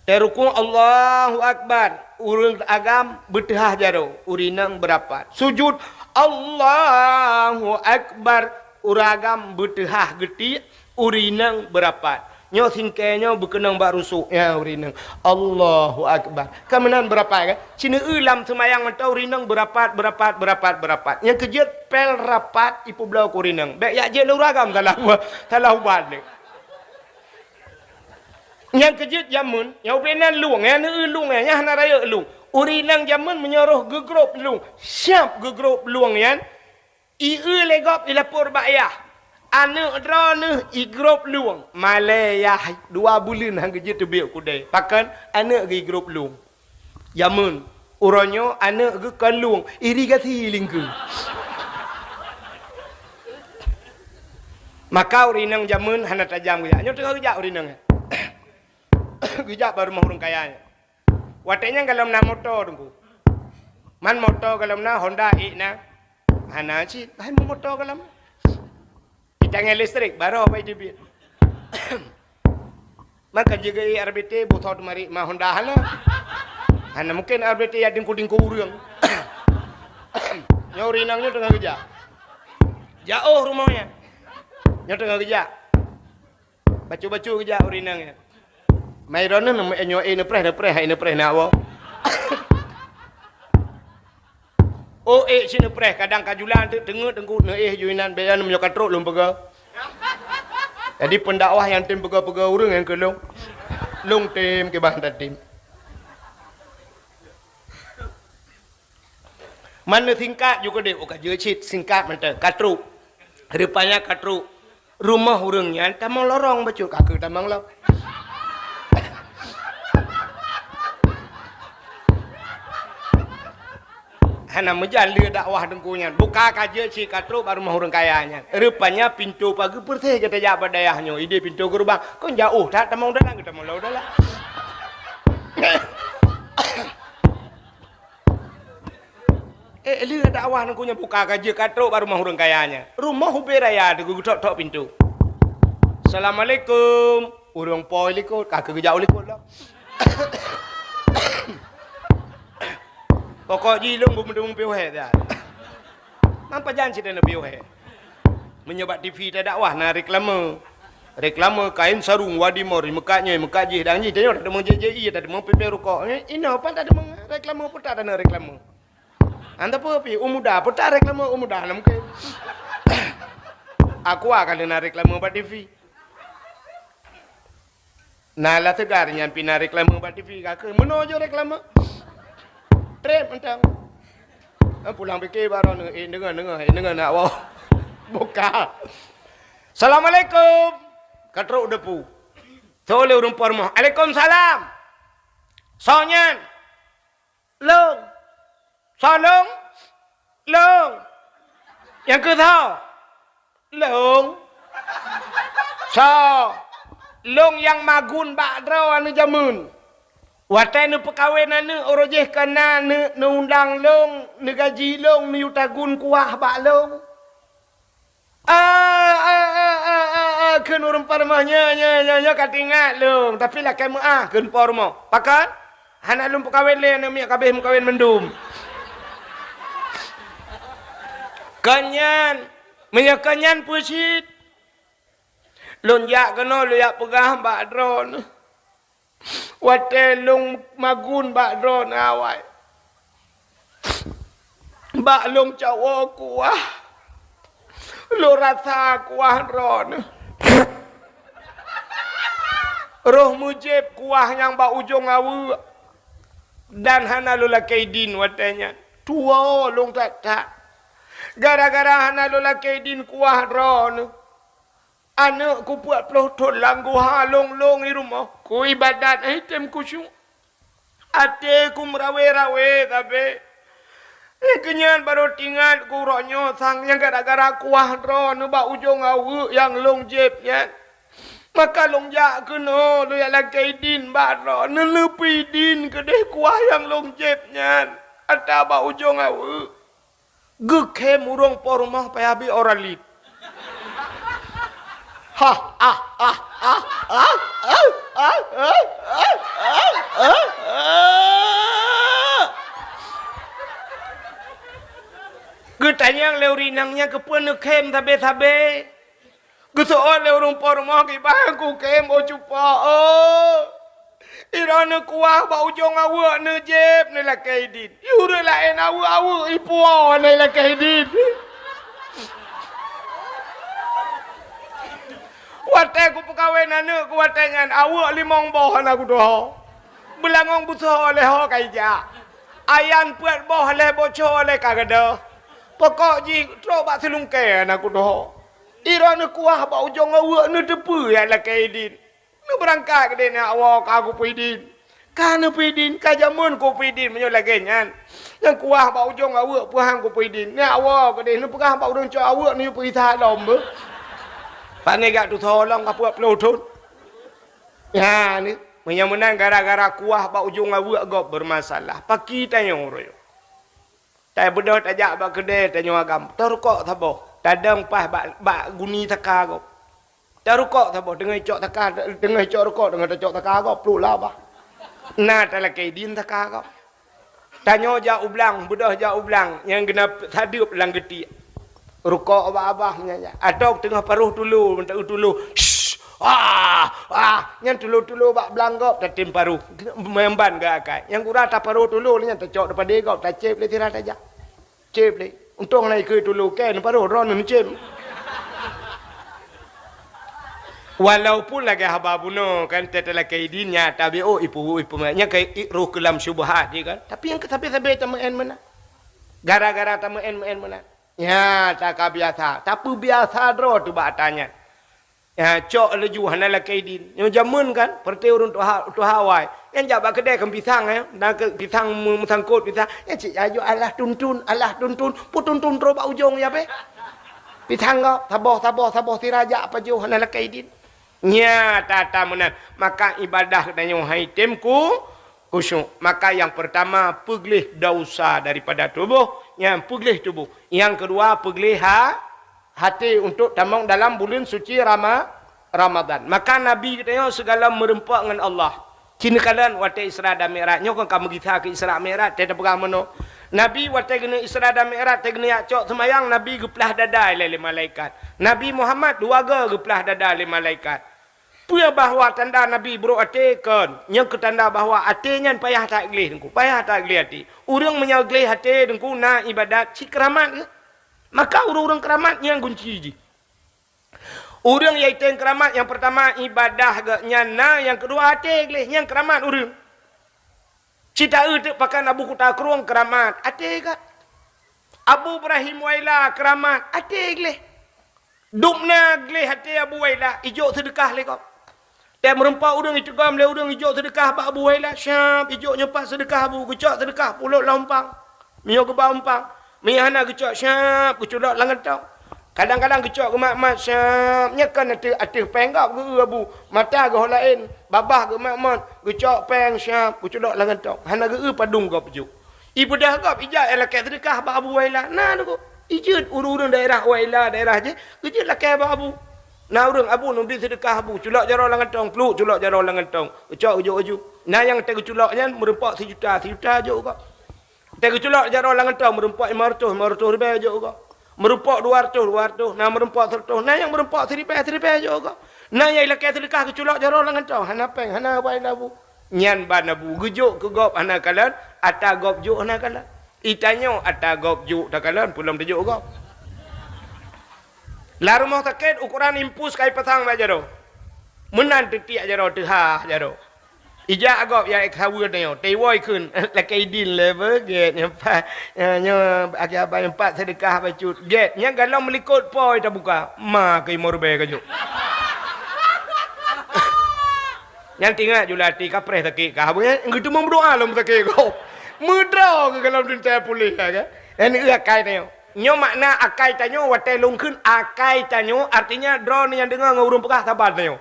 Tée rukuk Allahu Akbar, ureuëng agam beuteuhah jaroe, ureuëng inong beurapat. Sujut Allahu Akbar, ureuëng agam beuteuhah geuti, ureuëng inong beurapat. Nyoe singkée nyoe beukeunong bak rusuk, ya ureuëng inong. Allahu Akbar. Ka meunan beurapat kan? Cineue lam seumayang mantong ureuëng inong beurapat, beurapat, beurapat, beurapat. Nyang keujeuet pel rapat ipeubloe keu ureuëng inong. Bék yak jeuet lé ureuëng agam salah, salah ubat lé. Nyang keujeuet jameun, nyang ubé nan lueng, nyang neueu lueng, nyang hana rayeuk lueng. Ureuëng inong jameun meunyoe roh geugrôp lueng, siab geugrôp lueng nyan, ieu lé gob ilapor bak yah. Aneuëk droeneuh igrôp lueng, malée yah dua buleuen han geujeuet teubiet kudée. Pakon? Aneuëk geuh igrôp lueng. Jameun, uroe nyoe aneuëk geuh kon lueng, irigasi lingkeu. Maka ureuëng inong jameun hana tajam geujak. Nyoe teungoh geujak ureuëng inong nyan. Geujak bak rumoh ureuëng kaya nyan. Watée nyan golom na moto teungku. Man moto golom na, Honda ék na. Hana cit, hai moto golom. Itanggai listrik, baroe bai teubiet. Maka jeuet R B T, beusoe teumari ma Honda hana. Hana mungken R B T ya dingku-dingku ureuëng. Nyoe ureuëng inong nyoe teungoh geujak. Jaoh rumoh nyan. Nyoe teungoh geujak. Bacut-bacut geujak ureuëng inong nyan. Mai droeneuh nyoe éh neupreh, neupreh, hai neupreh na woe. Oh, ék si neupreh, kadang ka julan teuk teungeut teungku neuéh ju inan bék nyan meunyoe ka trok lôn peugah. Jadi pendakwah nyang tem peugah-peugah ureuëng nyang keu lôn. Lôn tem kiban tatem. Man neusingkat ju keudeh, oh ka jeuet cit singkat mantong, ka trok. Rupanya ka trok. Rumoh ureuëng nyan tamong lorong bacut, ka keuh tamong lom. Hana meujan lé dakwah teungku nyan. Buka ka jeuet cit ka trok bak rumoh ureuëng kaya nyan. Rupanya pintoe pageue peureséh geutajak bak dayah nyoe. Ideh pintoe geurubang. Kon jaoh that tamong dalam, geutamong lom dalam. Eh, lheueh dakwah nangku nyan buka ka jeuet ka trok bak rumoh ureuëng kaya nyan. Rumoh ubé raya teuk geutok-tok pintoe. "Assalamualaikum." Ureuëng po likot, ka keuh geujak u likot lom. Pokok jih lôn beumeudeueng piôh hé dah. Nang pajan cit na piôh hé. Meunyoe bak T V tadakwah na reklame. Reklame kain sarung Wadimor, meukat nyoe, meukat jih, dan jih, tanyoe tadeungoe J J I, tadeungoe P P Rukok. Eh, inoe pat tadeungoe reklame, peue that tadeungoe reklame. Anta peue pi, u muda, peue that reklame u muda, na mungken. Aqua ka lheueh na reklame bak T V. Na La Segar nyan pih na reklame bak T V ka keuh. Meunoe jeuet reklame. Treb mantong. Eh, pulang pike baroe neu, eh, deungoe, deungoe, eh, deungoe nak woe. Buka. "Assalamualaikum." Ka trok depu. Soe lé ureuëng po rumoh. "Alaikumsalam." "Soe nyan?" "Lôn." "Soe lôn?" "Lôn." "Nyang keuh soe?" "Lôn." "Soe?" "Lôn nyang magun bak droe aneuk jameun. Watée neupeukawen aneuk, uroe jih ka na neuk neuundang lôn, neugaji lôn, neuyue tagun kuah bak lôn." "Ah, ah, ah, ah, ah, ah," kheun ureuëng po rumoh, "nyoe, nyoe, nyoe, nyoe ka teuingat lôn, tapi lakée meuáh," kheun po rumoh. "Pakon?" "Hana lôn peukawen lé aneuk miet, ka abéh meukawen mandum." "Kon nyan, meunyoe kon nyan peue cit?" "Lôn jak keunoe, lôn jak peugah bak droeneuh. Watée lôn magun bak droeneuh awai, bak lôn cawoe kuah, lôn rasa kuah droeneuh. Roh meujieb kuah nyang bak ujong aweuek, dan hana lôn lakée idin watée nyan. Tuwoe lôn that-that. Gara-gara hana lôn lakée idin kuah droeneuh, Aneuk ku peuet ploh thon lam guha lôn-lôn i rumoh. Ku ibadat, eh, tem khusyuk. Até ku meurawe-rawe sabe. Eh, keunyan barô teuingat ku uroe nyoe sang nyang gara-gara kuah droeneuh bak ujong aweuek nyang lôn jieb nyan. Maka lôn jak keunoe, lôn jak lakée idin bak droeneuh, neuleupeue idin keudeh kuah nyang lôn jieb nyan atra bak ujong aweuek. Geukhém ureuëng po rumoh payah bi ora lin. Hah, ah, ah, ah. Geutanyong lé ureuëng inong nyan keupeue neukhém sabe-sabe. Geuseuôt lé ureuëng po rumoh kiban kukhém, oh cupa, oh. Droeneuh kuah bak ujong aweuek neujieb neulakée idin. Ureuëng laén aweuek-aweuek ipuwoe neulakée idin. Watée kupeukawen aneuk ku watée nyan, aweuek limong boh hana kutuho. Beulangong beusoe lé ho ka ijak. Ayan peuet boh lé boco lé ka gadôh. Pokok jih trok bak seulungkée hana kutuho. Droeneuh kuah bak ujong aweuek neuteupeue nyang lakée idin. Neubeurangkat keudeh nyak woe ka kupeue idin. Ka neupeue idin, ka jameun kupeue idin meunyoe lagée nyan. Nyang kuah bak ujong aweuek peuhang kupeue idin. Nyak woe keudeh neupeugah bak ureuëng cok aweuek neuyue peugisa lom beuh. Pane gak tusoe lom ka peuet ploh thon. Nyan, meunyoe meunan gara-gara kuah bak ujong aweuek gob beureumasalah. Paki tanyoe uroe nyoe. Tabeudôh tajak bak keudée tanyoe agam, tarukok saboh, tadong paih bak, bak guni saka gob. Tarukok saboh, teungoh icok saka, teungoh icok rukok, teungoh tacok saka gob, pluek lam babah. Na talakée idin saka gob. Tanyoe jak u blang, beudôh jak u blang, nyang geuneuk sadeueb lam geutiek. Rukok bak babah nyan jak. Atau teungoh paroh tulo, meunteu tulo. Shh! Ah! Ah! Nyan tulo-tulo bak blang gob tatem paroh. Meumban geuakai. Nyang gura taparoh tulo nyan tacok dipadé gob, tacéb lé sira tajak. Céb lé. Untông na ikeue tulo kée neuparoh droeneuh neucéb. Walaupun lagée haba bunoe kan, teutalakée idin nyan tabi, oh, ipu, ipu, nyan ka i-, roh keu lam syubhat jih kan. Tapi nyang keu sabe-sabe tameu'en meunan. Gara-gara tameu'en-meu'en meunan. Nyan, takabiasa, tapeubiasa droe teuh bak ata nyan. Nyan, cok laju hana lakée idin. Nyoe jameun kan, peureuté ureuëng tuha, tuha awai. Nyan jak bak keudée kan pisang, eh. Dan ke pisang meu-, meusangkot pisang. Nyan cit laju alah tuntun, alah tuntun. Peutuntun trok bak ujong ya beh. Pisang gob, saboh, saboh, saboh sira jak pajoh hana lakée idin. Nyan, ata-ata meunan. Maka ibadah geutanyoe hai tem ku, khusyuk. Maka nyang peurtama, peugleh desya daripada tuboh, nyang peugleh tuboh. Nyang keudua, peugleh ha-, até untuk tamong dalam buleuen suci Rama-, Ramadan. Maka Nabi geutanyoe sigohlom meureumpok ngon Allah. Ci neukalon watée Isra dan Mi'raj. Nyoe kon ka meugisa keu Isra Mi'raj, teupeugah meunoe. Nabi watée geuneuk Isra dan Mi'raj, watée geuneuk jak cok seumayang, Nabi geuplah dada lé, lé malaikat. Nabi Muhammad dua goe geuplah dada lé malaikat. Peue bahwa tanda Nabi brok até kon? Nyang keu tanda bahwa até nyan payah that gleh Teungku, payah that gleh até. Ureuëng meunyoe gleh até Teungku na ibadat cit keuramat geuh. Maka ureuëng-ureuëng keuramat nyan gunci jih. Ureuëng nyang item keuramat nyang peurtama ibadah geuh nyan na, nyang keudua até gleh, nyan keuramat ureuëng. Cit taeu teuk pakan Abu Kuta Krueng keuramat, até geuh. Abu Ibrahim Waila keuramat, até gleh. Dum na gleh até Abu Waila, ijok seudeukah lé gob. Teumeureumpok ureuëng iteugom lé ureuëng ijok seudeukah bak Abu Waila, syab, ijok nyoe pat seudeukah Abu, geucok seudeukah pulok lam umpang. Meunyoe geuba umpang, meunyoe hana geucok, syab, geuculok lam gantong. Kadang-kadang geucok geumat-mat, syab, nyan kon ateueh, ateueh péng gob geu-eu Abu, mata geuh laén, babah geumat-mat, geucok péng, syab, geuculok lam gantong. Hana geu-eu padum gob jok. Ibeudôh gob ijak nyang lakée seudeukah bak Abu Waila. Na Teungku. Ijeuet ureuëng-ureuëng daerah Waila, daerah jih, geujeuet lakée bak Abu. Na ureuëng, "Abu, neubi seudeukah Abu." Culok jaroe lam gantong, pluek, culok jaroe lam gantong. Geucok geujok laju. Na nyang teuh geuculok nyan meureumpok sijuta, sijuta jok gob. Teuh geuculok jaroe lam gantong meureumpok limong reutôh, limong reutôh ribée jok gob. Meureumpok dua reutôh, dua reutôh, na meureumpok sireutôh, na nyang meureumpok siribée, siribée jok gob. Na nyang lakée seudeukah geuculok jaroe lam gantong, hana péng, hana bai lam bu. Nyan ban Abu geujok keu gob hana kalon, ata gob jok hana kalon. Itanyoe ata gob jok takalon, peue lom teujok gob. Lam rumoh sakét ukoran impus ka ipasang bak jaroe. Meunan teutiek jaroe, teuhah jaroe. Ijak gob ya saweue tanyoe, teuwoe kheun, lakée idin lé beugét, nyoe pat, nyoe akhé abang nyoe pat seudeukah bacut. Gét, nyan galom meulikot poi tabuka, ma keu imo ribée ka jok. Nyan teuingat ju lati kapreh sakét ka, beugét, geuteumé meudoa lom sakét gob. Meudroe keu galom teuntée puléh ka. Nyan akai tanyoe. Nyoe makna akai tanyoe watée lôn kheun akai tanyoe, artinya droeneuh nyang deungoe ngon ureuëng peugah saban tanyoe.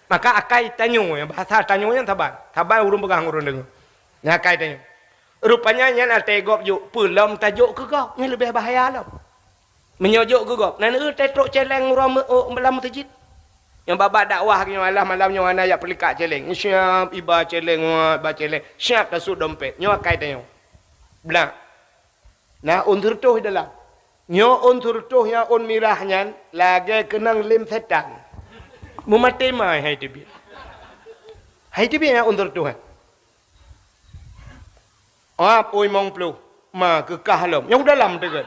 Maka akai tanyoe, bahasa tanyoe nyan saban. Saban ureuëng peugah ngon ureuëng deungoe. Nyan akai tanyoe. Rupanya nyan até gob jok, peulom tajok keu gob, nyan leubeh bahaya lom. Meunyoe jok keu gob, nan eu teutrok céléng uroe meu-, oh, lam meuseujid. Nyang babah dakwah nyoe alah malam nyoe hana jak peulikak céléng. Siap iba céléng, wah, iba céléng. Siap tasut dompet. Nyoe akai tanyoe. Blah. Na ôn seureutôh dalam. Nyoe ôn seureutôh nyang ôn mirah nyan lagée keunong lem setan. Meumaté mai hai teubiet. Hai teubiet nyang ôn seureutôh nyan. Ap ôn limong ploh, ma keukah lom. Nyang dalam teuget.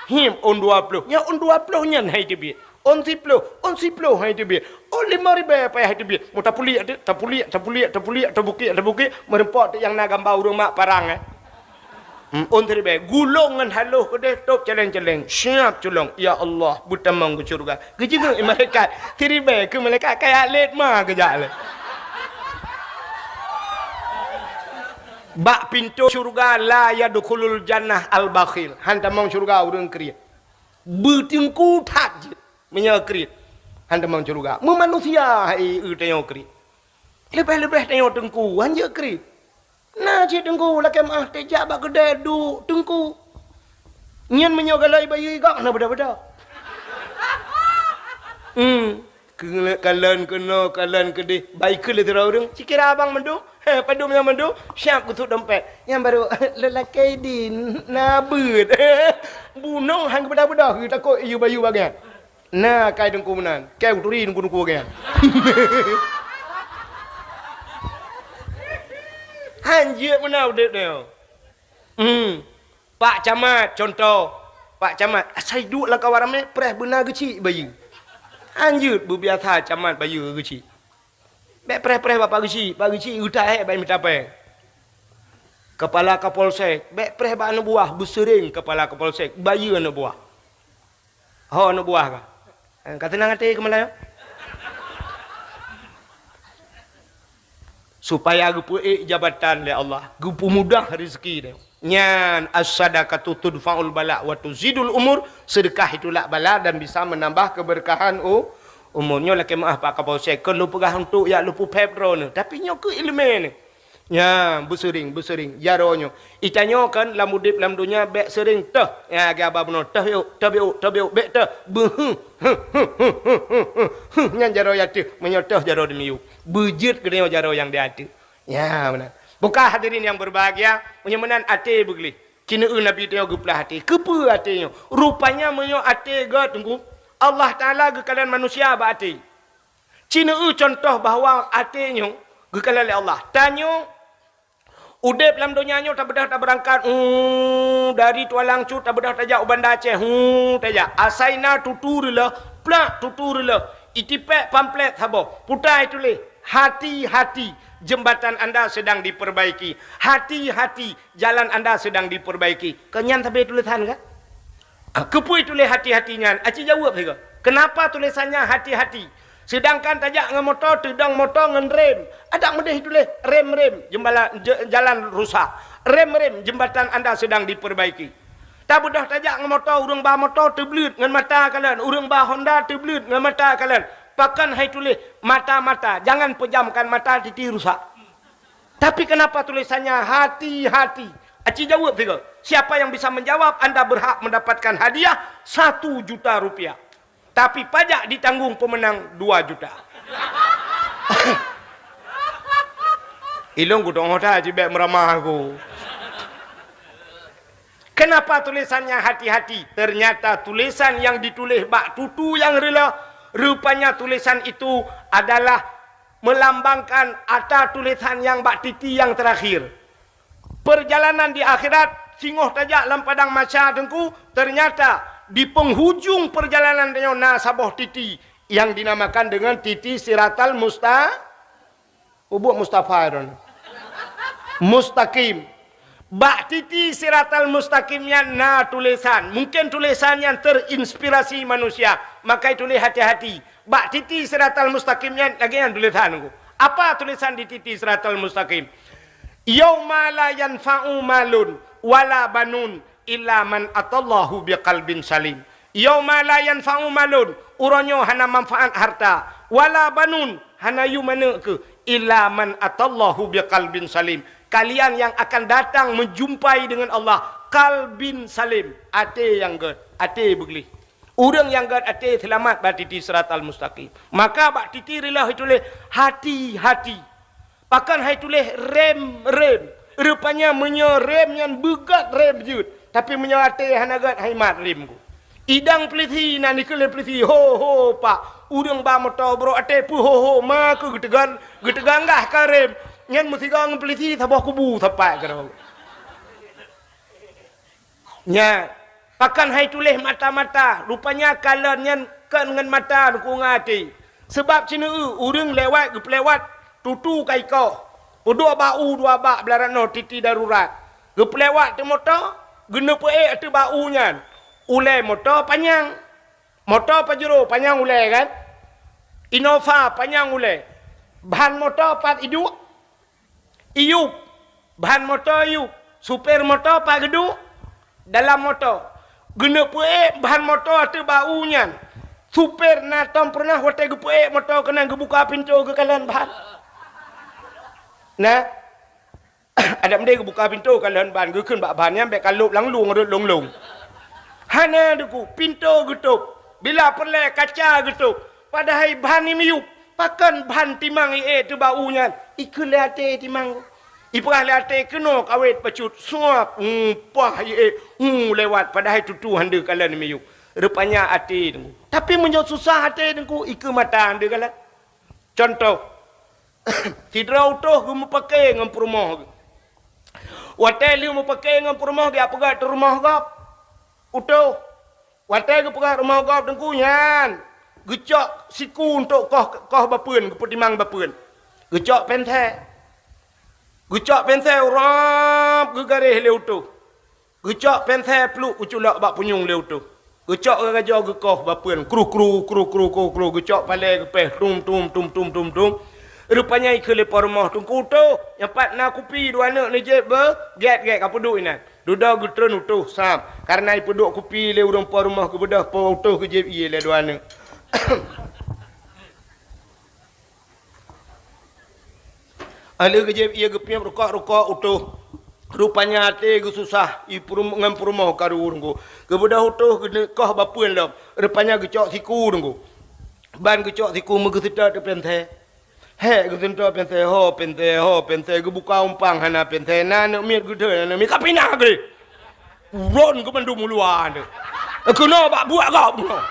Him ôn dua ploh. Nyang ôn dua ploh nyan hai teubiet. Ôn siploh, ôn siploh hai teubiet. Ôn limong ribée payah hai teubiet. Mau tapuliek teuk, tapuliek, tapuliek, tapuliek, tabukik, tabukik, meureumpok teuk nyang na gamba ureuëng mak parang, eh. Hmm, ôn siribée, gulong ngon haloh keudeh tôb caleng-caleng, siap culong, "Ya Allah, beutamong keu syeuruga." Geujingeuk malaikat, siribée keu malaikat kaya lét ma geujak lé. Bak pintoe syeuruga, "La yadkhulul jannah al-bakhil." Han tamong syeuruga ureuëng kriet. Beuteungku that jeuet meunyoe kriet. Han tamong syeuruga. Meumanusia hai eu tanyoe kriet. Leubeh-leubeh tanyoe teungku, han jeuet kriet. Na cit teungku lakée meuáh teuh jak bak keudée duek teungku. Nyan meunyoe galai bayeue gob hana beda-beda. Hmm. Keu-, kalon keunoe, kalon keudeh, bai keu lé sidroe ureuëng. Cikira abang mandum, he, padum nyang mandum, siap geusut dompet. Nyang barô lelaki din na beuet. Bunoe han geubeda-beda, takot iyue bayeue bagian. Na kai teungku meunan, kai kuturi teungku-teungku geuh nyan. Han jeuet meunan udeb nyoe. Hmm. Pak Camat, contoh. Pak Camat, asai duek lam kawan ramé, preh beuna geuchik bayeue. Han jeuet beubiasa camat bayeue geuchik. Bék preh-preh bak Pak Geuchik, Pak Geuchik geuta hék bak mita péng. Kepala Kapolsek, bék preh bak aneuk buah, beuseuring Kepala Kapolsek, bayeue aneuk buah. Ho aneuk buah ka. Eh, ka seunang até keu malaikat. Supaya geupeuék jabatan lé Allah, geupeumudah rezeki dia. Nyan, "As-sadaqatu tudfa'ul bala wa tuzidul umur," sedekah itu lak bala dan bisa menambah keberkahan u-, umur. Nyoe lakée meuáh Pak Kapolsek, kon lôn peugah untuk jak lôn peuphép droeneuh, tapi nyoe keuh iéleumé nyoe. Nyan, beuseuring, beuseuring, jaroe nyoe. Itanyoe kan lam udeb lam donya bék seuring teuh. Ya, lagée haba bunoe, teuh biôk, teuh biôk, teuh biôk, bék teuh. Beuheuh, huh, huh, huh, huh, huh, huh. Nyan jaroe ateuh, meunyoe teuh jaroe dimiyueb. Beujeuet geutanyoe jaroe nyang di ateuh. Ya, meunan. Buka hadirin yang berbahagia, meunyoe meunan até beugleh. Cineu Nabi tanyoe geuplah até. Keupeue até nyoe? Rupanya meunyoe até gét teungku, Allah Taala geukalon manusia bak até. Cineu contoh bahwa até nyoe geukalon lé Allah. Tanyoe udeb lam donya nyoe tabeudôh tabeurangkat, uh, dari Tualang Cut tabeudôh tajak u Banda Aceh, uh, tajak. Asai na tutu reuloh, plak tutu reuloh. Itipék pamflet saboh, putai tuléh, "Hati-hati, jembatan Anda sedang diperbaiki. Hati-hati, jalan Anda sedang diperbaiki." Kon nyan sabe tulésan ka? Ah, keupeue tuléh hati-hati nyan? Aci jaweueb sigoe. Kenapa tulésannya hati-hati? Sedangkan tajak ngon moto, teudong moto ngon rem. Adak meudeh tuléh rem-rem, jembala-, je-, jalan rusak. Rem-rem, jembatan Anda sedang diperbaiki. Tabeudôh tajak ngon moto, ureuëng ba moto teubleuet ngon mata kalon, ureuëng ba Honda teubleuet ngon mata kalon. Pakon hai tuléh mata-mata, jangan pejamkan mata, titi rusak. Tapi kenapa tulisannya hati-hati? Aci jaweueb sigoe. Siapa yang bisa menjawab, anda berhak mendapatkan hadiah satu juta rupiah. Tapi pajak ditanggung pemenang dua juta. Ilong ku dong hoda jibek meramah aku. Kenapa tulisannya hati-hati? Ternyata tulisan yang ditulis bak tutu yang reuloh, rupanya tulisan itu adalah melambangkan ata tulisan nyang bak titi nyang terakhir. Perjalanan di akhirat, singoh tajak lam padang mahsyar teungku, ternyata di penghujung perjalanan tanyoe na saboh titi yang dinamakan dengan titi Siratal Musta-, Ubuk Mustafa droen. Mustaqim. Bak titi siratal mustaqim nyan na tulisan. Mungkin tulisan nyan terinspirasi manusia. Maka tulis hati-hati. Bak titi siratal mustaqim nyan lagèe nyan tulisan ku. Apa tulisan di titi siratal mustaqim? "Yauma la yanfa'u malun wala banun illa man atallahu biqalbin salim." "Yauma la yanfa'u malun," uroe nyoe hana manfaat harta, "wala banun," hana yum aneuk keuh, "illa man atallahu biqalbin salim." Kalian yang akan datang menjumpai dengan Allah, qalbin salim, até nyang gèt, até beugleh. Ureueng nyang gèt até seulamat bak titi siratal mustaqim. Maka bak titi reuloh tuléh, hati-hati. Pakon hai tuléh rem-rem. Rupanya meunyoe rem nyan beugèt rem jeuet, tapi meunyoe até hana gèt hai mat rem ku. Idang peulisi na dikeue lé peulisi, "Ho, ho, Pak." Ureueng ba moto brok até peuho, ho, ma keuh geuteugan, geuteuganggah ka rem. Nyan meusigoe ngon peulisi saboh kubu sapat keudroe. Nyan, pakon hai tuléh mata-mata, rupanya kalon nyan kon ngon mata, deungon até. Sabab sineuk ureueng lewat geupeulewat tutu ka ikoh. Peuduek bak u dua bak blah rot noe titi darurat. Geupeulewat teuh moto, geuneuk peuék ateueh bak u nyan. Ulèe moto panyang. Moto Pajero panyang ulèe kan? Innova panyang ulèe. Ban moto pat iduek? Iyup, ban moto iyup, supir moto pat geuduek dalam moto. Geuneuk peuék ban moto ateueh bak u nyan. Supir na tom peureunah watèe geupeuék moto keunan geubuka pintoe geukalon ban. Na, adak meudeh geubuka pintoe kalon ban, geukheun bak ban nyan bèk ka lôb lam lueng rhot lông-lông. Hana Teungku, pintoe geutôb. Bila peureulèe kaca geutôb. Padahai ban nyan miyup. Pakon ban timang ié teuh bak u nyan? Ikheun lé até timang. Ipeugah lé até keunoe kawét bacut. Suap, hu, pah ié, hu, lewat. Padahai tutu han deuh kalon miyup. Rupanya até Teungku. Tapi meunyoe susah até Teungku, ikheun mata han deuh kalon. Cuntoh, sidroe utôh geumeupake ngon peurumoh geuh. Watèe lheueh meupake ngon peurumoh, geujak peugöt rumoh gob. Utôh. Watèe geupeugöt rumoh gob Teungku nyan, geucok siku untuk koh, koh bapeuen, geupeutimang bapeuen. Geucok pensé. Geucok pensé urab geugaréh lé utôh. Geucok pensé pluek geuculok bak punyueng lé utôh. Geucok geugajoe geukoh bapeuen, kruh, kruh, kruh, kruh, kruh, kruh, geucok palèe geupéh, tum, tum, tum, tum, tum, tum. Rupanya ikheun lé po rumoh Teungku, "Utôh, nyoe pat na kupi dua aneuk neujieb beu, gèt, gèt, kapeuduek inan." Dudoe geutreun utôh sam, kareuna ipeuduek kupi lé ureueng po rumoh geubeudôh po utôh geujieb ié lé dua aneuk. Alheuh geujieb ié geupiep rukok-rukok utôh. Rupanya até geususah, i peurum-, ngon peurumoh karu Teungku. Geubeudôh utôh geuneuk koh bapeuen lom. Rupanya geucok siku Teungku. Ban geucok siku meugeuseutôt teuh pensé. Hék geuseutôt pensé, ho pensé, ho pensé, geubuka umpang hana pensé, na aneuk miet geuthon, aneuk miet ka pinah gleh. Uron keu mandum uluwa teuh. Keunoe bak buet gob keunoe.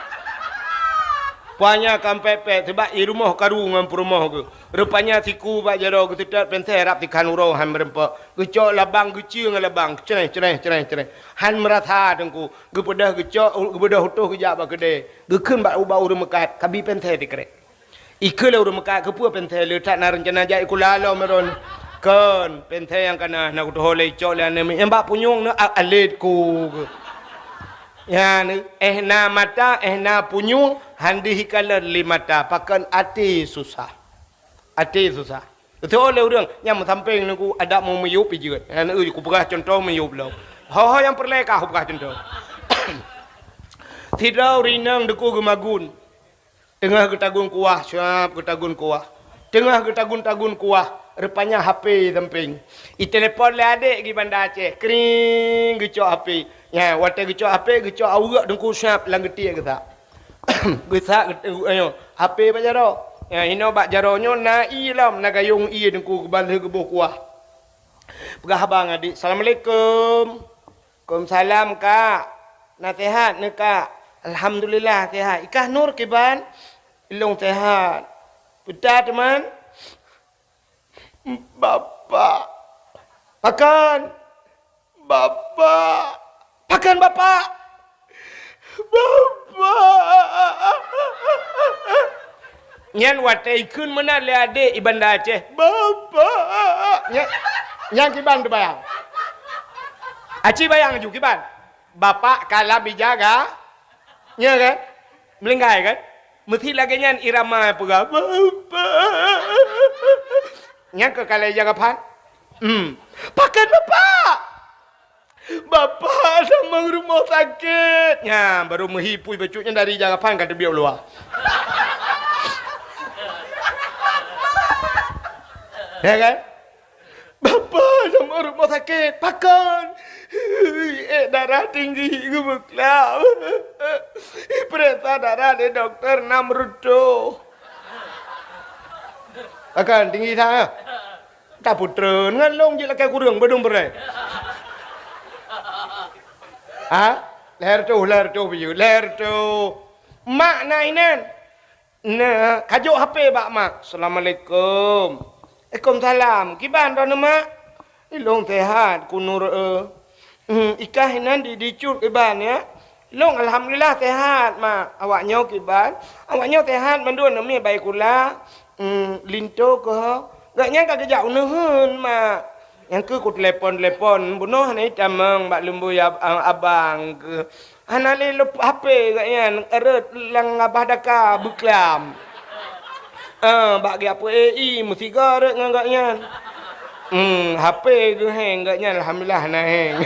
Panya kampek-pek, seubab i rumoh karu ngon peurumoh geuh. Rupanya siku bak jaroe geuseutôt pensé rab sikhan uroe han meureumpok. Geucok labang, geucieung labang, creh, creh, creh, creh. Han meurasa Teungku, geupeudeh geucok, geubeudôh utôh geujak bak keudè. Geukheun bak, bak ureueng meukat, kabi pensé sikrek. Ikheun lé ureueng meukat, "Keupeue pensé le that na reuncana jak ikula lom meurôn?" "Kon, pensé nyang kana na kutuho lé icok lé aneuk miet. Nyang bak punyueng nyoe a-, alét ku." Nyan, éh na mata, éh na punyueng, han deuh ikalon lé mata, pakon até susah. Até susah. Teuh lé ureueng nyang meusampéng Teungku adak meu-, meuyueb ijeuet. Nyan, eu, kupeugah cuntoh meuyueb lom. Ho-ho nyang peureulèe ka kupeugah cuntoh. Sidroe ureueng inong Teungku geumagun. Teungoh geutagun kuah, syap geutagun kuah. Teungoh geutagun-tagun kuah, rupanya H P sampéng. Itelepon lé adék geuh Banda Aceh, kring, geucok H P. Nyan, watèe geucok H P, geucok aweuek Teungku syap lam geutiek geusak. Geusak, geut-, ayo, H P bak jaroe. Nyan, inoe bak jaroe nyoe na ié lom, na gayong ié Teungku geubalheueh geuboh kuah. Peugah haba ngon adék, "Assalamualaikum." "Waalaikumsalam, Kak. Na seuhat neuh, Kak?" "Alhamdulillah, seuhat. Ikah Nur kiban?" "Ilôn seuhat." "Peue teuma?" "Bapak." "Pakon?" "Bapak." "Pakon Bapak?" "Bapak." Nyan watèe ikheun meunan lé adék i Banda Aceh, "Bapak!" Nyan, nyan kiban teubayang. Aci bayang ju kiban. Bapak ka lam ija ga, nya kan? Meulinggai kan? Meusi lagèe nyan irama peugah, "Bapak!" Nyan keuh ka lam ija ga phan. Hmm. "Pakon Bapak?" "Bapak tamong rumoh sakét." Nyan, baru meuhi pui bacut nyan dari ija ga phan ka teubiet u luwa. Ya kan? "Bapak tamong rumoh sakét." "Pakon?" "Ék darah tinggi geubeuklam. Ipeuriksa darah lé dokto nam reutôh." "Pakon tinggi that, eh?" "Tapeutreun ngon lôn jeuet lakèe kureueng beudong beurèe." Ha? Lhèe reutôh, lhèe reutôh biyeu, lhèe reutôh. Mak na inan. Na, kajok H P bak mak. "Assalamualaikum." "Waalaikumsalam. Kiban droeneuh, Mak?" "Ilôn sehat, ku Nur, eh." "Hmm, ikah inan di, dicut kiban, ya?" "Lôn alhamdulillah sehat, Mak." "Awak nyoe kiban?" "Awak nyoe sehat mandum, neumi bai kula, hmm, linto keuh." "Gobnyan ka geujak u neuheun, Mak." Nyang keuh kutelepon-telepon, bunoe hana jitamong bak lumboi ab-, abang keuh. Hana lé leup-, H P gobnyan, rhot lam babah daka beuklam. Ah, bak geujak peuék ie, meusigoe rhot ngon gobnyan. Hmm, H P geuheng gobnyan, alhamdulillah hana heng.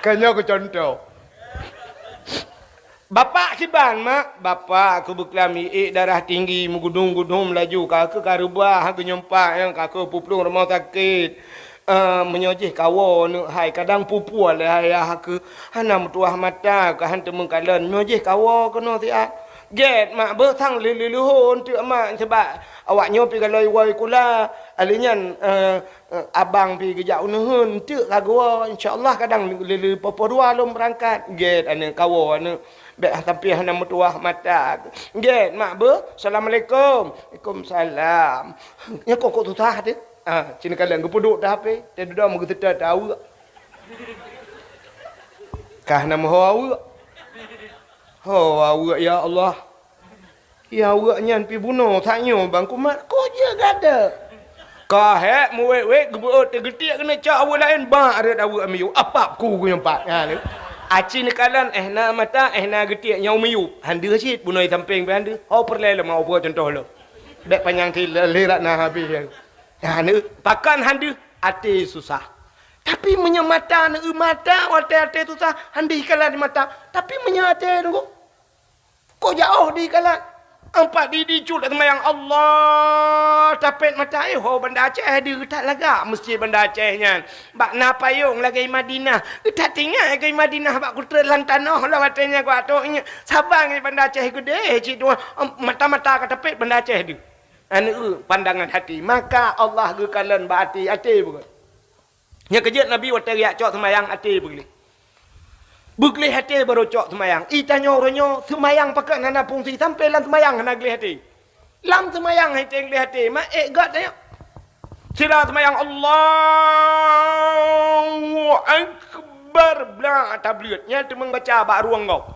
Ka nyoe keu contoh. "Bapak kiban, Mak?" "Bapak keuh beuklam, iék darah tinggi, meugudum-gudum laju, ka keuh ka reubah, ha, geunyumpak, nyang ka keuh puplueng rumoh sakét. Eh, meunyoe jih kawoe neuk hai, kadang pupue lé ayah keuh, hana meutuwah mata, ka han teumeung kalon, meunyoe jih kawoe keunoe siat." "Gét, Mak, beuh sang lé-lé leuhô eunteuk, Mak, sabab awak nyoe pih galoi woe kula, alèh nyan, eh, Eh, abang pih geujak u neuheun, eunteuk ka geuwoe, insya Allah kadang lé-lé poh-poh dua lôn beurangkat." "Gét aneuk, kawoe aneuk, bèk sampai hana meutuwah mata." "Gét, Mak, beuh. Assalamualaikum." "Waalaikumsalam." Nyan kok, kok susah teuh. Ah, ci neukalon geupeuduek teuh H P, teuh dudoe meugeuseuta teuh aweuek. Ka hana meuho aweuek. Ho aweuek, ya Allah. Ya, aweuek nyan pih bunoe, tanyoe bang kumat, kok jeuet gata. Ka hék meuwét-wét geubeuôt teugeutiek keuneuk cok aweuek laén, bak rhot aweuek miyueb, apap ku geuyue pat. Nyan lé. Aci neukalon, eh na mata, eh na geutiek, nyoe miyueb. Han deuh cit, bunoe sampéng pih han deuh. Ho peureulèe lom, ho peuet contoh lom. Bèk panyang cit, lé, lé rat na habéh. Nyan lé. Pakon han deuh? Até susah. Tapi meunyoe mata neueu mata, watèe até susah, han deuh ikalat di mata. Tapi meunyoe até nunggu, kok jaoh di kalat. Ampat di, di cut seumayang Allah, tapét mata, eh, ho Banda Aceh deuh that lagak meuseujid Banda Aceh nyan. Bak na payong lagèe Madinah. That tinggai lagèe Madinah bak kutrôn lam tanoh lom watèe nyan kok atôk nyan. Saban ngon Banda Aceh geudeh cit tuha, mata-mata ka tapét Banda Aceh deuh. Aneuk pandangan hati. Maka Allah geukalon bak até, até bukan. Nyang keujeuet Nabi watèe geujak cok seumayang até beugleh. Beugleh até barô cok seumayang. I tanyoe uroe nyoe seumayang pakon hana fungsi, sampoe lam seumayang hana gleh até. Lam seumayang hana gleh até, ma ék göt tanyoe. Sira seumayang Allahu Akbar, blah tableuet. Nyan teuma baca bak rueng gob.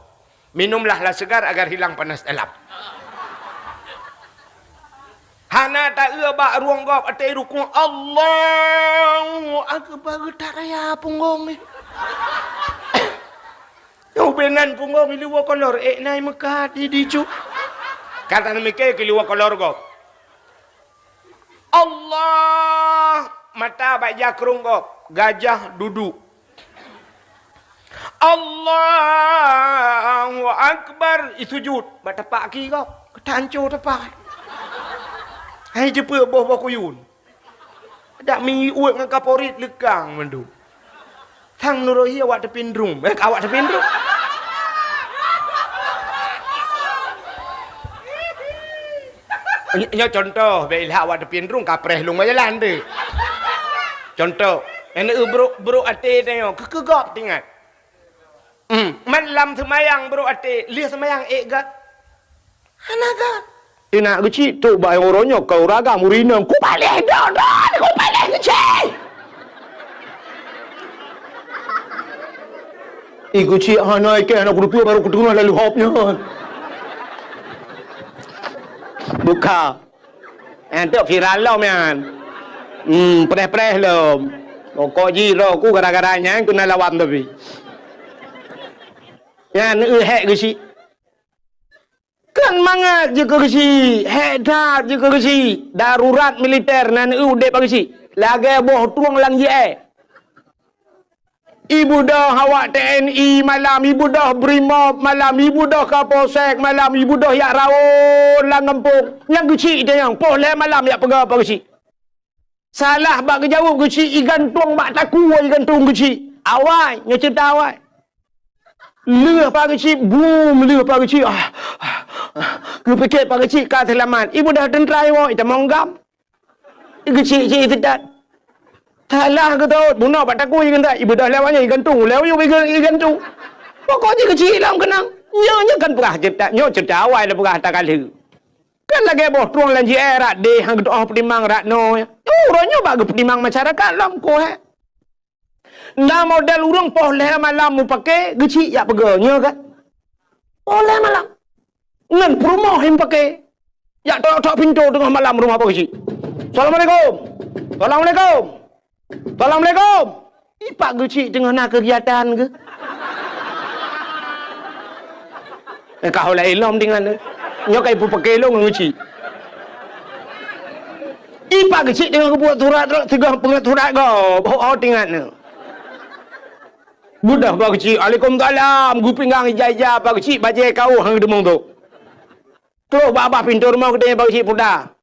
Minumlah lah segar agar hilang panas dalam. Hana taeu bak rueng gob até rukuk, Allahu Akbar, geutak raya punggong nyoe. Nyoe ubé nan punggong i liwoe kolor, ék nai meukat di, di cu. Ka taneumike keu liwoe kolor gob. Allah, mata bak ija krueng gob, gajah dudu. Allahu Akbar, i sujud, bak tapak aki gob, geutanco tapak. Hai jeupeue boh-boh kuyun. Dak mi uet ngon kaporit leukang mandum. Sang neurohi awak teupindrung. Eh, awak teupindrung. Ny-, nyoe contoh, bèk ilhak awak teupindrung, kapreh lôn bak jalan tu. Contoh, nyan eu brok, brok até tanyoe, keu, keu gob teuingat. Hmm, man lam seumayang brok até, lheueh seumayang ék göt. Hana göt. Inak geuchik trok bak uroe nyoe keu ureueng agam ureueng inong, "Kupaléh dondon, kupaléh geuchik!" I geuchik hana ikeh, hana kuteupeu, baru kuteungoh lalu hop nyan. Buka. Nyan teuk viral lom nyan. Hmm, preh-preh lom. Pokok jih roh ku gara-gara nyan keuneuk lawan tapi. Nyan eu hék geuchik. Kan mangat jeuet keu geuchik, hék that jeuet keu geuchik. Darurat militer nan eu udeb bak geuchik. Lagèe boh trueng lam jiék. Ibeudôh awak T N I malam, ibeudôh Brimob malam, ibeudôh Kapolsek malam, ibeudôh jak rawon lam gampông. Nyang geuchik itanyong, poh lhèe malam jak peugah bak geuchik. Salah bak geujaweueb geuchik, igantung bak takue, igantung geuchik. Awai, nyoe ceurita awai. Lheueh bak geuchik, bum, lheueh bak geuchik. Ah, ah, ah. Geupike bak geuchik ka seulamat. Ibeudôh teuntra iwoe, itamong gam. Geuchik-chik seudat. Salah geutot, bunoe bak takue igantung, ibeudôh lewat nyoe igantung, lewat nyoe iga-, igantung. Pokok jih geuchik lam keunong. Nyoe, nyoe kan peugah ceurita, nyoe ceurita awai lôn peugah ata ka lheueh. Kan lagèe boh trueng lam jiék rot deh, han geutu'oh peutimang rot noe. Uroe nyoe bak geupeutimang masyarakat lom koh, eh. Na model ureueng poh lhèe malam mupake, geuchik jak peugah, nyoe kan? Poh lhèe malam. Ngon peurumoh nyang pake. Jak tok-tok pintoe teungoh malam rumoh bak geuchik. "Assalamualaikum. Assalamualaikum. Assalamualaikum." Ipak geuchik teungoh na keugiatan geuh. Eh, ka ulèe ilom dengan, eh. Nyoe ka ipupake lôn ngon geuchik. Ipak geuchik teungoh geubuet surat, teungoh peugah surat gob. Ho, ho, tingat nyoe. Beudôh bak geuchik, "Waalaikumsalam." Geupinggang ija-ija bak geuchik, bajèe kaoh han geudeungoe tu. Troh bak babah pintoe rumoh geude bak geuchik puda.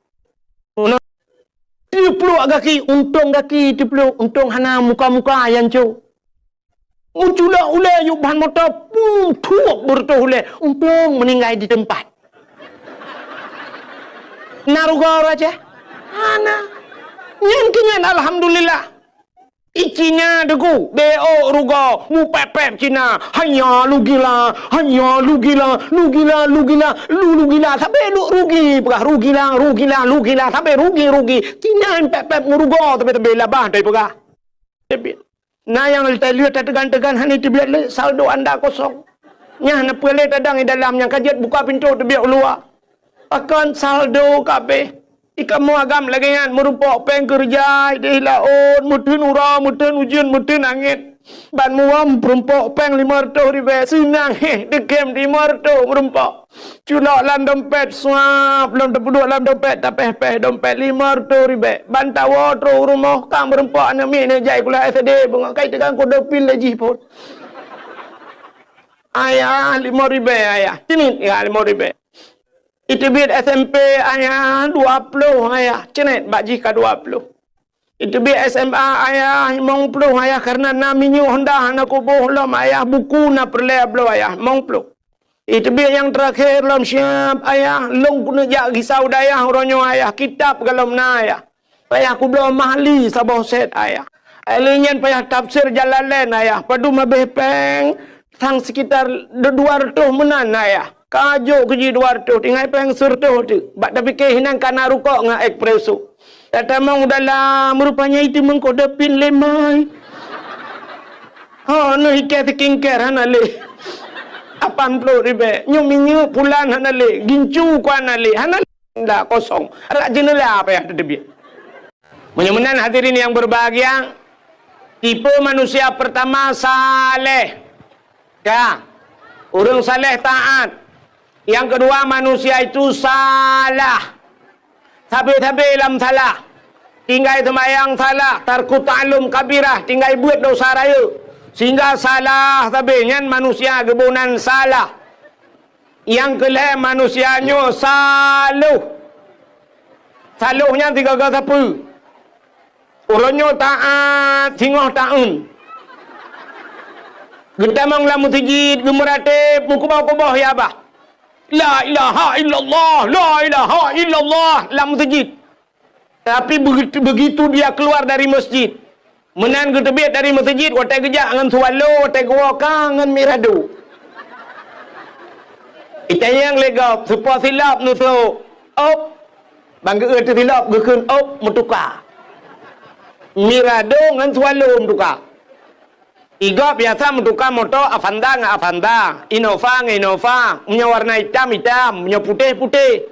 Teupluek gaki, untông gaki teupluek, untông hana muka-muka nyang cok. Meuculok ulèe yub ban moto, pum, thuok beureutoh ulèe, untông meuninggai di teumpat. Na rugoe ureueng Aceh? Hana. Nyan keuh nyan alhamdulillah. I Cina teuku, beuôk rugoe, mupép-pép Cina, hanya lugila, hanya lugila, lugila, lugila, lu lugila, sabé lu rugi, peugah rugila, rugila, lugila, sabé rugi, rugi. Cina pép-pép ngon rugoe, sabé-sabé labah teupeugah. Teubiet. Na nyang teubiet tateugan-teugan hana teubiet lé, saldo anda kosong. Nyan na peue lé tadong i dalam nyang ka jeuet buka pintoe teubiet u luwa. Pakon saldo ka abéh. I kamoe agam lagèe nyan, meurumpok péng keureuja idéh laôt, meuteun uroe, meuteun ujeuen, meuteun angén. Ban muwöm meurumpok péng limong reutôh ribèe, seunang héh, teukém limong reutôh meurumpok. Culok lam dompet, suap, lom teupeuduek lam dompet, tapéh-péh dompet limong reutôh ribèe. Ban tawoe troh u rumoh, ka meurumpok aneuk miet neujak sikula S D, beungoh ka iteugang kode pin lé jih phôn. "Ayah, limong ribèe, Ayah." "Cit nit, ya, limong ribèe." Iteubiet S M P, "Ayah, dua ploh, Ayah." Cit nit, bak jih ka dua ploh. Iteubiet S M A, "Ayah, limong ploh, Ayah, karena na minyeuk Honda hana kuboh lom, Ayah, buku na peureulèe bloe, Ayah, limong ploh." Iteubiet nyang teurakhé lom siab, "Ayah, lôn keuneuk jak gisa u dayah uroe nyoe, Ayah, kitab golom na, Ayah. Payah kubloe Mahli saboh sét, Ayah. Lheueh nyan payah tafsir Jalalain, Ayah. Padum abéh péng, sang sekitar du-, dua reutôh meunan, Ayah. Ka jok keu jih dua reutôh, tinggai péng sireutôh teuk. Bak tapike hinan ka na rukok ngon espresso. Tatamong u dalam, rupanya iteumeung kode pin lé mai. Ho, neuh ikèe skincare hana lé. Lapan ploh ribèe. Nyoe minyeuk pulan hana lé. Gincu ku hana lé. Hana lé. Ndak, kosong. Rak jeuneula payah teuteubiet." Meunyoe meunan hadirin yang berbahagia, tipe manusia pertama saleh. Ka. Ureueng saleh taat. Yang kedua, manusia itu salah. Sabe-sabe lam salah. Tinggai seumayang salah, tarku ta'allum kabirah, tinggai beuet dosa rayeuk. Sehingga salah sabe nyan manusia geuboh nan salah. Nyang keu lhèe manusia nyoe saloh. Saloh nyan sigaga sapeue? Uroe nyoe taát, singoh taeun. Geutamong lam meuseujid, geumeuratéb, meukuboh-kuboh ya bah. "La ilaha illallah, la ilaha illallah," lam meuseujid. Tapi begitu, begitu dia keluar dari masjid, meunan geuteubiet dari meuseujid, watèe geujak ngon swallow, watèe geuwoe ka ngon mirado. Itanyong lé gob, "Soe po silop neusoe?" "Op." Ban geu-eu teusilop, geukheun, "Op," meutuka. Mirado ngon swallow meutuka. I gob biasa meutuka moto Avanza ngon Avanza, Innova ngon Innova, meunyoe warna itam, itam, meunyoe putéh, putéh.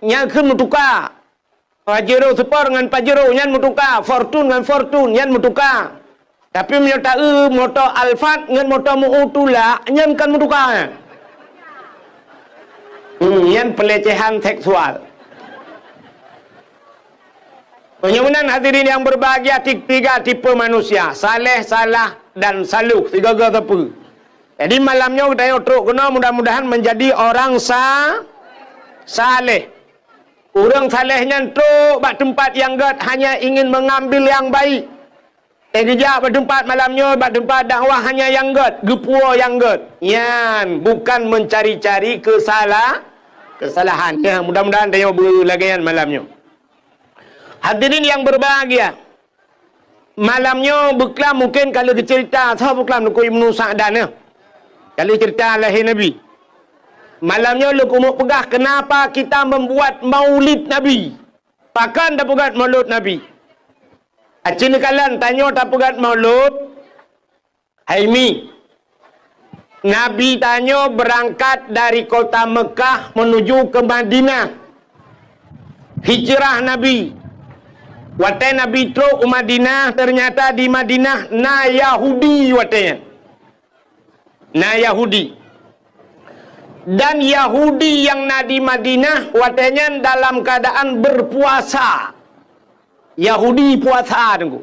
nyan kheun meutuka. Pajero Sport ngon Pajero nyan meutuka, Fortuner ngon Fortuner nyan meutuka. Tapi meunyoe taeu moto Alphard ngon moto Mio tulak, nyan kon meutuka nyan. Hmm, nyan pelecehan seksual. Meunyoe meunan hadirin yang berbahagia, ti-, tiga tipe manusia, saleh, salah, dan saluh, sigoe-goe sapeue. Jadi malam nyoe geutanyoe trok keunoe mudah-mudahan menjadi orang sa-, saleh. Ureuëng saleh nyan trok bak teumpat nyang gét hanya ingin mengambil yang baik. Eh, geujak bak teumpat malam nyoe, bak teumpat dakwah hanya nyang gét, geupuwoe nyang gét. Nyan bukan mencari-cari kesala-, kesalahan. Ya, mudah-mudahan tanyoe beulagée nyan malam nyoe. Hadirin yang berbahagia, malam nyoe beuklam mungkin ka lheueh geuceurita, soe beuklam Teungku Ibnu Sa'dan nyoe. Ka lheueh ceurita lahé Nabi. Malam nyoe lôn keumeung peugah kenapa kita membuat maulid Nabi. Pakon tapeugét maulud Nabi? Aci neukalon tanyoe tapeugét maulud, hai Mi, Nabi tanyoe beurangkat dari kota Mekah menuju ke Madinah. Hijrah Nabi. Watée Nabi trok u Madinah, ternyata di Madinah na Yahudi watée nyan. Na Yahudi. Dan Yahudi nyang na di Madinah watée nyan dalam keadaan berpuasa. Yahudi puasa, Teungku.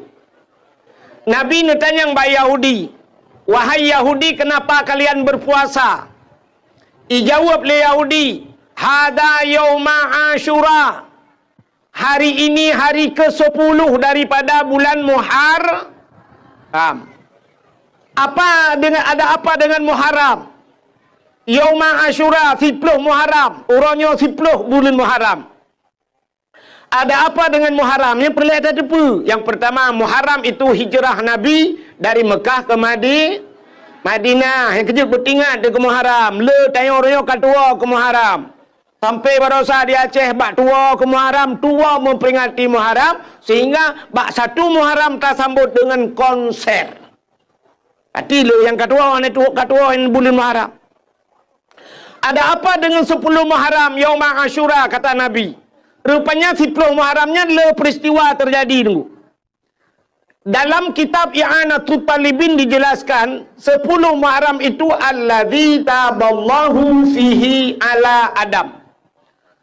Nabi neutanyong bak Yahudi, "Wahai Yahudi, kenapa kalian berpuasa?" Ijaweueb lé Yahudi, "Hada yauma Asyura." Hari ini hari kesepuluh daripada bulan Muharram. Apa dengan, ada apa dengan Muharram? Yauma Asyura, siploh Muharram. Uroe nyoe siploh buleuen Muharram. Ada apa dengan Muharram? Nyang peureulée tateupeue. Yang pertama, Muharram itu hijrah Nabi dari Mekah ke Madi-, Madinah. Nyang keujeuet beutingat keu Muharram. Le tanyoe uroe nyoe ka tuwoe keu Muharram. Sampai barosa di Aceh bak tuwoe keu Muharram, tuwoe memperingati Muharram, sehingga bak satu Muharram tasambot dengan konser. Arti lé nyang ka tuwoe, hana tuwoe, ka tuwoe buleuen Muharram. Ada apa dengan sepuluh Muharram, Yauma Asyura, kata Nabi. Rupanya siploh Muharram nyan le peristiwa terjadi, Teungku. Dalam kitab I'anatut Talibin dijelaskan, sepuluh Muharram itu alladzi taballahu fihi ala Adam.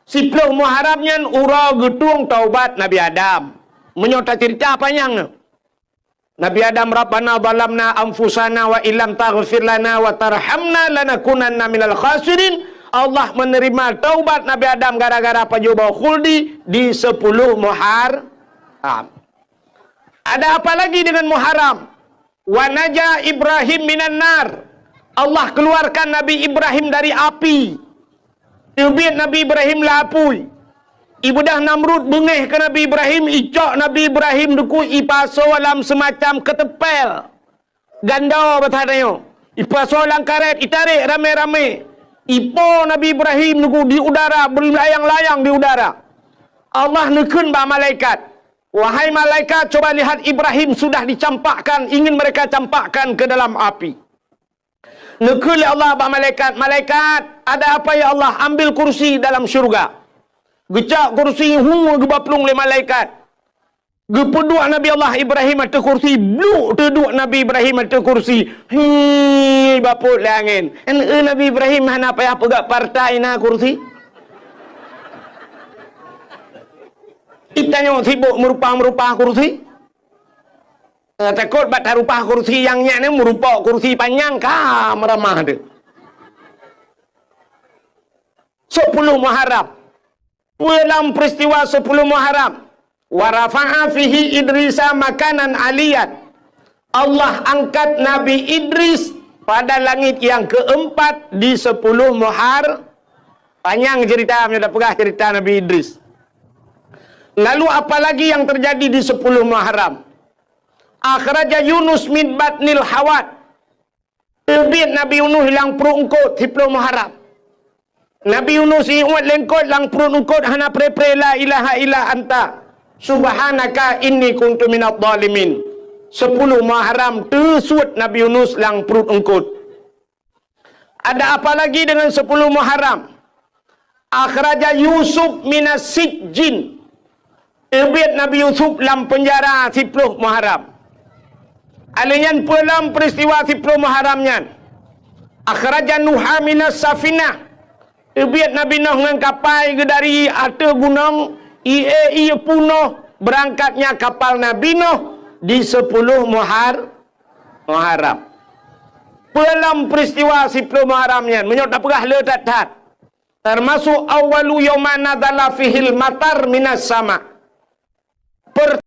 Siploh Muharram nyan uroe geutueng taubat Nabi Adam. Meunyoe taceurita panyang nyoe. Nabi Adam, "Rabbana zalamna anfusana wa illam taghfir lana wa tarhamna lanakunanna minal khasirin." Allah menerima taubat Nabi Adam gara-gara pajoh boh khuldi di sepuluh Muharram. Ada apa lagi dengan Muharram? "Wa naja Ibrahim minan nar." Allah keluarkan Nabi Ibrahim dari api. Teubiet Nabi Ibrahim lam apui. Ibeudôh Namrud beungéh keu Nabi Ibrahim, icok Nabi Ibrahim, Teungku, ipasoe lam seumacam keuteumpél. Gando basa tanyoe. Ipasoe lam karét, itarek ramé-ramé. Ipo Nabi Ibrahim, Teungku, di udara, beulayang-layang di udara. Allah neukheun bak malaikat, "Wahai malaikat, coba lihat Ibrahim sudah dicampakkan, ingin mereka campakkan ke dalam api." Neukheun lé Allah bak malaikat, "Malaikat, ada apa ya Allah? Ambil kursi dalam syurga." Geucok kursi, hu, geuba plueng lé malaikat. Geupeuduek Nabi Allah Ibrahim ateueh kursi, bluk teuduek Nabi Ibrahim ateueh kursi. Hi, bapot lé angén. Eunteuk Nabi Ibrahim hana payah peugah partai na kursi. Itanyoe sibok meurupah-meurupah kursi. Eh, takot bak tarupah kursi nyang nyan, eh, meurupok kursi panyang ka meuramah deh. Sepuluh Muharram. Peue lam peristiwa sepuluh Muharram? "Wa rafa'a fihi Idrisa makanan aliyan." Allah angkat Nabi Idris pada langit yang keempat di sepuluh Muhar-, panyang cerita, meunyoe tapeugah cerita Nabi Idris. Lalu apa lagi yang terjadi di sepuluh Muharram? "Akhraja Yunus min batnil hawat." Teubiet Nabi Yunus lam pruet eungkot siploh Muharram. Nabi Yunus iuet lé eungkot lam pruet eungkot hana pre-pre la ilaha illa anta subhanaka inni kuntu minadh dhalimin. Sepuluh Muharram teusuet Nabi Yunus lam pruet eungkot. Ada apa lagi dengan sepuluh Muharram? Akhraja Yusuf minas sijjin. Teubiet Nabi Yusuf lam peunjara siploh Muharram. Alèh nyan peue lom peuristiwa siploh Muharram nyan? Akhraja Nuha minas safinah. Teubiet Nabi Nuh ngon kapai geuh dari ateueh gunong, ie-ie punoh beurangkatnya kapal Nabi Nuh di siploh Muhar-, Muharram. Peue lom peuristiwa siploh Muharram nyan? Meunyoe tapeugah le that-that. Teumasok awwalu yauma nazala fihil matar minas sama. Per-